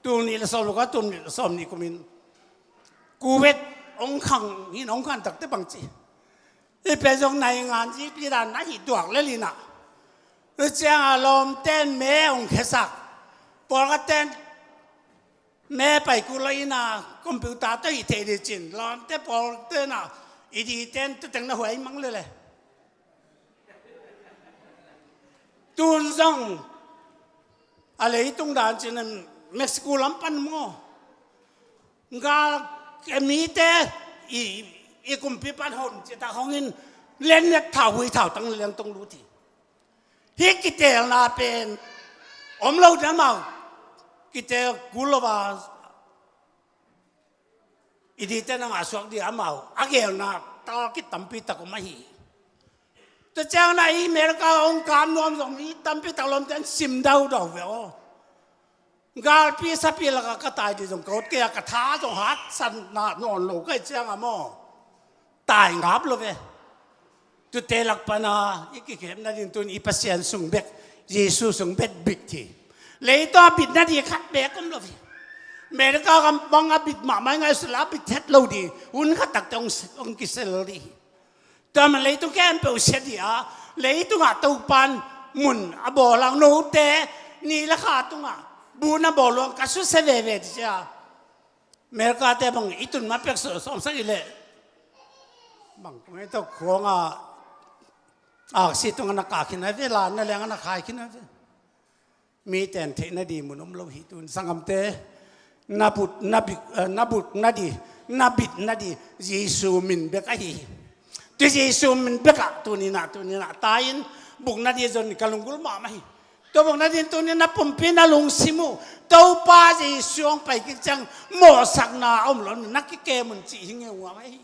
tul nih le sawm le kua tul nih le sawm nih kumin Kuwait hong khang hin, hong khang takte bang ci. Hih pen zong naingan zikpi dan na hi tuak le linah. Hih ciangah lawmten me hong khesak. Pawlkhatten me pai kul lo ina computer tawh hi thei dih cin. Lawmte pawlten ah i diten tuteng na huai mang lele. Tun zong a leitung dan cin Mexico lam pan maw. Gal mite i, i kumpi pan hon cita hongin lennet thau hui thau tang leng tong lut hi. Hih kitelna pen om lo dan mau. Kitel kul lo a i dite na ngah suak dih amau a gelna tal kitampi tak om ahi. Tua ciang na i America hong kam nuam zong mi tampi tak lawmten sim daudau ve aw. Galpi sapi lakah ka tai dih zong ka ut kei a, ka tha zong hatsatna nawn lo ka hih ciangah maw, tai ngap lo ve. Tute lak pana i kikhepna ding tun i Pasian sung bek, Jesu sung bek bit hi. Leitung a bitna ding khat bek om lo hi. America gam bang a bit mahmah i ngaihsut la a bit het lo dih, hun khat takte hong, hong kisel dih hi. Tua man leitung khempeuh sia dih a, leitungah Topan mun a bawl ang note ni le kha tungah bu na bawl luang ka susia veve dih cia. America te bang i tun ma pek sawm sak i leh bang kong ei tawh khuang a aksi tungah na kah khin a ve, lan na leng a na khai khin a ve. Mi ten theihna dih mun om lo hi tun sanggamte. Na buk na bit, eh, na bukna dih, na bitna dih Jesu min bek ahi hi. Tu Jesu min bekah tuninah, tuninah tai-in bukna dih zon ka lunggulh mahmah hi. Tua bukna dih tunin na pumpi na lungsim uh Topa Jesu hong pai kik ciang mawhsakna a om lo na kikem un cih hi ngeu ngam ahi.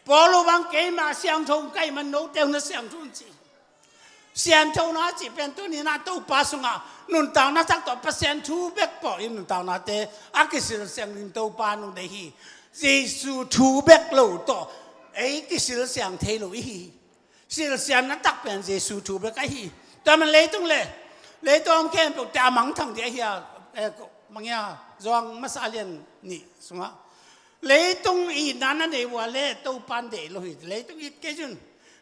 Paul uh bang keimah siangtho ka hih man note uh na siangtho un ci. Sianthona cih pen tuninah Topa sungah nuntakna tak tawh Pasian thu bek pawh i nuntaknate a kisilsiang ding Topa nung deih hi. Jesu thu bek lo tawh ei kisilsiang thei lo i hi. Silsianna tak pen Jesu thu bek ahi. Tua man leitung le leitung a om khempeuh te a mangthang dih ahi a, eh, mangia zuang masa a lian nih sungah leitung itna na nei uh a le Topan deih lo hi. Leitung it kei cun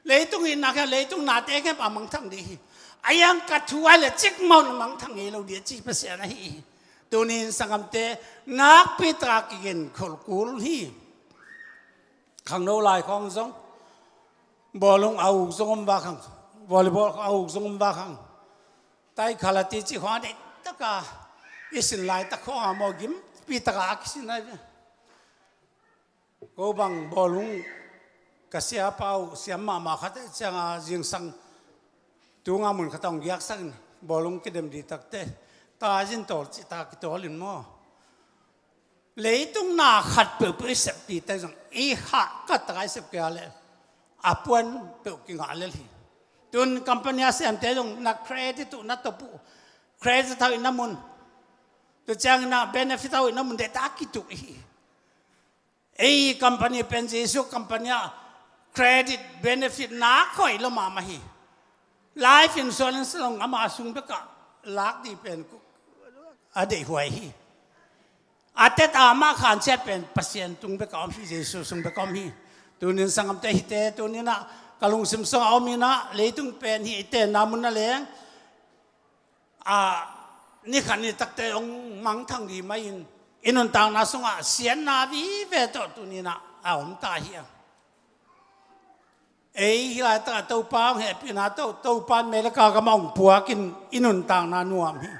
leitung itna khempeuh, leitung nate khempeuh a mangthang dih hi. A iang ka thu a le cikmah un a mangthang ngei lo dih a ci Pasian ahi hi. Tunin sanggamte nakpi taka kigen khol kul hi. Khangno lai khawng zong bawlung a uk zong om va khang, volleyball a uk zong om va khang. Tai khalati ci khawng a deih taka i sin laitak khawng a maw gimpi taka a kisin ai ve. Ko bang bawlung ka siapa uh siam mahmah khat cianga zingsang tunga mun khat a hong giaksakin bawlung kidem dih takte ta zin tawl cih ta kitawlin maw. Leitung na khat peuhpeuh i sep dih tak zong i hah khat taka i sep kei a le a puan peuh kingah lel hi. Tun company a siamte zong na credit uh na top uh, credit hau in na mun, tua ciangin na benefit hau in na mun deh ta kituk i hi. Ei company pen Jesu company ah credit benefit nak hoih lo mahmah hi. Life insurance long ama sung bekah lak dih pen a deihhuai hi. A tet a mah khanciat pen Pasian tung bekah om hi, Jesu sung bekah om hi. Tunin sanggamte hite tuninah ka lungsim sungah om inah leitung pen hi i tenna mun na leng a nikhat nitakte hong mangthang dih mah in i nuntakna sungah siatna vive tawh tuninah a om ta hi a. Ei hih laitakah Topa hong hehpihna tawh Topa in Melaka gamah hong puakin i nuntakna nuam hi.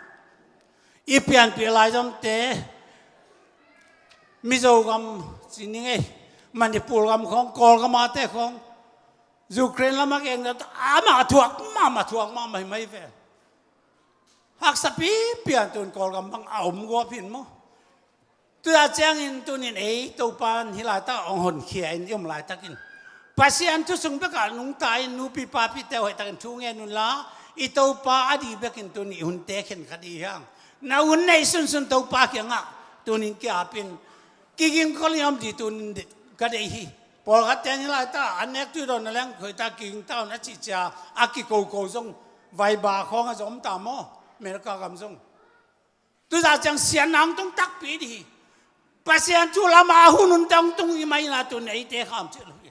I pianpih laizomte Mizo gam ci ning ei, Manipur gam khawng, Kawlgam ate khawng, Ukraine lamah keng amah a thuak mahmah, thuak mahmah hi mai ve. Haksa pipian tun Kawlgam bang a om guap hin maw. Tua ciangin tunin ei Topa in hih laitak hong honkhia in i om laitakin Pasian thu sung bekah nungta in nupi papite hoihtakin thu ngen unla i Topa a dih bekin tunin i hunte khenkhat i hiang. Na hun neih sunsun Topa kiangah tunin kiapin kigingkhol in om dih tunin ka deih hi. Pawlkhat ten hi lai ta, an nek tui dawn na leng khoi ta, kiging ta un a cih cia, a kikoko zong, vaiba khawng a zong om ta maw, America gam zong. Tuzah ciang siatna hong tung takpi dih hi. Pasian thu lama hun hun te hong tung hi mai na, tun eite kham cih lo hi.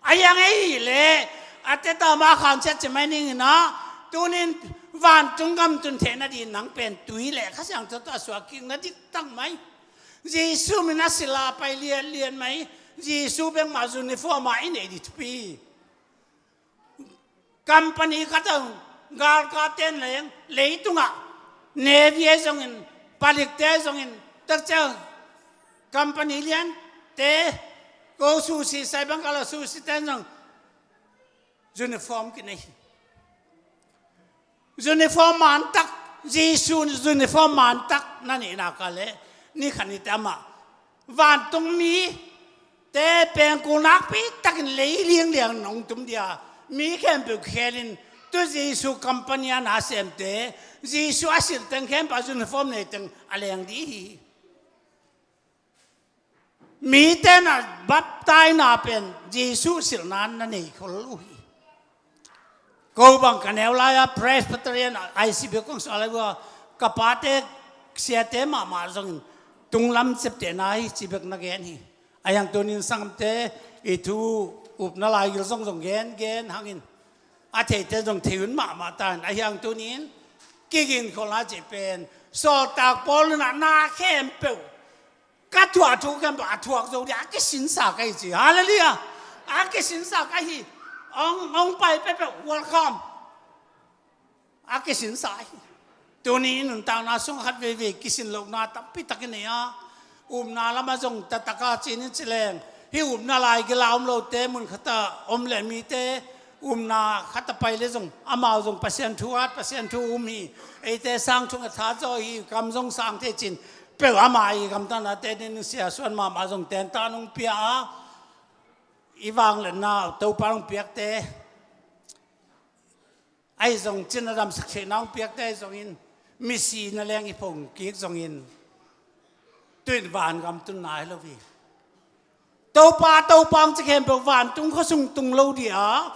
A hiang ei hi leh, a teta ma kham ciat ci mai ning hi na, tunin vantung gam tun theihna dih nang pen tui le Kha Siangtho tawh a suak kik na dik tak mai. Jesu min a sila pai lianlian mai. Jesu bek mah uniform a i neih dih thupi. Company khat ah galkapte in leng, leitungah Navy ahi zongin, palikte ahi zongin, takcia company liante, ko susi, sai bang kala susi ten zong uniform kinei hi. Uniform mantak, Jesu uniform mantak na neih nak leh, ni khat ni te amah vantung mite pengkul nakpi takin lei liangliang nong tum dia, mi khempeuh khelin, tu Jesu company a na semte, Jesu a silh teng khempeuh a uniform nei teng a leng dih hi. Mite na baptaina pen Jesu silhna na nei khol uh hi. Ko bang ka neu lai-a Presbyterian I C B kong suah lai uh a, ka pate siate mahmah zongin tunglam ciaptehna hi ci bek na gen hi. A hiang tunin sangamte, i thu upna laigil zong zong gen gen hangin, a theite zong thei hun mahmah ta in, a hiang tunin kigin kholna cih pen sawltak Paul in ah na khempeuh, ka thuak thu khempeuh a thuak zo dih a kisinsa ka hi ci. Halleluiah. A kisinsa ka hi. Hong, hong pai peuhpeuh welcome. A kisinsa hi. Tuni i nuntakna sung khat veivei kisin lohna tampi tak i nei a, upna lamah zong taktak a cin in ci leng, hih upna laigil a om lote mun khat ah om leh mite, upna khat ah pai leh zong amau zong Pasian thu at, Pasian thu um hi. Eite sang thung a tha zaw hi, kam zong sang thei cin, peuh ama i gamtatnate dingin siasuan mahmah zong tenta nong pia a, i vangliatna Topa nong piakte, ahi zong cina damsak theihna hong piakte ahi zongin, misi na leng i phong kik zongin, tuin vangam tun nai lo hi. Topa, Topa hong ci khempeuh vantung khuasung tung lo dih a,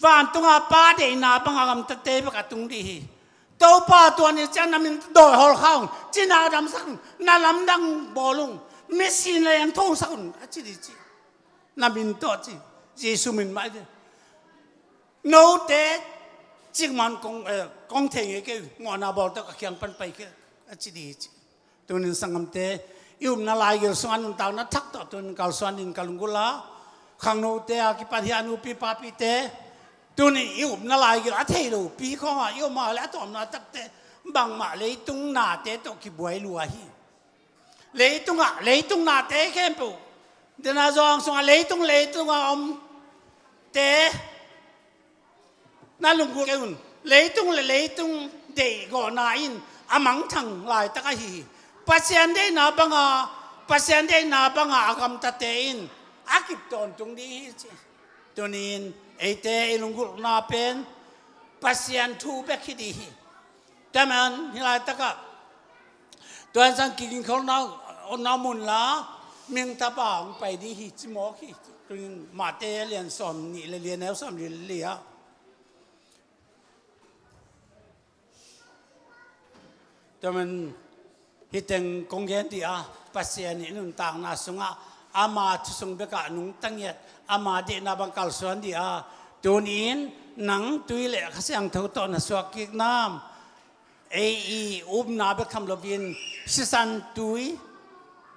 vantunga Pa deihna banga gamtate bek a tung dih hi. Topa, tua ni ciang na min dawi hol kha ung, cina damsak ung, na lamdang bawl ung, misi na leng thongsak un a ci dih ci. Na min tawh ci, Jesu min mah hi. Note cikmah kong, eh, kong thei ngei kei, ngawhna bawl tawh ka kiang pan pai kei a ci dih hi ci. Tunin sanggamte, i upna laigil sungah nuntakna thak tawh tunin kalsuan dingin ka lunggulh a, khangnote a kipan hih a nupi papite, tunin i upna laigil a thei lopi khawngah i om a leh a tawpna takte bangmah leitung nate tawh kibuai lua hi. Leitungah, leitung nate khempeuh, dena zawng sungah leitung, leitungah omte na lunggulh kei un. Leitung le leitung deihgawhna in a mangthang laitak ahi hi. Pasian deihna banga, Pasian deihna banga a gamtate in a kip tawntung ding hi ci. Tunin eite i lunggulhna pen Pasian thu bek hi dih hi. Tua man hih laitakah tua sang kigingkholna, onna mun la, mingtapa hong pai dih hi ci mawk hi. Tunin Mate lian sawm nih le lian neu sawm li le li ah. Tua man hih teng kong gen dih a, Pasian i nuntakna sungah ama thusung bekah nungta ngiat, ama deihna bang kalsuan dih a, tunin nang tui le Kha Siangtho tawh na suak kik nam? Ei i upna bek tham loin sisan, tui,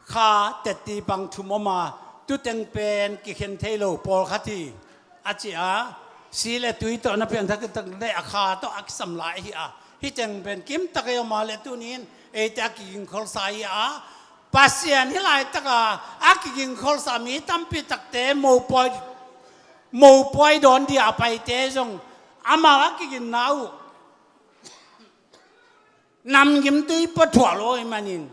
kha, tetti pang thum om a, tu teng pen kikhen thei lo pawlkhat hi a ci a, si le tui tawh na piangthak tak le a kha tawh a kisam lai hi a, hih teng pen kimtak ei om a leh tunin eite a kigingkholsa hi a, Pasian hih laitaka a kigingkholsa mi tampi takte mopawi, mopawi dawn dia a paite zong amau a kiginna uh namgimtui pua thuah lo ahih manin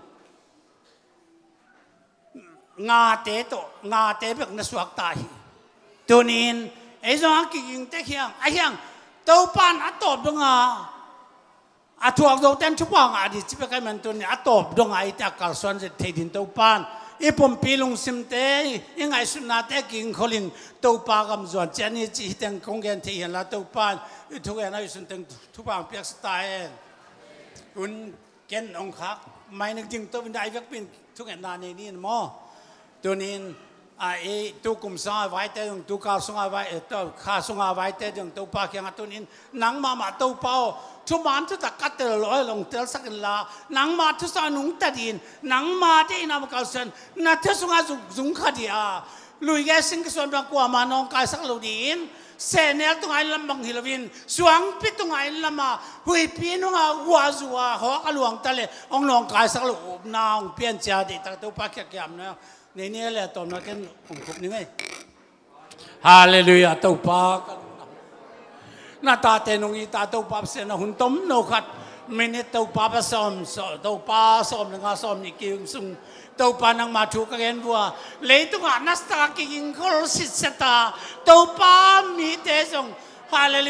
ngate tawh, ngate bek na suak ta hi. Tunin ei zong a kiging tek hiang, a hiang Topan a tawp donga a thuak zoten thupha ngah dih ci bek ahih man tunin a tawp donga eite a kalsuan zet thei dingin Topan I pumpi lungsimte, i ngaihsutnate kingkholin Topa gam zuan ciat ni cih hih teng kong gen thei hi hen la, Topa in i thugen a i sun teng thupha hong piaksa ta hen. Hun ken hong khak mai ning ding to in dai vekpi in thungetna nei ni in maw. Tunin a, i tu kum sunga vaite zong, tu kal sunga vai, eh, to kha sunga vaite zong Topa kiangah tunin nangmah mah Topa aw, thuman thutak ka tel lo hi lo hong telsak inla, nangmah thusang nungta dingin, nangmah deihna mah kalsuan, na thu sungah zung, zung kha ding a, luige sing kisuan bang kuamah nawngkaisak lo dingin, sehnel tungah inn lam bang hi loin, suangpi tungah inn lamah, huihpi nungah guahzu a hawk a luangta le hong nawngkaisak lo upna hong piancia deihtak Topa kiakiamna nei ni le tawmna ken hong khup ni ngei. Halleluiah, Topa. Na tate nung i ta Topa Pasian a hun tomno khat minit Topa pa sawm, so, Topa sawm le nga sawm nih kiung sung Topa nangma thu ka gen vua. Leitungah nasataka kigingkhol sitset a Topa mite zong, halleluiah,